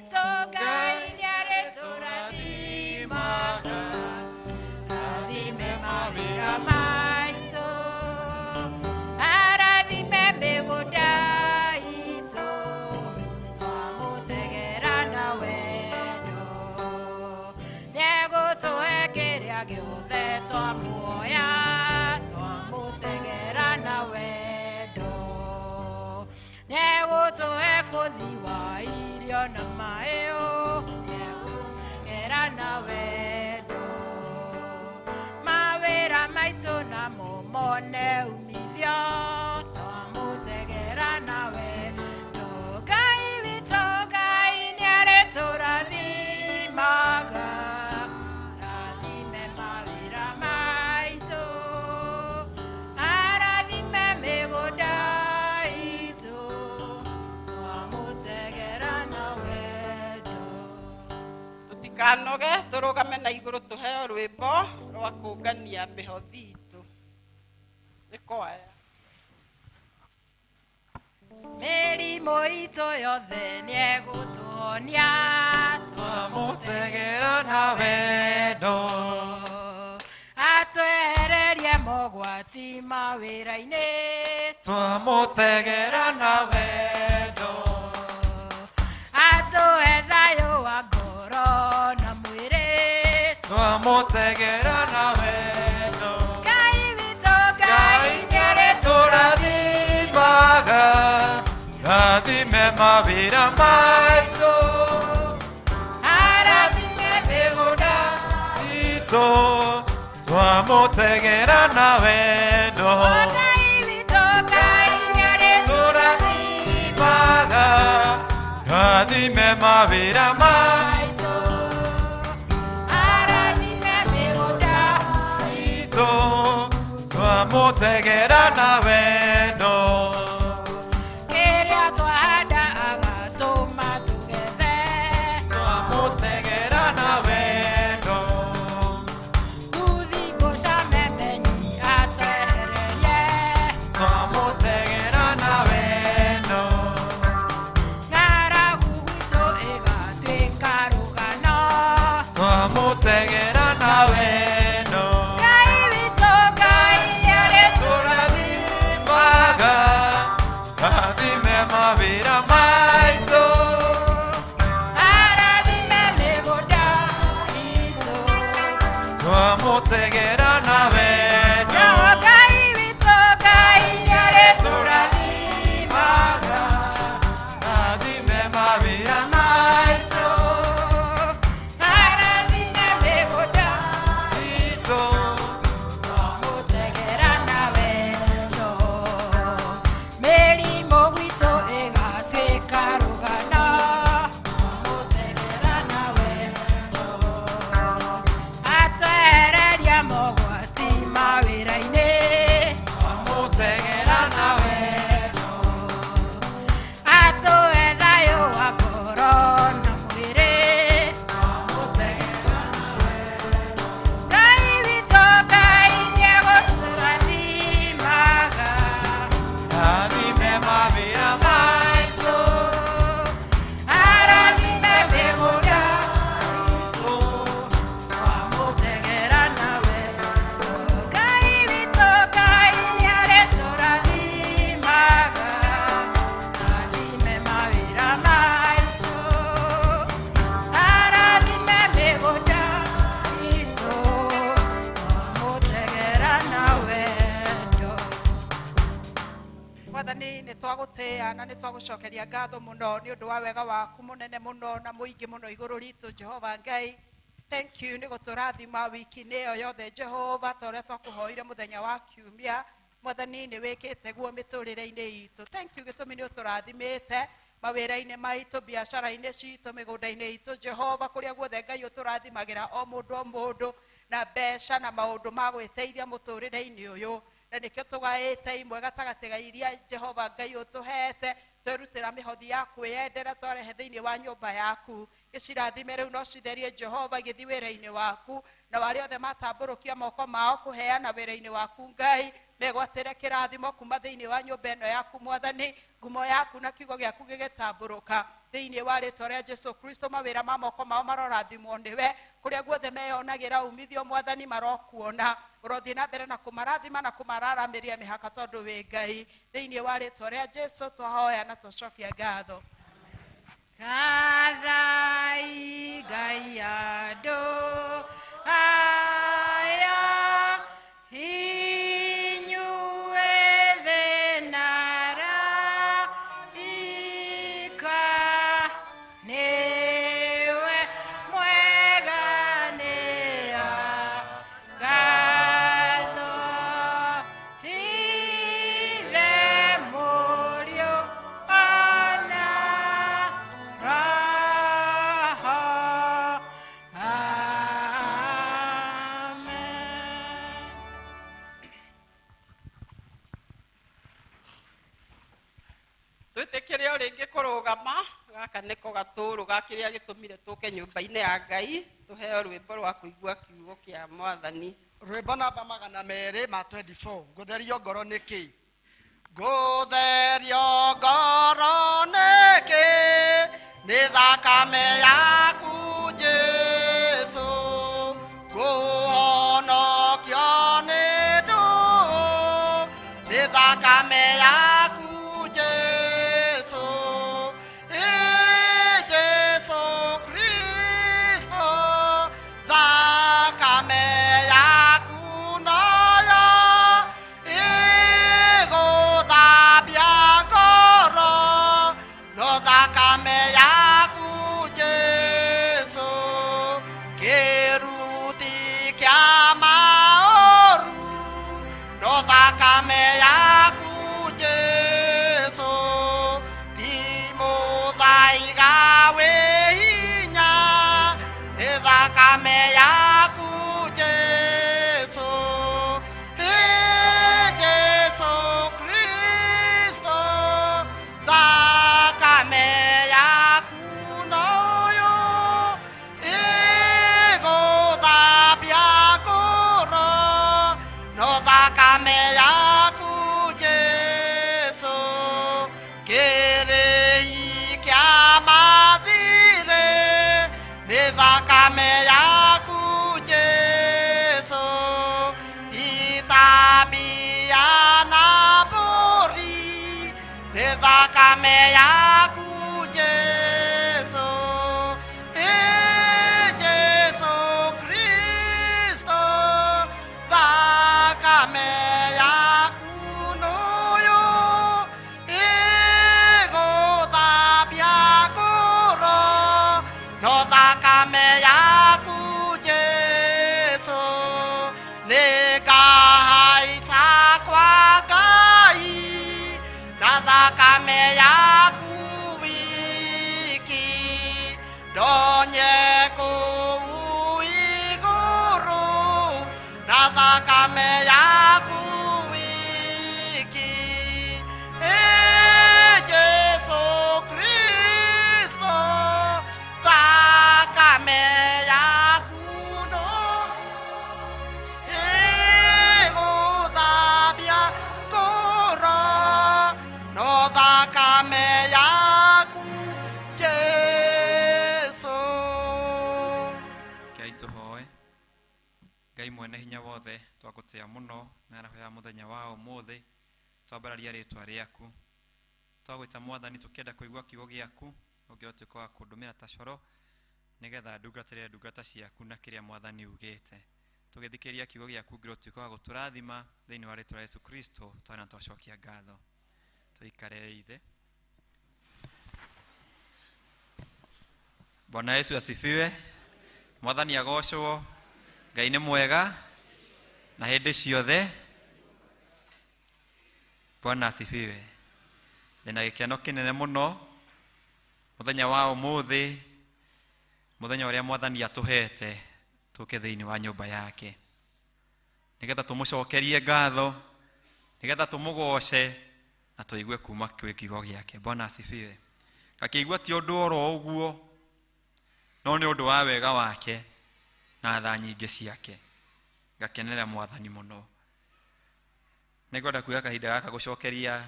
bũthi wa irio na maĩ gera na wendo mawĩra maitũ namo mone umithio twamũtegera na wendo Ngai witũ Ngai nĩarĩtũrathimaga rathime mawĩra maitũ arathime mĩgũnda itũ twamũtegera na wendo. Tũtikanoge tũrũgame na igũrũ tũheo rwĩmbo rwa kũngania mĩhothi itũ nĩ kwaya. Mĩrimũ itũ yothe nĩegũtũhonia Twamũtegera na wendo atwehererie mogwati mawĩra-inĩ Twamũtegera na wendo atũhe thayũ wa ngoro na mwĩrĩ Twamũtegera na wendo Ngai witũ Ngai Ngai nĩarĩtũrathimaga rathime mawĩra maitũ arathime mĩgũnda itũ twamũtegera na wendo Ngai witũ Ngai tũrathimaga rathime mawĩra maitũ arathime mĩgũnda maitũ twamũtegera na wendo kĩrĩa twahanda agatũma tũgethe twamũtegera na wendo nguthi ngũca memenyi atwehererie twamũtegera na wendo ng'aragu gwitũ ĩgatuĩka rũgano twamũtegera na wendo Ngai witũ Ngai tũrathimaga rathime mawĩra maitũ arathime mĩgũnda itũ twamũtegera na wendo Ngai witũ Ngai nĩarĩtũrathimaga rathime mawĩra maitũ arathime mĩgũnda itũ twamũtegera na wendo mĩrimũ gwitũ ĩgatuĩka rũgano twamũtegera na wendo atwehereria mogwati mawĩra-inĩ twamũtegera na wendo atũhe thayũ wa ngoro na mwĩrĩ twamũtegera na wendo Ngai witũ Ngai nĩegũtũrathimaga rathime mawĩra maitũ arathime mĩgũnda itũ twamũtegera na wendo Ngai witũ Ngai nĩarĩtũrathimaga rathime mawĩra maitũ arathime mĩgũnda itũ twamũtegera na wendo. Mwathani nĩ twagũtĩĩa na nĩ twagũcokeria ngatho mũno nĩ ũndũ wa wega waku mũnene mũno na mũingĩ mũno igũrũ ritũ Jehova Ngai. Thank you nĩ gũtũrathima wiki-inĩ ĩyo yothe Jehova ta ũrĩa twakũhoire mũthenya wa kiumia. Mwathani nĩ wĩkĩte guo mĩtũrĩre-inĩ itũ. Thank you gĩtũmi nĩ ũtũrathimĩte mawĩra-inĩ maitũ, biacara-inĩ citũ, mĩgũnda-inĩ itũ Jehova, kũrĩa guothe Ngai ũtũrathimagĩra o mũndũ o mũndũ na mbeca na maũndũ ma gwĩteithia mũtũrĩre-inĩ ũyũ na nĩkĩo tũgaĩte imwe gatagatĩ ga iria Jehova Ngai ũtũhete twerutĩra mĩhothi ya kwĩyendera twarehe thĩinĩ wa nyũmba yaku gĩcirathime rĩu no citherie Jehova igĩthiĩ wĩra-inĩ waku na arĩa othe matambũrũkia moko mao kũheana wĩra-inĩ waku Ngai megwatĩre kĩrathimo kuma thĩinĩ wa nyũmba ĩno yaku Mwathani ngumo yaku na kiugo gĩaku gĩgĩtambũrũka thĩinĩ wa rĩtwa rĩa Jesu Kristo mawĩra ma moko mao marorathimwo nĩwe kũrĩa guothe meyonagĩra umithio Mwathani marokuona ũrothiĩ na mbere na kũmarathima na kũmararamĩria mĩhaka tondũ wĩ Ngai thĩinĩ wa rĩtwa rĩa Jesu twahoya na twacokia ngatho. Gathai Ngai andũ aya inyuĩ thĩ na araika Twĩtĩkĩre o rĩngĩ kũrũgama gaka nĩko gatũrũ ga kĩrĩa gĩtũmire tũke nyũmba-inĩ ya Ngai tũheo rwĩmbo rwa kũigua kiugo kĩa Mwathani. Rwĩmbo namba 224, ngũtherio ngoro nĩkĩ? Ngũtherio ngoro nĩkĩ? Nĩ thakame yaku Jesũ, ngũhonokio nĩ ndũũ, nĩ thakame yaku Jesũ. Ĩ Jesũ Kristo, thakame yaku noyo ĩgũthambia ngoro, no thakame yaku Jesũ, kĩruti kĩa maũru, no thakame yaku Jesũ, ti mũthaiga wĩ hinya, nĩ thakame yaku Jesũ. Ĩ Jesũ Kristo, thakame yaku noyo ĩgũthambia ngoro, no thakame yaku Jesũ, kĩrĩhi kĩa mathirĩ, nĩ thakame yaku Jesũ, itambia na mbũri, nĩ thakame yaku Jesũ. Ĩ Jesũ Kristo, thakame yaku noyo ĩgũthambia ngoro, no thakame yaku Jesũ, nĩngahaica kwa Ngai, na thakame yaku wiki, ndonye kũu igũrũ, na thakame yaku wiki. Ĩ Jesũ Kristo, thakame yaku no ĩgũthambia ngoro, no thakame yaku Jesũ. Ngai tũhoe. Ngai mwene hinya wothe, twagũtĩa mũno na roho ya mũthenya wa ũmũthĩ, twambararia rĩtwa rĩaku, twagwĩta Mwathani tũkĩenda kũigua kiugo gĩaku, ũngĩotuĩka wa kũndũmĩra ta coro nĩgetha ndungatĩre ndungata ciaku na kĩrĩa Mwathani ugĩte. Tũgĩthikĩrĩria kiugo gĩaku, ngĩrwo wa gũtũrathima thĩinĩ wa rĩtwa rĩa Yesu Kristo, twana twacokia ngatho. Tũikare ithe. Bwana Yesu asifiwe. Mwathani agocwo. Ngai nĩ mwega na hĩndĩ ciothe. Bwana asifiwe. Ndĩna gĩkeno kĩnene mũno mũthenya wa ũmũthĩ, mũthenya ũrĩa Mwathani atũhete tũke thĩinĩ wa nyũmba yake, nĩgetha tũmũcokerie ngatho, nĩgetha tũmũgoce na tũigue kuma kwĩ kiugo gĩake. Bwana asifiwe. Gakĩigua ti ũndũ oro ũguo, no nĩ ũndũ wa wega wake na tha nyingĩ ciake. Ngakenera Mwathani mũno. Nĩngwenda kuoya kahinda gaka gũcokeria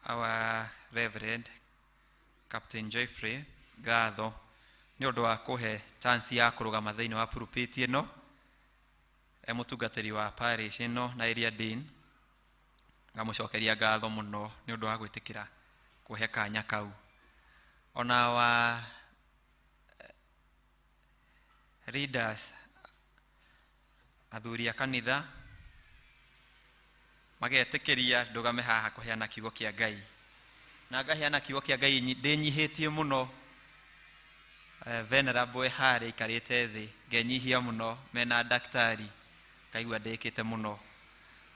our Reverend Captain Jeffrey ngatho nĩ ũndũ wa kũhe chance ya kũrũgama thĩinĩ wa pulpit ĩno e mũtungatĩri wa parish ĩno na area dean. Ngamũcokeria ngatho mũno nĩ ũndũ wa gwĩtĩkĩra kũhe kanya kau. Ona wa leaders, athuri a kanitha, magetĩkĩria ndũgame haha kũheana kiugo kĩa Ngai, na ngaheana kiugo kĩa Ngai ndĩnyihĩtie mũno. Venerable harĩa ikarĩte thĩ, ngenyihia mũno mena daktari, ngaigua ndĩkĩte mũno.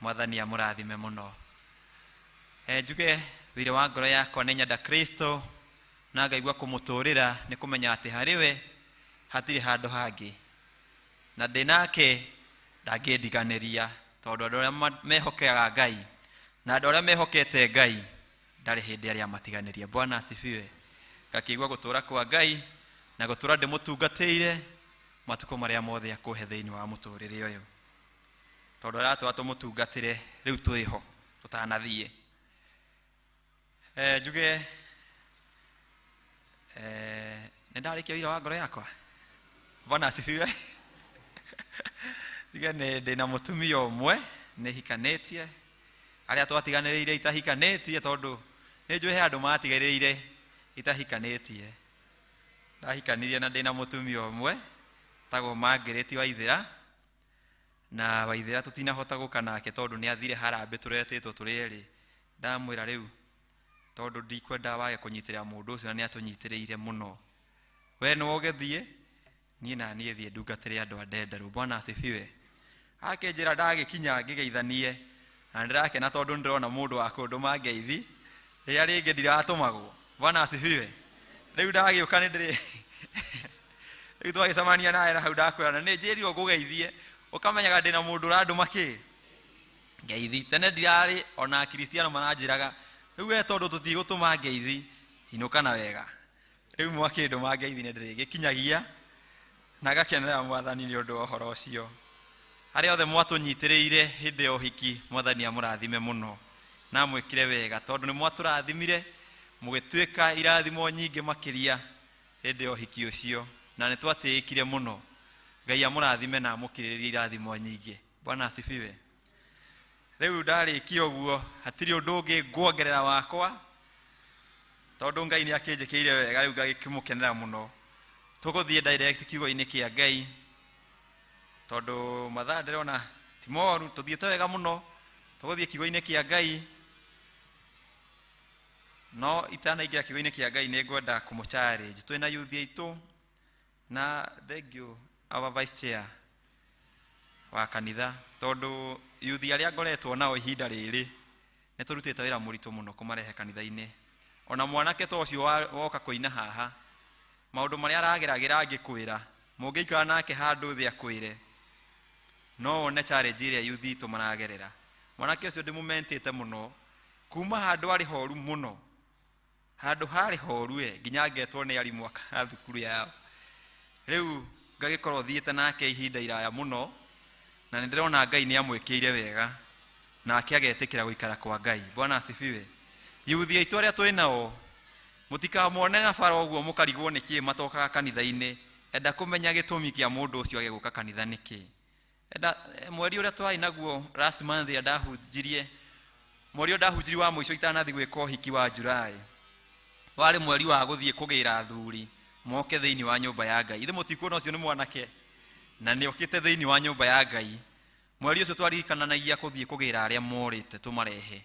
Mwathani amũrathime mũno. Njuge thĩinĩ wa ngoro yakwa nĩ nyenda Kristo na ngaigua kũmũtũrĩra nĩ kũmenya atĩ harĩ we hatirĩ handũ hangĩ, na ndĩ nake ndangĩndiganĩria, tondũ andũ arĩa mehokega Ngai na andũ arĩa mehokete Ngai Ndarĩ hĩndĩ arĩa matiganĩria. Bwana asifiwe. Ngakĩigua gũtũra kwa Ngai na gũtũra ndĩmũtungatĩire matukũ marĩa mothe akũhe thĩinĩ wa mũtũrĩre ũyũ, tondũ aratũra tũmũtungatĩre rĩu twĩho tũtanathiĩ. Njuge nĩ ndarĩkia wĩra wa ngoro yakwa. Bwana asifiwe. Njuge nĩ ndĩna mũtumia ũmwe nĩ hikanĩtie, arĩa twatiganĩrĩire itahikanĩtie, tondũ nĩ njũĩ he andũ matiganĩrĩire itahikanĩtie. Ndahikanirie na ndĩna mũtumia ũmwe tagwo Margaret Waithera, na Waithera tũtinahota gũka nake tondũ nĩ athire harambĩ tũretĩtwo tũrĩ erĩ. Ndamwĩra rĩu tondũ ndikwenda wage kũnyitĩrĩra mũndũ ũcio na nĩ atũnyitĩrĩire mũno, we nĩwe ũgĩthiĩ, niĩ na niĩ thiĩ ndungatĩre andũ a Ndenderũ. Bwana asifiwe. Akĩnjĩra ndagĩkinya ngĩgeithanie, na ndĩrakena tondũ nĩndĩrona mũndũ wa kũndũma ngeithi rĩrĩa rĩngĩ ndiratũmagwo. Bwana asifiwe. Rĩu ndagĩũka nĩ ndĩrĩ rĩu twagĩcemania nawe na hau ndakwĩra na nĩ njĩrirwo ngũgeithie, ũkamenyaga ndĩna mũndũ ũrandũma kĩ ngeithi. Tene ndirarĩ ona akristiano maranjĩraga rĩu we tondũ tũtigũtũma ngeithi inũka na wega. Rĩu mwakĩndũma ngeithi nĩ ndĩrĩgĩkinyagia na ngakenera Mwathani nĩ ũndũ wa ũhoro ũcio. Arĩa othe mwatũnyitĩrĩire hĩndĩ ya ũhiki, Mwathani amũrathime mũno na amwĩkĩre wega, tondũ nĩ mwatũrathimire mũgĩtuĩka irathimo nyingĩ makĩria hĩndĩ ya ũhiki ũcio, na nĩ twatĩĩkire mũno. Ngai amũrathime na amũkĩrĩrie irathimo nyingĩ. Bwana asifiwe. Rĩu ndarĩkia ũguo, hatirĩ ũndũ ũngĩ nguongerera wakwa, tondũ Ngai nĩ akĩnjĩkĩire wega, rĩu ngagĩkĩmũkenera mũno. Tũgũthiĩ direct kiugo-inĩ kĩa Ngai, tondũ mathaa ndĩrona ti moru, tũthiĩte wega mũno. Tũgũthiĩ kiugo-inĩ kĩa Ngai, no itanaingĩra kiugo-inĩ kĩa Ngai nĩ ngwenda kũmũ challenge. Twĩna youth aitũ na thank you our vice chair wa kanitha, tondũ youth arĩa ngoretwo nao ihinda rĩrĩ nĩ tũrutĩte wĩra mũritũ mũno kũmarehe kanitha-inĩ. Ona mwanake ta ũcio woka kũina haha, maũndũ marĩa arageragĩra angĩkwĩra, mũngĩikara nake handũ thĩ akwĩre, no wone challenge ĩrĩa youth itũ maragerera. Mwanake ũcio ndĩmũmentĩte mũno, kuma handũ arĩ horu mũno, handũ harĩ horu we, nginya ngetwo nĩ arimũ a thukuru yao. Rĩu ngagĩkorwo thiĩte nake ihinda iraya mũno, na nĩ ndĩrona Ngai nĩ amwĩkĩire wega, nake agetĩkĩra gũikara kwa Ngai. Bwana asifiwe. Yuthi aitũ arĩa twĩ nao, mũtikamone na bara ũguo mũkarigwo nĩ kĩĩ matokaga kanitha-inĩ. Enda kũmenya gĩtũmi kĩa mũndũ ũcio age gũka kanitha nĩ kĩĩ. Enda mweri ũrĩa twarĩ naguo last month ĩrĩa ndahunjirie, mweri ũrĩa ndahunjirie wa mũico itanathiĩ gwĩka ũhiki wa July, warĩ mweri wa gũthiĩ kũgĩra athuri moke thĩinĩ wa nyũmba ya Ngai. Ithe mũtikuona ũcio nĩ mwanake na nĩ okĩte thĩinĩ wa nyũmba ya Ngai. Mweri ũcio twarikananagia kũthiĩ kũgĩra arĩa morĩte tũmarehe.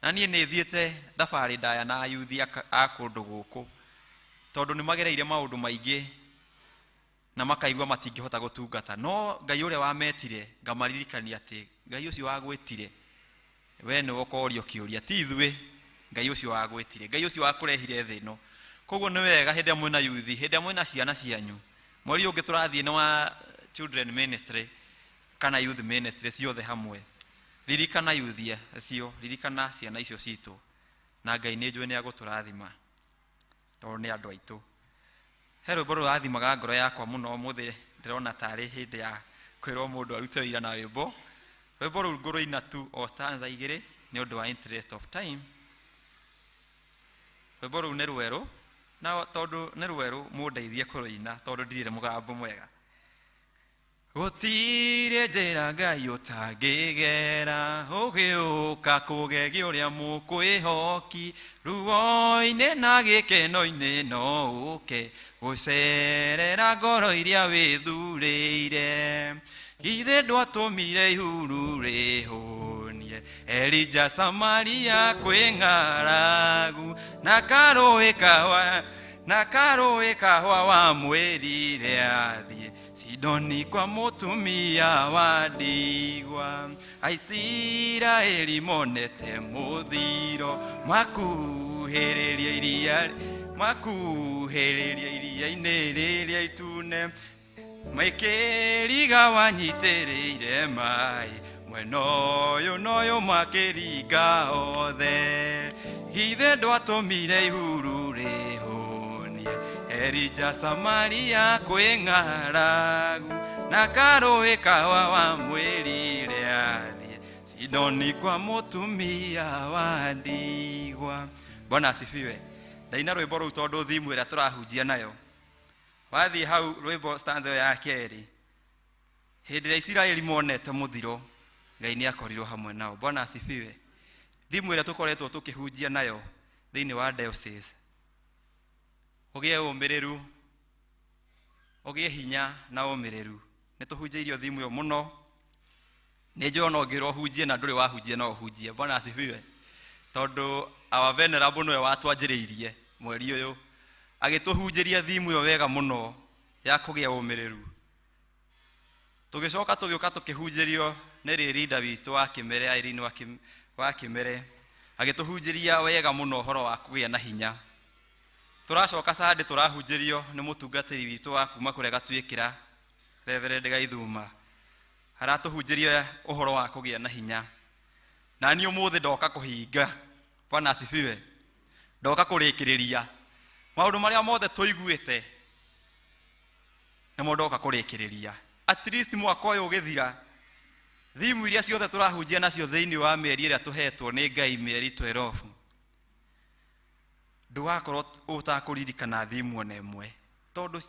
Na niĩ nĩ thiĩte thabarĩ ndaya na ayuthi a kũndũ gũkũ, tondũ nĩ magereire maũndũ maingĩ na makaigua matingĩhota gũtungata. No Ngai ũrĩa wametire, ngamaririkania atĩ Ngai ũcio wagwĩtire, we nĩwe ũkorio kĩũria, ti ithuĩ. Ngai ũcio wagwĩtire, Ngai ũcio wakũrehire thĩ ĩno. Koguo nĩ wega hĩndĩ ĩrĩa mwĩna yuthi, hĩndĩ ĩrĩa mwĩna ciana cianyu, mweri ũngĩ tũrathiĩ nĩ wa children ministry kana youth ministry ciothe hamwe. Ririkana yuthi acio, ririkana ciana icio citũ, na Ngai nĩ njũĩ nĩ agũtũrathima tondũ nĩ andũ aitũ. He rwĩmbo rũrathimaga ngoro yakwa mũno ũmũthĩ, ndĩrona tarĩ hĩndĩ ya kwĩrwo mũndũ arute wĩira na rwĩmbo. Rwĩmbo rũu ngũrũina tu o stanza igĩrĩ nĩ ũndũ wa interest of time. Rwĩmbo rũu nĩ rwerũ, na tondũ nĩ rwerũ mũndeithie kũrũina tondũ ndirĩ mũgambo mwega. Gũtirĩ njĩra Ngai ũtangĩgera, ũgĩũka kũgegia ũrĩa mũkwĩhoki, ruo-inĩ na gĩkeno-inĩ no ũke gũcerera ngoro iria wĩthurĩire. Githĩ ndwatũmire ihuru rĩhũnie Elija Samaria kwĩ ng'aragu, na karũĩ kahũa, na karũĩ kahũa wamwĩrire athiĩ Sidoni kwa mũtumia wa ndigwa. Aisiraeli monete mũthiro, makuhĩrĩria iria, makuhĩrĩria iria-inĩ rĩrĩa itune, makĩriga wanyitĩrĩire maĩ, mwena ũyũ na ũyũ makĩringa othe. Githĩ ndwatũmire ihuru rĩhũnie Elija Samaria kwĩ ng'aragu na karũĩ kawa wamwĩrire athiĩ Sidoni kwa mũtumia wa ndigwa. Bwana asifiwe. Ndaina rwĩmbo rũu tondũ thimu ĩrĩa tũrahunjia nayo wathiĩ hau rwĩmbo stanza ya kerĩ, hĩndĩ ĩrĩa Isiraeli monete mũthiro Ngai nĩ akorirwo hamwe nao. Bwana asifiwe. Thimu ĩrĩa tũkoretwo tũkĩhunjia nayo thĩinĩ wa diocese, ũgĩe ũmĩrĩru, ũgĩe hinya na ũmĩrĩru. Nĩ tũhunjĩirio thimu ĩyo mũno, nĩ njũĩ ona ũngĩrwo ũhunjie na ndũrĩ wahunjia no ũhunjie. Bwana asifiwe. Tondũ our venerable nĩwe watwanjĩrĩirie mweri ũyũ agĩtũhunjĩria thimu ĩyo wega mũno ya kũgĩa ũmĩrĩru. Tũgĩcoka tũgĩũka tũkĩhunjĩrio nĩ rĩrinda witũ wa Kĩmere, Irene wa Kĩmere, agĩtũhunjĩria wega mũno ũhoro wa kũgĩa na hinya. Tũracoka Sunday tũrahunjĩrio nĩ mũtungatĩri witũ wa kuma kũrĩa Gatuĩkĩra, Reverend Gaithuma, aratũhunjĩria ũhoro wa kũgĩa na hinya. Na niĩ ũmũthĩ ndoka kũhinga. Bwana asifiwe. Ndoka kũrĩkĩrĩria maũndũ marĩa mothe tũiguĩte, nĩmo ndoka kũrĩkĩrĩria. At least mwaka ũyũ ũgĩthira, thimu iria ciothe tũrahunjia nacio thĩinĩ wa mĩeri ĩrĩa tũhetwo nĩ Ngai, mĩeri 12, ndũgakorwo ũtakũririkana thimu ona ĩmwe, tondũ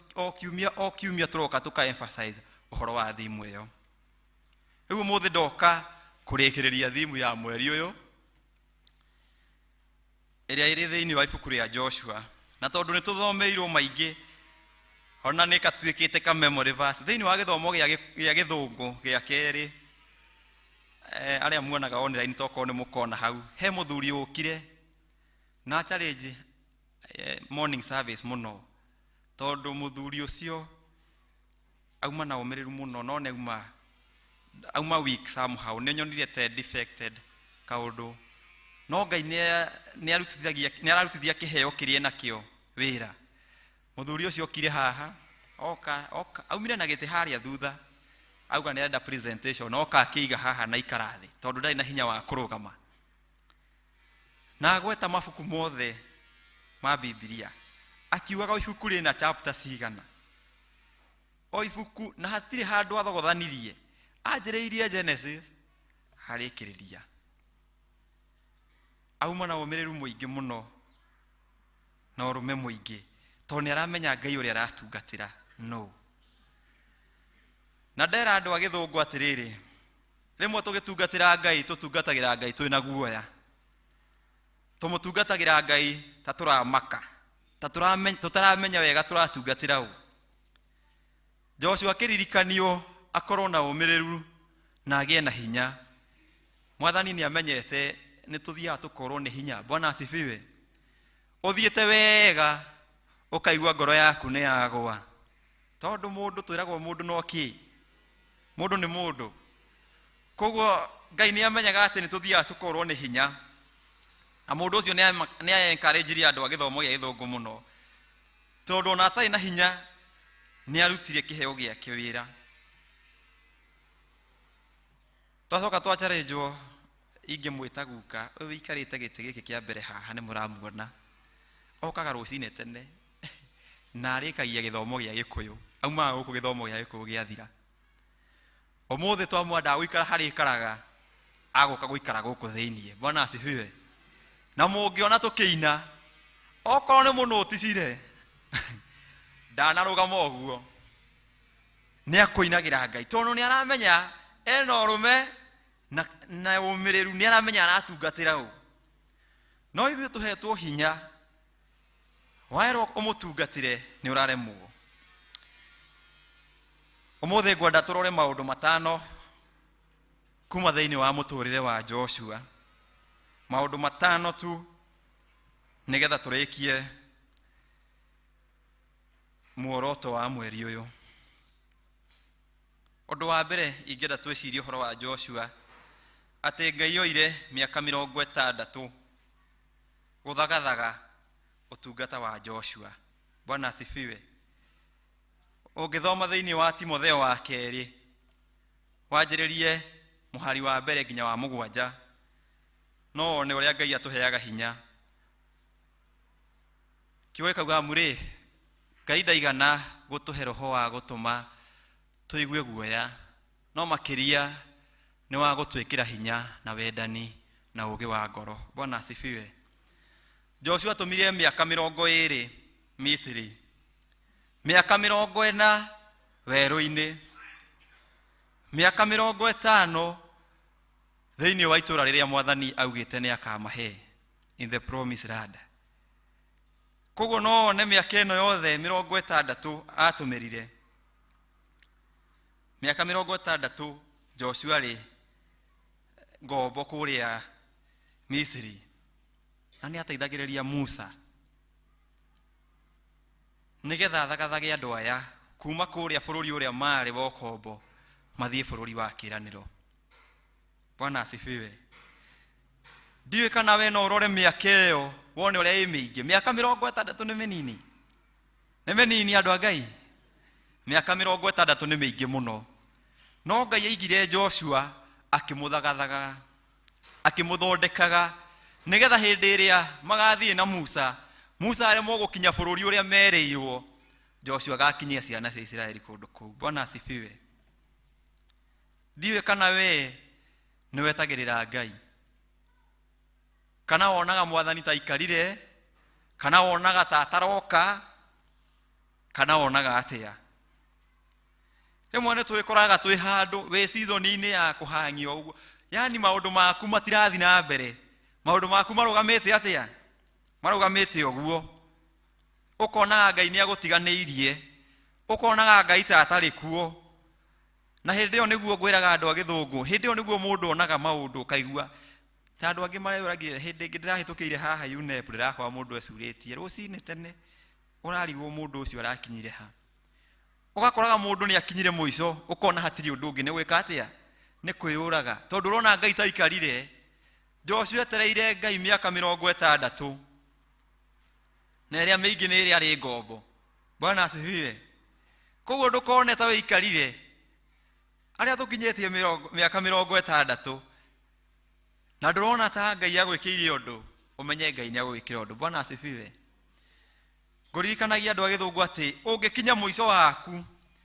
o kiumia tũroka tũka emphasize ũhoro wa thimu ĩyo. Rĩu ũmũthĩ ndoka kũrĩkĩrĩria thimu ya mweri ũyũ ĩrĩa ĩrĩ thĩinĩ wa ibuku rĩa Joshua, na tondũ nĩ tũthomeirwo maingĩ ona nĩ gatuĩkĩte ka memory verse thĩinĩ wa gĩthomo gĩa gĩthũngũ gĩa kerĩ. Arĩa muonaga online tokorwo nĩ mũkona hau, he mũthuri ũkire na challenge morning service mũno, tondũ mũthuri ũcio auma na ũmĩrĩru mũno, no nĩ auma weak somehow, nĩ nyonire te defected kaũndũ, no Ngai nĩ ararutithia kĩheo kĩrĩa enakĩo wĩra. Mũthuri ũcio okire haha, oka aumire na gĩtĩ harĩa thutha, auga nĩ arenda presentation, oka akĩiga haha na ikara thĩ tondũ ndarĩ na hinya wa kũrũgama. Na agweta mabuku mothe ma Bibilia, akiugaga ibuku rĩna chapter cigana, o ibuku, na hatirĩ handũ athogothanirie, anjĩrĩirie Genesis harĩkĩrĩria. Auma na ũmĩrĩru mũingĩ mũno na ũrũme mũingĩ, tondũ nĩ aramenya Ngai ũrĩa aratungatĩra no. Na ndera andũ a gĩthũngũ atĩrĩrĩ, rĩmwe tũgĩtungatĩra Ngai tũtungatagĩra Ngai twĩna guoya, tũmũtungatagĩra Ngai ta tũramaka, ta tũtaramenya wega tũratungatĩra ũ. Joshua akĩririkanio akorwo na ũmĩrĩru na agĩe na hinya. Mwathani nĩ amenyete nĩ tũthiaga tũkorwo nĩ hinya. Bwana asifiwe. Ũthiĩte wega ũkaigua ngoro yaku nĩ yagwa, tondũ mũndũ twĩragwo mũndũ no kĩ, mũndũ nĩ mũndũ. Koguo Ngai nĩ amenyaga atĩ nĩ tũthiaga tũkorwo nĩ hinya, na mũndũ ũcio nĩ encourage andũ a gĩthomo gĩa gĩthũngũ mũno, tondũ ona atarĩ na hinya nĩ arutire kĩheo gĩake wĩra. Twacoka twacharĩnjwo ingĩmwĩta guka ũyũ wĩikarĩte gĩtĩ gĩkĩ kĩa mbere haha, nĩ mũramuona, okaga rũcinĩ tene na arĩkagia gĩthomo gĩa Gĩkũyũ, aumaga gũkũ gĩthomo gĩa Gĩkũyũ gĩathira. Ũmũthĩ twamwenda gũikara harĩa aikaraga, agũka gũikara gũkũ thĩiniĩ. Bwana asifiwe. Na mũngĩona tũkĩina, okorwo nĩ mũnũticire ndanarũgama ũguo, nĩ akũinagĩra Ngai, tondũ nĩ aramenya ena ũrũme na ũmĩrĩru, nĩ aramenya aratungatĩra ũ. No ithuĩ tũhetwo hinya, waerwo ũmũtungatĩre nĩ ũraremwo. Ũmũthĩ ngwenda tũrore maũndũ matano kuma thĩinĩ wa mũtũrĩre wa Joshua, maũndũ matano tu nĩgetha tũrĩkie muoroto wa mweri ũyũ. Ũndũ wa mbere ingĩenda twĩcirie ũhoro wa Joshua, atĩ Ngai oire mĩaka 60 gũthagathaga ũtungata wa Joshua. Bwana asifiwe. Ũngĩthoma thĩinĩ wa Timotheo wa kerĩ, wanjĩrĩrie mũhari wa mbere nginya wa 7, no wone ũrĩa Ngai atũheaga hinya. Kiugo gĩkauga amu rĩ, Ngai ndaigana gũtũhe roho wa gũtũma tũigue guoya, no makĩria nĩ wa gũtwĩkĩra hinya na wendani na ũũgĩ wa ngoro. Bwana asifiwe. Joshua atũmire mĩaka 20 Misiri, mĩaka 40 werũ-inĩ, mĩaka 50 thĩinĩ wa itũũra rĩrĩa mwathani augĩte nĩ akamahe in the promised land. Koguo no wone mĩaka ĩno yothe 60 atũmĩrire, mĩaka 60 Joshua rĩ ngombo kũrĩa Misiri, na nĩ ateithagĩrĩria Musa nĩgetha athagathage andũ aya kuma kũrĩa bũrũri ũrĩa marĩ wa ũkombo mathiĩ bũrũri wa kĩĩranĩro. Bwana asifiwe. Ndiũĩ kana we no ũrore mĩaka ĩyo wone ũrĩa ĩ mĩingĩ. Mĩaka 60 nĩ mĩnini, nĩ mĩnini andũ a Ngai. Mĩaka 60 nĩ mĩingĩ mũno. No Ngai aigire Joshua akĩmũthagathaga, akĩmũthondekaga, nĩgetha hĩndĩ ĩrĩa magathiĩ na Musa, Musa aremwo gũkinya bũrũri ũrĩa merĩirwo, Joshua agakinyia ciana cia Isiraeli kũndũ kũu. Bwana asifiwe. Ndiũĩ kana we nĩ wetagĩrĩra Ngai, kana wonaga mwathani ta aikarire, kana wonaga ta ataroka, kana wonaga atĩa. Rĩmwe nĩ twĩkoraga twĩ handũ wĩ season-inĩ ya kũhang'io ũguo, yaani maũndũ maku matirathiĩ na mbere, maũndũ maku marũgamĩte atĩa? Marũgamĩte ũguo. Ũkonaga Ngai nĩ agũtiganĩirie, ũkonaga Ngai ta atarĩ kuo. Na hĩndĩ ĩyo nĩguo ngwĩraga andũ a gĩthũngũ, hĩndĩ ĩyo nĩguo mũndũ onaga maũndũ ũkaigua ta andũ angĩ mareyũragia. Hĩndĩ ĩngĩ ndĩrahĩtũkĩire haha UNEP, ndĩrakora mũndũ ecurĩtie rũcinĩ tene, ũrarigwo mũndũ ũcio arakinyire ha. Ũgakoraga mũndũ nĩ akinyire mũico, ũkona hatirĩ ũndũ ũngĩ nĩ gwĩka atĩa, nĩ kwĩyũraga, tondũ ũrona Ngai ta aikarire. Joshua etereire Ngai mĩaka 60, na ĩrĩa mĩingĩ nĩ ĩrĩa arĩ ngombo. Bwana asifiwe. Koguo ndũkone ta wĩikarire. Arĩa tũkinyĩtie mĩaka 60 na ndũrona ta Ngai agwĩkĩire ũndũ, ũmenye Ngai nĩ agwĩkĩra ũndũ. Bwana asifiwe. Ngũririkanagia andũ a gĩthũngũ atĩ ũngĩkinya mũico waku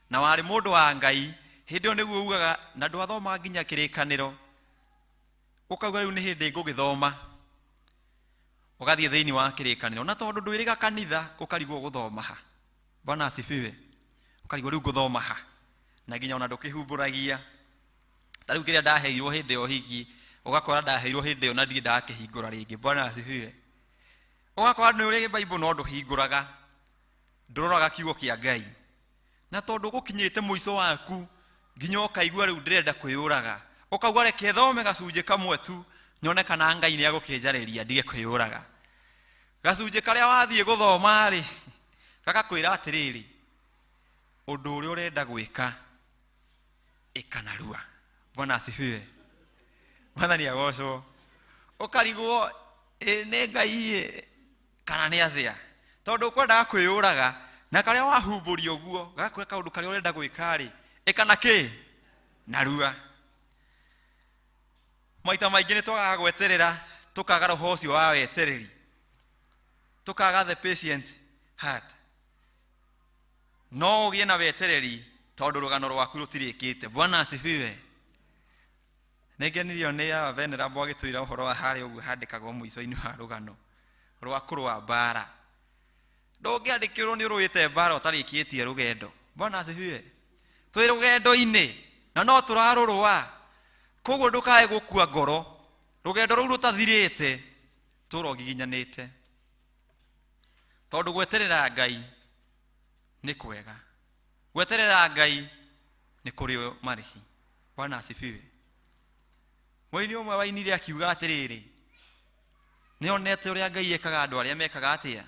na warĩ mũndũ wa Ngai, hĩndĩ ĩyo nĩguo ugaga, na ndwathoma nginya kĩrĩkanĩro, ũkauga rĩu nĩ hĩndĩ ngũgĩthoma, ũgathiĩ thĩinĩ wa kĩrĩkanĩro, na tondũ ndwĩrĩga kanitha ũkarigwo gũthoma ha. Bwana asifiwe. Ũkarigwo rĩu ngũthoma ha, na nginya ona ndũkĩhumbũragia. Ta rĩu kĩrĩa ndaheirwo hĩndĩ ya ũhiki, ũgakora ndaheirwo hĩndĩ ĩyo na ndirĩ ndakĩhingũra rĩngĩ. Bwana asifiwe. Ũgakora nĩ ũrĩ Bible no ndũhingũraga, ndũroraga kiugo kĩa Ngai, na tondũ gũkinyĩte mũico waku nginya ũkaigua rĩu ndĩrenda kwĩyũraga, ũkauga reke thome gacunjĩ kamwe tu nyone kana Ngai nĩ agũkĩnjarĩria ndige kwĩyũraga. Gacunjĩ karĩa wathiĩ gũthoma rĩ, gagakwĩra atĩrĩrĩ, ũndũ ũrĩa ũrenda gwĩka ĩka narua. Bwana asifiwe. Mwathani agocwo. Ũkarigwo ĩ nĩ Ngai ĩ kana nĩ athĩa, tondũ ũkwendaga kwĩyũraga, na karĩa wahumbũria ũguo gagakwĩra kaũndũ karĩa ũrenda gwĩka rĩ, ĩka na kĩ? Narua. Maita maingĩ nĩ twagaga gweterera, tũkaga roho ũcio wa wetereri, tũkaga the patient heart. No ũgĩe na wetereri tondũ rũgano rwaku rũtirĩkĩte. Bwana asifiwe. Nĩ ngenirio nĩ aya venerable agĩtwĩra ũhoro wa harĩa ũguo handĩkagwo mũico-inĩ wa rũgano rwa kũrũa mbara. Ndũngĩandĩkĩrwo nĩ ũrũĩte mbara ũtarĩkĩtie rũgendo. Bwana asifiwe. Twĩ rũgendo-inĩ na no tũrarũrũa, koguo ndũkae gũkua ngoro. Rũgendo rũu rũtathirĩte tũra ũgiginyanĩte, tondũ gweterera Ngai nĩ kwega, gweterera Ngai nĩ kũrĩ marĩhi. Bwana asifiwe. Mũini ũmwe wainire akiuga atĩrĩrĩ, nĩ onete ũrĩa Ngai ekaga andũ arĩa mekaga atĩa,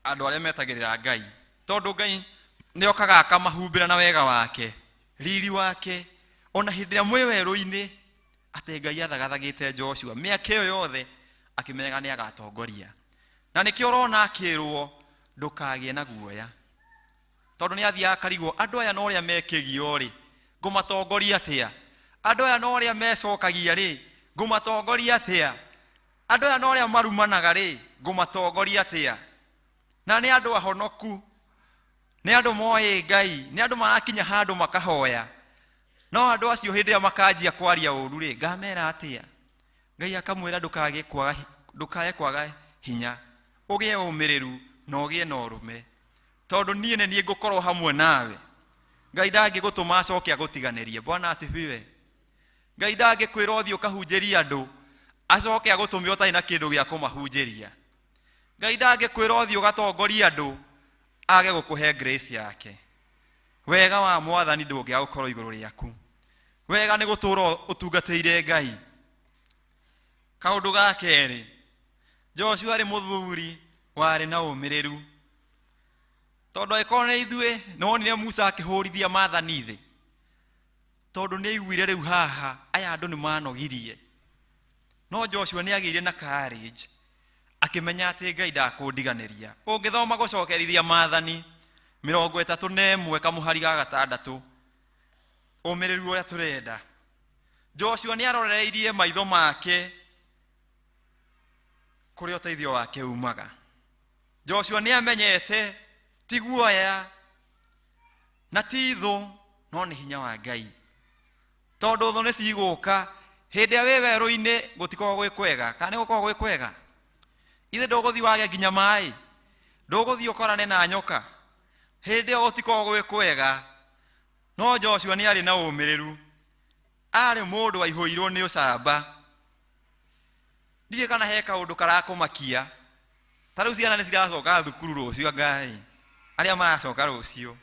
andũ arĩa metagĩrĩra Ngai, tondũ Ngai nĩ okaga akamahumbĩra na wega wake, riri wake, ona hĩndĩ ĩrĩa mwĩ werũ-inĩ, atĩ Ngai athagathagĩte Joshua mĩaka ĩyo yothe akĩmenyaga nĩ agatongoria. Na nĩkĩo ũrona akĩrwo ndũkagĩe na guoya, tondũ nĩ athiaga akarigwo andũ aya no ũrĩa mekĩgio rĩ, ngũmatongoria atĩa? Andũ aya no ũrĩa mecokagia rĩ, ngũmatongoria atĩa? Andũ aya no arĩa marumanaga rĩ, ngũmatongoria atĩa? Na nĩ andũ ahonoku, nĩ andũ moĩ Ngai, nĩ andũ marakinya handũ makahoya. No andũ acio hĩndĩ ĩrĩa makanjia kwaria ũru rĩ, ngamera atĩa? Ngai akamwĩra ndũkae kwaga hinya, ũgĩe ũmĩrĩru na ũgĩe na ũrũme, tondũ niĩ nĩ niĩ ngũkorwo hamwe nawe. Ngai ndangĩgũtũma acoke agũtiganĩrie. Bwana asifiwe. Ngai ndangĩkwĩra ũthiĩ ũkahunjĩrie andũ acoke agũtũme ũtarĩ na kĩndũ gĩa kũmahunjĩria. Ngai ndangĩkwĩra ũthiĩ ũgatongorie andũ age gũkũhe grace yake. Wega wa Mwathani ndũngĩaga gũkorwo igũrũ rĩaku. Wega nĩ gũtũũra ũtungatĩire Ngai. Kaũndũ ga kerĩ, Joshua arĩ mũthuri warĩ na ũmĩrĩru, tondũ angĩkorwo nĩ ithuĩ nĩ wonire Musa akĩhũrithia maathani thĩ, tondũ nĩ aiguire rĩu haha aya andũ nĩ manogirie. No Joshua nĩ agĩire na courage, akĩmenya atĩ Ngai ndakũndiganĩria. Ũngĩthoma gũcokerithia maathani 31 kamũhari ga 6, ũmĩrĩru ũrĩa tũrenda. Joshua nĩ arorereirie maitho make kũrĩa ũteithio wake umaga. Joshua nĩ amenyete ti guoya na ti thũ, no nĩ hinya wa Ngai, tondũ thũ nĩ cigũka. Hĩndĩ ĩrĩa wĩ werũ-inĩ gũtikoragwo gwĩ kwega, kana nĩ gũkoragwo gwĩ kwega? Ithe ndũgũthiĩ wage nginya maĩ, ndũgũthiĩ ũkorane na nyoka, hĩndĩ ĩyo gũtikoragwo gwĩ kwega. No Joshua nĩ arĩ na ũmĩrĩru, arĩ mũndũ waihũirwo nĩ ũcamba. Ndiũĩ kana he kaũndũ karakũmakia. Ta rĩu ciana nĩ ciracoka thukuru rũciũ, Ngai arĩa maracoka rũciũ,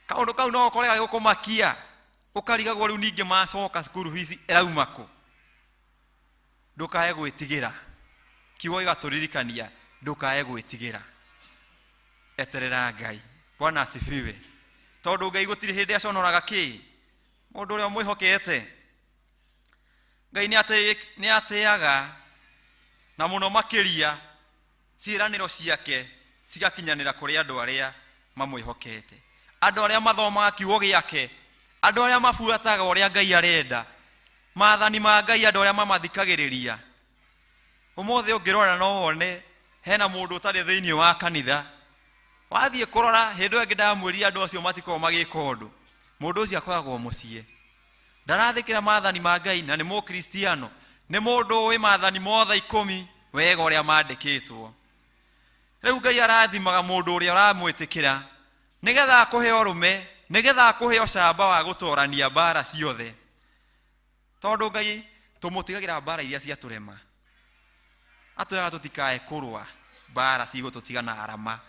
kaũndũ kau no ũkore gagĩgũkũmakia, ũkarigagwo rĩu ningĩ macoka cukuru fees ĩrauma kũ. Ndũkae gwĩtigĩra. Kiugo gĩgatũririkania ndũkae gwĩtigĩra, eterera Ngai. Bwana asifiwe. Tondũ Ngai gũtirĩ hĩndĩ aconoraga kĩ mũndũ ũrĩa ũmwĩhokete. Ngai nĩ atĩaga na mũno makĩria ciĩranĩro ciake cigakinyanĩra kũrĩ andũ arĩa mamwĩhokete, andũ arĩa mathomaga kiugo gĩake, andũ arĩa mabuataga ũrĩa Ngai arenda, maathani ma Ngai, andũ arĩa mamathikagĩrĩria. Ũmũthĩ ũngĩrora no wone hena mũndũ ũtarĩ thĩinĩ wa kanitha, wathiĩ kũrora hĩndĩ ĩyo ĩngĩ ndamwĩrire andũ acio matikoragwo magĩka ũndũ. Mũndũ ũcio akoragwo mũciĩ, ndarathĩkĩra maathani ma Ngai, na nĩ mũkristiano, nĩ mũndũ ũĩ maathani mothe 10 wega ũrĩa mandĩkĩtwo. Rĩu Ngai arathimaga mũndũ ũrĩa ũramwĩtĩkĩra nĩgetha akũhe ũrũme, nĩgetha akũhe ũcamba wa gũtorania mbara ciothe, tondũ Ngai tũmũtigagĩra mbara iria ciatũrema. Atwĩraga tũtikae kũrũa mbara cigũtũtiga na arama,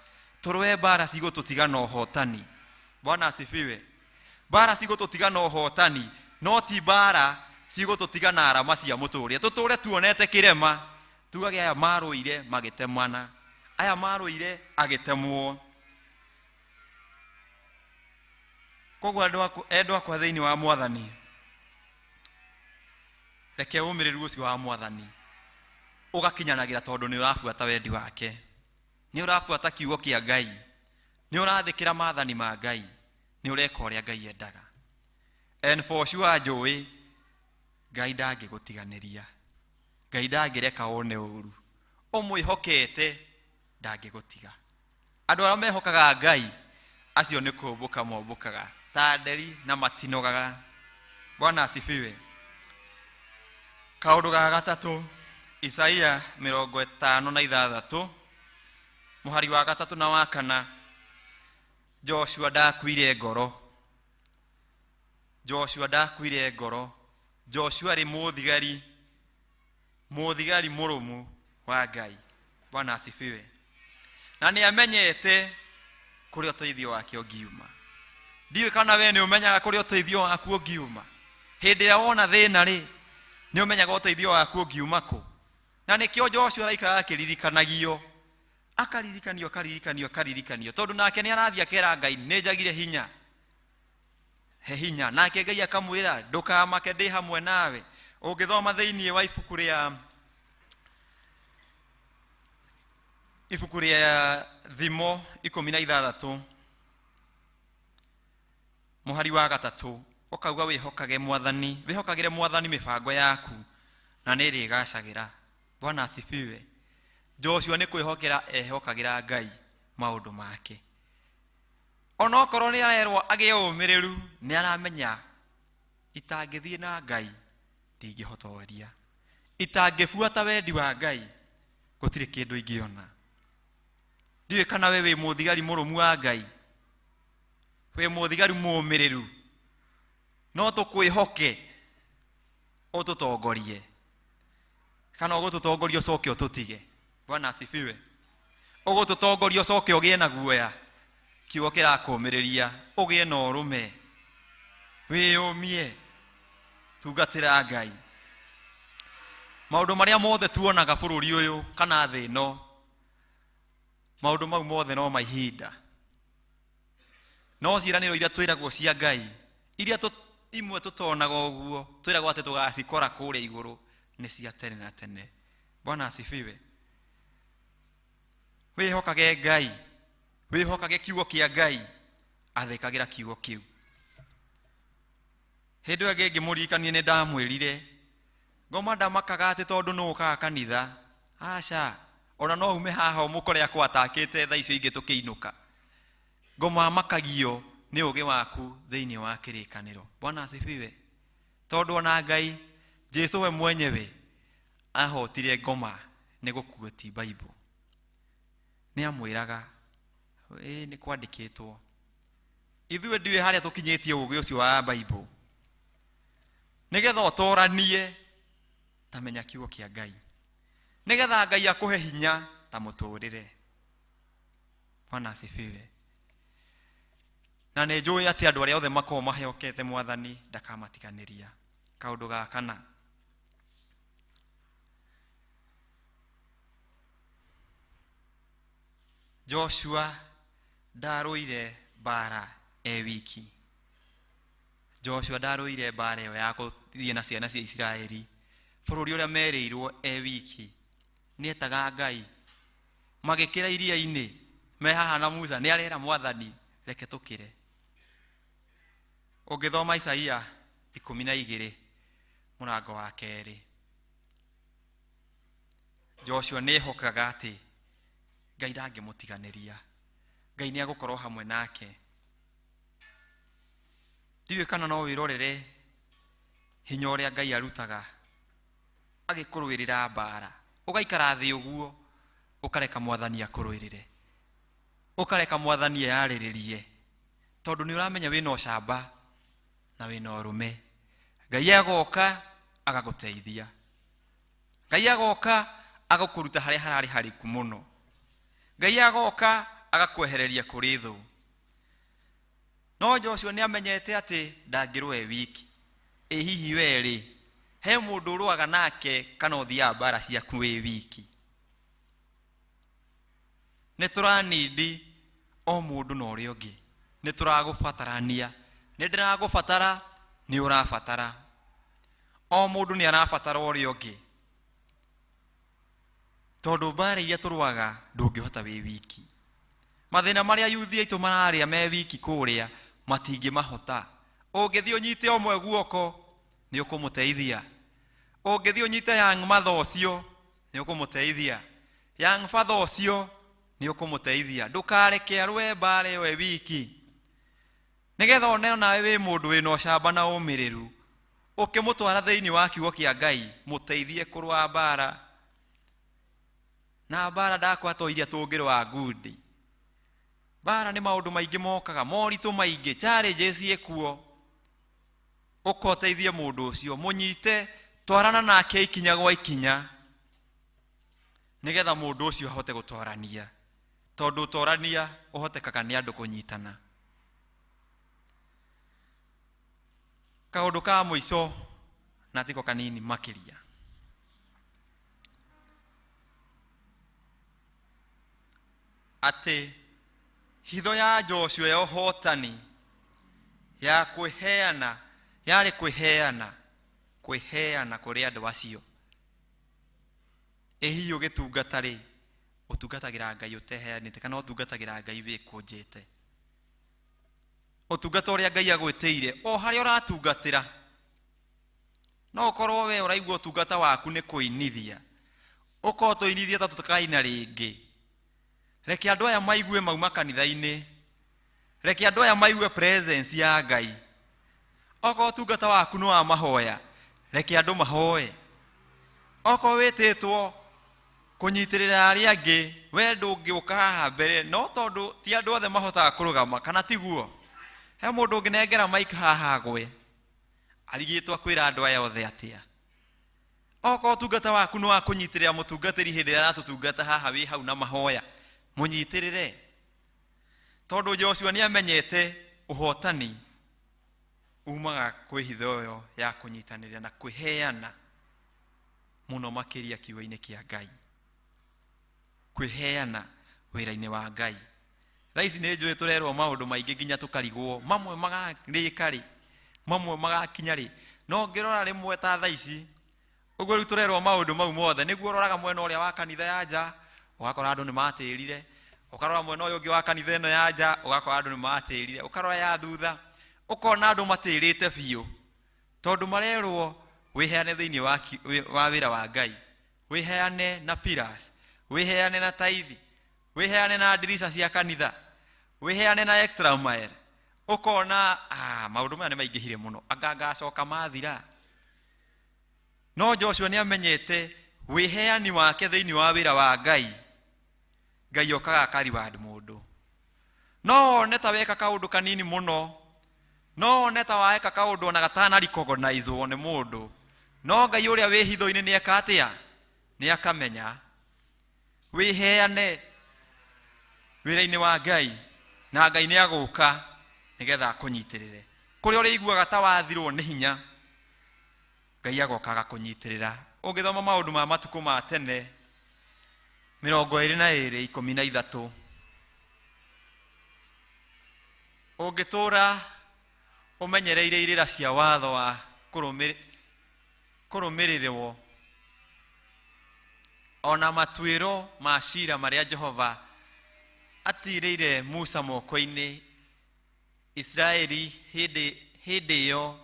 tũrũe mbara cigũtũtiga na ũhotani. Bwana asifiwe. Mbara cigũtũtiga na ũhotani, no ti mbara cigũtũtiga na arama cia mũtũrĩre. Tũtũre tuonete kĩrema, tugage aya marũire magĩtemana, aya marũire agĩtemwo. Koguo endwa akwa thĩinĩ wa Mwathani, reke ũmĩrĩru ũcio wa Mwathani ũgakinyanagĩra, tondũ nĩ ũrabuata wendi wake, nĩ ũrabuata kiugo kĩa Ngai, nĩ ũrathĩkĩra maathani ma Ngai, nĩ ũreka ũrĩa Ngai endaga. And for sure njũĩ Ngai ndangĩgũtiganĩria, Ngai ndangĩreka wone ũru, ũmwĩhokete ndangĩgũtiga. Andũ arĩa mehokaga Ngai acio nĩ kũmbũka mombũkaga ta nderi na matinogaga. Bwana asifiwe. Kaũndũ ga gatatũ, Isaia 56 mũhari wa 3 na wa 4. Joshua ndakuire ngoro. Joshua ndakuire ngoro. Joshua arĩ mũthigari, mũthigari mũrũmu wa Ngai. Bwana asifiwe. Na nĩ amenyete kũrĩa ũteithio wake ũngiuma. Ndiũĩ kana we nĩ ũmenyaga kũrĩa ũteithio waku ũngiuma. Hĩndĩ ĩrĩa wona thĩna rĩ, nĩ ũmenyaga ũteithio waku ũngiuma kũ. Na nĩkĩo Joshua araikara akĩririkanagio, akaririkanio, akaririkanio, akaririkanio, tondũ nake nĩ arathiĩ akera Ngai nĩ njagire hinya, he hinya. Nake Ngai akamwĩra ndũkamake, ndĩ hamwe nawe. Ũngĩthoma thĩinĩ wa ibuku rĩa Thimo 16 mũhari wa 3, ũkauga wĩhokage Mwathani, wĩhokagĩre Mwathani mĩbango yaku na nĩ ĩrĩgacagĩra. Bwana asifiwe. Joshua nĩ kwĩhokera ehokagĩra Ngai maũndũ make. Onokorwo nĩ arerwo agĩe ũmĩrĩru, nĩ aramenya itangĩthiĩ na Ngai ndingĩhotoria, itangĩbuata wendi wa Ngai gũtirĩ kĩndũ ingĩona. Ndiũĩ kana we wĩ mũthigari mũrũmu wa Ngai, wĩ mũthigari mũũmĩrĩru, no tũkwĩhoke ũtũtongorie, kana ũgũtũtongoria ũcoke ũtũtige. Bwana asifiwe. Ũgũtũtongoria ũcoke ũgĩe na guoya. Kiugo kĩrakũũmĩrĩria ũgĩe na ũrũme, wĩyũmie, tungatĩra Ngai. Maũndũ marĩa mothe tuonaga bũrũri ũyũ kana thĩ ĩno, maũndũ mau mothe no ma ihinda. No ciĩranĩro iria twĩragwo cia Ngai, iria imwe tũtonaga ũguo, twĩragwo atĩ tũgacikora kũrĩa igũrũ, nĩ cia tene na tene. Bwana asifiwe. Wĩhokage Ngai, wĩhokage kiugo kĩa Ngai, athĩkagĩra kiugo kĩu. Hĩndĩ ĩyo ĩngĩ ngĩmũririkania nĩ ndamwĩrire, ngoma ndamakaga atĩ tondũ nĩ ũkaga kanitha. Aca, ona no ume haha ũmũkore akwatakĩte thaa icio ingĩ tũkĩinũka. Ngoma amakagio nĩ ũgĩ waku thĩinĩ wa kĩrĩkanĩro. Bwana asifiwe. Tondũ ona Ngai, Jesu we mwenyewe ahotire ngoma nĩ gũkuo ti Bible. Nĩ amwĩraga, ĩĩ nĩ kwandĩkĩtwo. Ithuĩ ndiũĩ harĩa tũkinyĩtie ũgĩ ũcio wa Bible. Nĩgetha ũtoranie ta menya kiugo kĩa Ngai. Nĩgetha Ngai akũhe hinya ta mũtũrĩre. Bwana asifiwe. Na nĩ njũĩ atĩ andũ arĩa othe makoragwo mahokete Mwathani ndakamatiganĩria. Kaũndũ ga kana, Joshua ndarũire mbara e wiki. Joshua ndarũire mbara ĩyo ya gũthiĩ na ciana cia Isiraeli bũrũri ũrĩa merĩirwo e wiki. Nĩetaga Ngai. Magĩkĩra iria-inĩ me haha na Musa, nĩ arera Mwathani reke tũkĩre. Ũngĩthoma Isaia 12 mũrango wa 2, Joshua nĩ ehokaga atĩ Ngai ndangĩmũtiganĩria, Ngai nĩ agũkorwo hamwe nake. Ndiũĩ kana no wĩrorere hinya ũrĩa Ngai arutaga agĩkũrũĩrĩra mbara, ũgaikara thĩ ũguo ũkareka Mwathani akũrũĩrĩre, ũkareka Mwathani eyarĩrĩrie, tondũ nĩ ũramenya wĩna ũcamba na wĩna ũrũme. Ngai agoka agagũteithia, Ngai agoka agũkũruta harĩa hararĩ hariku mũno, Ngai agoka agakwehereria kũrĩ thũ. No Joshua nĩ amenyete atĩ ndangĩrũa e wiki. Ĩ hihi we rĩ, he mũndũ ũrũaga nake kana ũthiaga mbara ciaku wĩ wiki? Nĩ tũranindi o mũndũ na ũrĩa ũngĩ, nĩ tũragũbatarania. Nĩ ndĩragũbatara, nĩ ũrabatara. O mũndũ nĩ arabatara ũrĩa ũngĩ, tondũ mbara iria tũrũaga ndũngĩhota wĩ wiki. Mathĩna marĩa yuthi aitũ mararĩa me wiki kũrĩa matingĩmahota. Ũngĩthiĩ ũnyite ũmwe guoko nĩ ũkũmũteithia, ũngĩthiĩ ũnyite young mother ũcio nĩ ũkũmũteithia, young father ũcio nĩ ũkũmũteithia. Ndũkareke arũe mbara ĩyo e wiki, nĩgetha one nawe wĩ mũndũ wĩna ũcamba na ũmĩrĩru. Ũkĩmũtwara thĩinĩ wa kiugo kĩa Ngai, mũteithie kũrũa mbara. Na mbara ndakwa to iria tũngĩrũa ngundi. Mbara nĩ maũndũ maingĩ mokaga, moritũ maingĩ, challenges ciĩkuo. Ũkoteithie mũndũ ũcio, mũnyite, twarana nake ikinya gwa ikinya, nĩgetha mũndũ ũcio ahote gũtwarania, tondũ ũtorania ũhotekaga nĩ andũ kũnyitana. Kaũndũ ka mũico na tiko kanini makĩria, atĩ hitho ya Joshua ya ũhotani ya kwĩheana yarĩ kwĩheana, kwĩheana kũrĩ andũ acio. Ĩ hihi ũgĩtungata rĩ, ũtungatagĩra Ngai ũteheanĩte kana ũtungatagĩra Ngai wĩkũnjĩte? Ũtungata ũrĩa Ngai agwĩtĩire o harĩa ũratungatĩra, no ũkorwo we ũraigua ũtungata waku nĩ kũinithia, Ũkorwo tũinithie ta tũtakaina rĩngĩ. Reke andũ aya maigue mauma kanitha-inĩ. Reke andũ aya maigue presence ya Ngai. Okorwo ũtungata waku nĩ wa mahoya, reke andũ mahoe. Okorwo wĩtĩtwo kũnyitĩrĩra arĩa angĩ, we ndũngĩũka haha mbere, no tondũ ti andũ othe mahotaga kũrũgama, kana tiguo? He mũndũ ũngĩnengera mic haha agwe, arigĩtwo akwĩra andũ aya othe atĩa. Okorwo ũtungata waku nĩ wa kũnyitĩrĩra mũtungatĩri hĩndĩ ĩrĩa aratũtungata haha wĩ hau na mahoya, mũnyitĩrĩre. Tondũ Joshua nĩ amenyete ũhotani umaga kwĩ hitho ĩyo ya kũnyitanĩra na kwĩheana mũno makĩria kiugo-inĩ kĩa Ngai. Kwĩheana wĩra-inĩ wa Ngai. Thaa ici nĩ njũĩ tũrerwo maũndũ maingĩ nginya tũkarigwo, mamwe magarĩka rĩ, mamwe magakinya rĩ. No ngĩrora rĩmwe ta thaa ici, ũguo rĩu tũrerwo maũndũ mau mothe, nĩguo ũroraga mwena ũrĩa wa kanitha ya nja, ũgakora andũ nĩ matĩrire, ũkarora mwena ũyũ ũngĩ wa kanitha ĩno ya nja, ũgakora andũ nĩ matĩrire, ũkarora ya thutha, ũkona andũ matĩrĩte biũ, tondũ marerwo wĩheane thĩinĩ wa wĩra wa Ngai, wĩheane na pillars, wĩheane na taithi, wĩheane na ndirica cia kanitha, wĩheane na extra mile. Ũkona, maũndũ maya nĩ maingĩhire mũno, anga ngacoka mathira. No Joshua nĩ amenyete wĩheani wake thĩinĩ wa wĩra wa Ngai, Ngai okaga akariward mũndũ. No one ta weka kaũndũ kanini mũno, no one ta weka kaũndũ ona gatana recognize-wo nĩ mũndũ, no Ngai ũrĩa wĩ hitho-inĩ nĩ eka atĩa? Nĩ akamenya. Wĩheane wĩra-inĩ wa Ngai, na Ngai nĩ agũka nĩgetha akũnyitĩrĩre. Kũrĩa ũrĩiguaga ta wathirwo nĩ hinya, Ngai agoka agakũnyitĩrĩra. Ũngĩthoma maũndũ ma matukũ ma tene 22 13, ũngĩtũra ũmenyereire irĩra cia watho wa kũrũmĩrĩrwo ona matuĩro ma cira marĩa Jehova atirĩire Musa moko-inĩ Isiraeli hĩndĩ ĩyo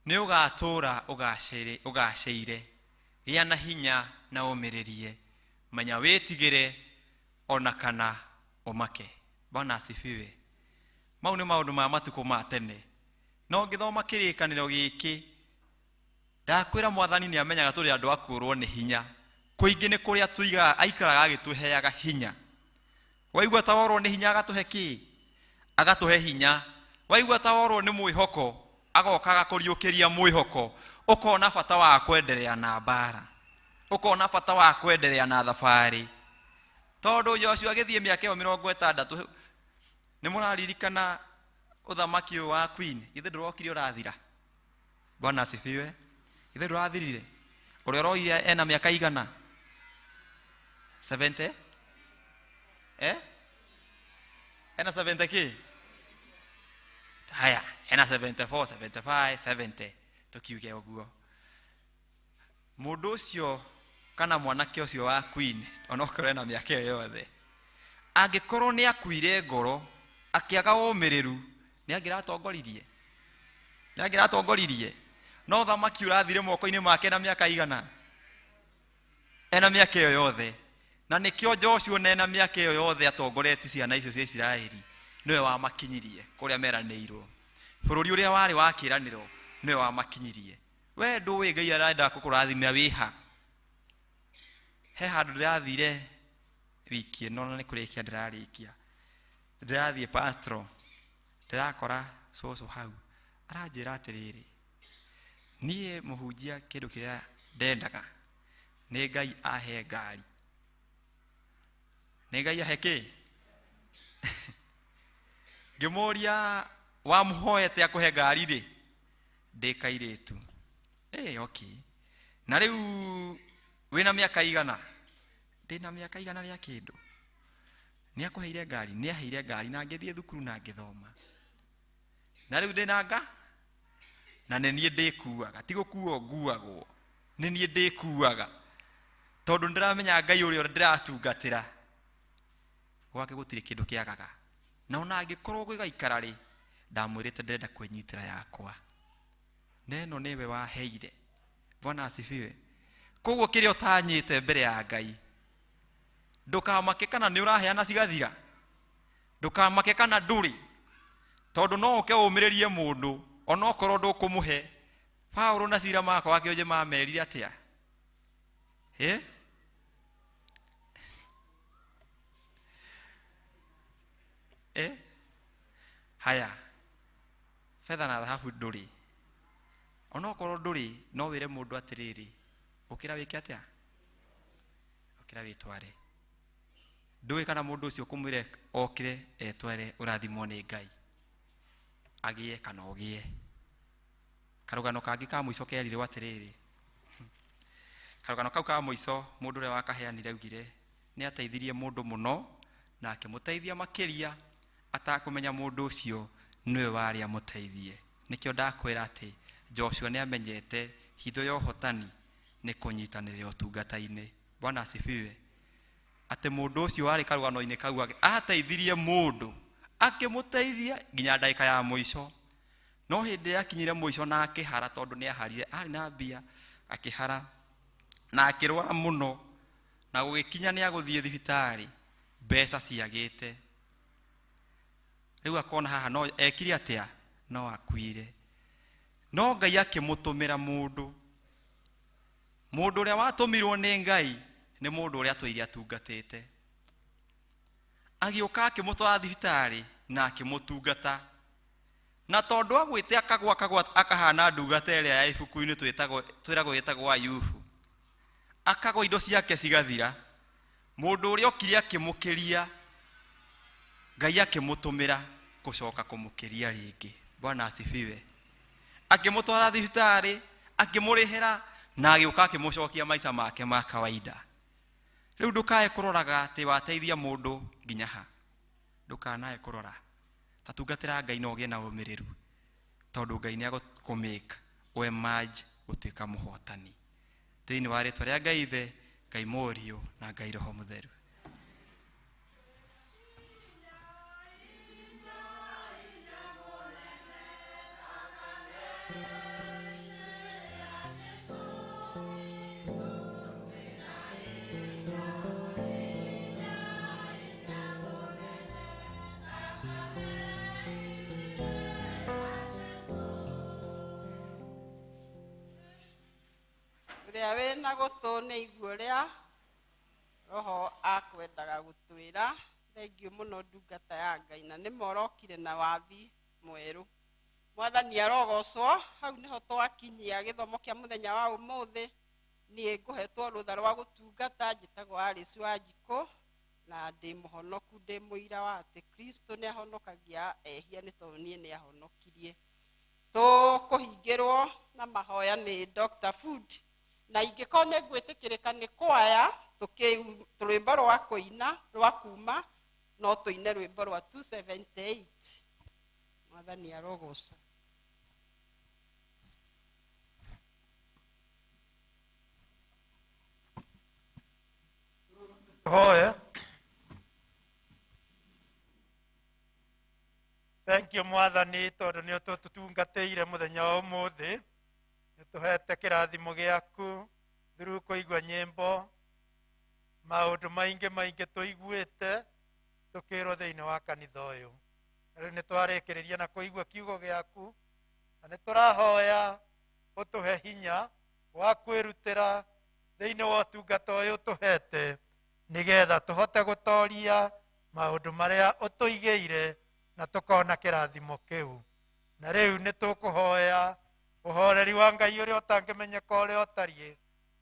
nĩ ũgatũũra ũgacĩire. Gĩa na hinya na ũmĩrĩrie, menya wĩtigĩre ona kana ũmake. Bwana asifiwe. Mau nĩ maũndũ ma matukũ ma tene. No ngĩthoma kĩrĩkanĩro gĩkĩ, ndakwĩra Mwathani nĩ amenyaga tũrĩ andũ a kũũrwo nĩ hinya. Kũingĩ nĩ kũrĩa tũigaga, aikaraga agĩtũheaga hinya. Waigua ta worwo nĩ hinya agatũhe kĩ? Agatũhe hinya. Waigua ta worwo nĩ mwĩhoko, agoka agakũriũkĩria mwĩhoko. Ũkona bata wa kwenderea na mbara, ũkona bata wa kwenderea na thabarĩ. Tondũ Joshua agĩthiĩ mĩaka ĩyo 60, nĩ mũraririkana ũthamaki ũyũ wa Queen, githĩ ndũrokire ũrathira? Bwana asifiwe. Githĩ ndũrathirire? Ũrĩa ũroire ena mĩaka igana? 70? Ena 70 kĩ? Haya, ena 74, 75, 70, tukiuge ũguo. Mũndũ ũcio kana mwanake ũcio wa Queen, onokorwo ena mĩaka ĩyo yothe, angĩkorwo nĩ akuire ngoro, akĩaga ũmĩrĩru, nĩ angĩratongoririe? Nĩ angĩratongoririe? No ũthamaki ũrathire moko-inĩ make na mĩaka igana? Ena mĩaka ĩyo yothe. Na nĩkĩo Joshua na ena mĩaka ĩyo yothe atongoretie ciana icio cia Isiraeli, nĩwe wamakinyirie kũrĩa meranĩirwo. Bũrũri ũrĩa warĩ wa kĩĩranĩro nĩwe wamakinyirie. We ndũĩ Ngai arenda gũkũrathimĩra wĩha. He handũ ndĩrathire wiki ĩno na nĩ kũrĩkia ndĩrarĩkia. Ndĩrathiĩ pastro, ndĩrakora cũcũ hau, aranjĩra atĩrĩrĩ, niĩ mũhunjia kĩndũ kĩrĩa ndendaga nĩ Ngai ahe ngari. Nĩ Ngai ahe kĩ? Ngĩmũria wamũhoete akũhe ngari rĩ? Ndĩ kairĩtu. Okay. Na rĩu wĩna mĩaka igana? Ndĩna mĩaka igana rĩa kĩndũ. Nĩ akũheire ngari? Nĩ aheire ngari na ngĩthiĩ thukuru na ngĩthoma. Na rĩu ndĩna nga? Na nĩ niĩ ndĩkuaga. Ti gũkuo nguagwo. Nĩ niĩ ndĩkuaga. Tondũ ndĩramenya Ngai ũrĩa ndĩratungatĩra. Gwake gũtirĩ kĩndũ kĩagaga. Na ona angĩkorwo gũgaikara rĩ, ndamwĩrĩte ndĩrenda kwĩnyitĩra yakwa. Na ĩno nĩwe waheire. Bwana asifiwe. Koguo kĩrĩa ũtanyĩte mbere ya Ngai, ndũkamake kana nĩ ũraheana cigathira, ndũkamake kana ndũrĩ, tondũ no ũke ũmĩrĩrie mũndũ onokorwo ndũkũmũhe. Paũlũ na Sila makwa kĩonje mamerire atĩa? Eh? Eh? Haya, betha na thahabu ndũrĩ, onokorwo ndũrĩ no wĩre mũndũ atĩrĩrĩ, ũkĩra wĩke atĩa? Ũkĩra wĩtware. Ndũĩ kana mũndũ ũcio ũkũmwĩre okĩre etware ũrathimwo nĩ Ngai, agĩe kana ũgĩe. Karũgano kangĩ ka mũico kerirwo atĩrĩrĩ, karũgano kau ka mũico mũndũ ũrĩa wakaheanire augire nĩ ateithirie mũndũ mũno na akĩmũteithia makĩria atakũmenya mũndũ ũcio nĩwe warĩ amũteithie. Nĩkĩo ndakwĩra atĩ Joshua nĩ amenyete hitho ya ũhotani nĩ kũnyitanĩrĩra ũtungata-inĩ. Bwana asifiwe. Atĩ mũndũ ũcio warĩ karũgano-inĩ kau ateithirie mũndũ akĩmũteithia nginya ndagĩka ya mũico. No hĩndĩ yakinyire mũico na akĩhara, tondũ nĩ aharire, arĩ na mbia, akĩhara na akĩrwara mũno, na gũgĩkinya nĩ agũthiĩ thibitarĩ, mbeca ciagĩte. Rĩu akona haha no ekire atĩa? No akuire. No Ngai akĩmũtũmĩra mũndũ. Mũndũ ũrĩa watũmirwo nĩ Ngai nĩ mũndũ ũrĩa atũire atungatĩte. Agĩũka akĩmũtwara thibitarĩ na akĩmũtungata. Na tondũ agwĩte akagwa akagwa akahana ndungata ĩrĩa ya ibuku-inĩ twĩragwo ĩtagwo Ayubu. Akagwa indo ciake cigathira. Mũndũ ũrĩa okire akĩmũkĩria, Ngai akĩmũtũmĩra gũcoka kũmũkĩria rĩngĩ. Bwana asifiwe. Akĩmũtwara thibitarĩ, akĩmũrĩhĩra na agĩũka akĩmũcokia maica make ma kawaida. Rĩu ndũkae kũroraga atĩ wateithia mũndũ nginya ha. Ndũkanae kũrora. Ta tungatĩra Ngai na ũgĩe na ũmĩrĩru, tondũ Ngai nĩ agũkũmake ũ emerge gũtuĩka mũhotani. Thĩinĩ wa rĩtwa rĩa Ngai Ithe, Ngai Mũriũ na Ngai Roho Mũtheru. Ũrĩa wĩna gũtũ nĩ aigue ũrĩa Roho akwendaga gũtwĩra. Thengiũ mũno ndungata ya Ngai, na nĩ morokire na wathi mwerũ. Mwathani arogocwo. Hau nĩho twakinyia gĩthomo kĩa mũthenya wa ũmũthĩ. Niĩ ngũhetwo rũtha rwa gũtungata, njĩtagwo Alice Wanjikũ, na ndĩ mũhonoku, ndĩ mũira wa atĩ Kristo nĩ ahonokagia ehia, nĩ tondũ niĩ nĩ ahonokirie. Tũkũhingĩrwo na mahoya nĩ Dr. Food, na ingĩkorwo nĩ ngwĩtĩkĩrĩka nĩ kwaya, rwĩmbo rwa kũina rwa kuma no tũine rwĩmbo rwa 278. Mwathani arogocwo. Hoya. Thank you Mwathani, tondũ nĩ ũtũtungatĩire mũthenya wa ũmũthĩ. Nĩ ũtũhete kĩrathimo gĩaku through kũigua nyĩmbo, maũndũ maingĩ maingĩ tũiguĩte tũkĩrwo thĩinĩ wa kanitha ũyũ. Rĩu nĩ twarĩkĩrĩria na kũigua kiugo gĩaku, na nĩ tũrahoya ũtũhe hinya wa kwĩrutĩra thĩinĩ wa ũtungata ũyũ ũtũhete, nĩgetha tũhote gũtoria maũndũ marĩa ũtũigĩire na tũkona kĩrathimo kĩu. Na rĩu nĩ tũkũhoya ũhoreri wa Ngai ũrĩa ũtangĩmenyeka ũrĩa ũtariĩ,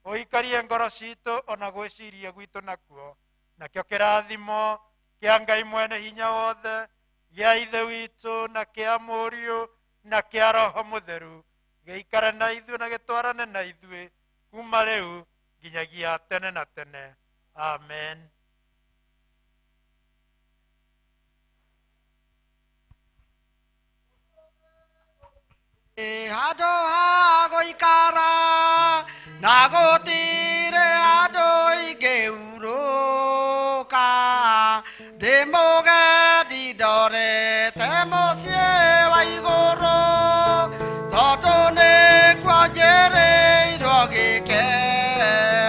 ũikarie ngoro citũ ona gwĩciria gwitũ nakuo. Nakĩo kĩrathimo kĩa Ngai mwene hinya wothe, gĩa Ithe witũ na kĩa Mũriũ na kĩa Roho Mũtheru, gĩikare na ithuĩ na gĩtwarane na ithuĩ kuma rĩu nginyagia tene na tene. Amen. Handũ ha gũikara na gũtirĩ handũ ingĩhurũka, ndĩ mũgendi ndorete mũciĩ wa igũrũ, tondũ nĩkuo njĩrĩirwo gĩkeno.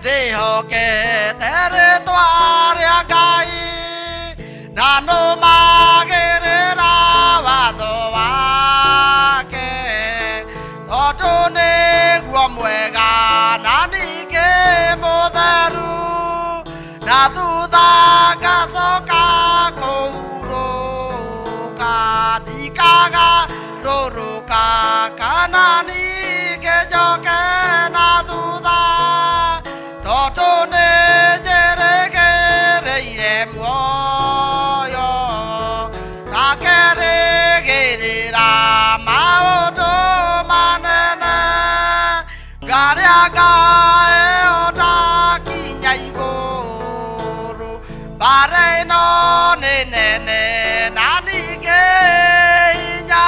Ndĩhokete rĩtwa rĩa Ngai na nũmagĩrĩra watho wake tondũ nĩguo mwega na ningĩ mũtheru na thutha ngacoka kũhurũka ndikaga rũrũka kana ningĩ njoke na thutha tondũ nĩ njĩrĩgĩrĩire muoyo na ngerĩgĩrĩra maũndũ manene ngarĩa ngaheo ndakinya igũrũ mbara ĩno nĩ nene na ningĩ hinya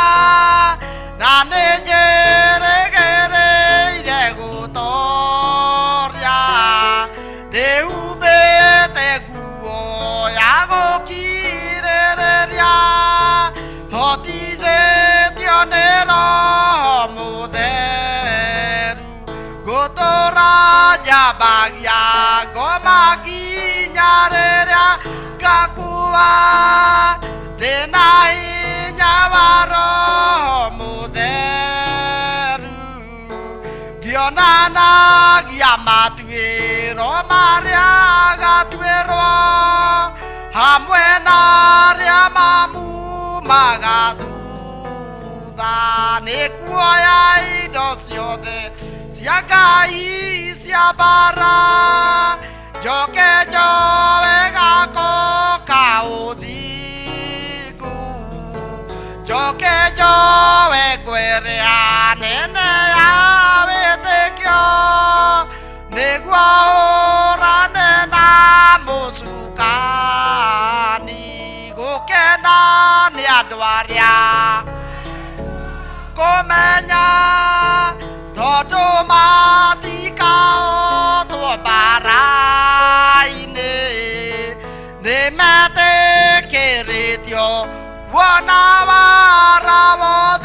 na nĩ njĩrĩgĩrĩire gũtoria ndĩhumbĩte nguo ya gũkirĩrĩria hotithĩtio nĩ Roho Mũtheru ngũtũra njambagia ngoma nginya rĩrĩa ngakua ndĩna hinya wa Roho Mũtheru ngĩonanagia matuĩro marĩa gatuĩrwo hamwe na arĩa mamumaga thutha nĩ kuoya indo ciothe cia Ngai cia mbara njoke njoe gako ka ũthingu njoke njoe ngwĩrĩa nene ya wĩtĩkio nĩguo hũrane na mũcukani gũkena nĩ andũ arĩa kũmenya tondũ matikaotwo mbara-inĩ nĩ metĩkĩrĩtio kuona wara wothe.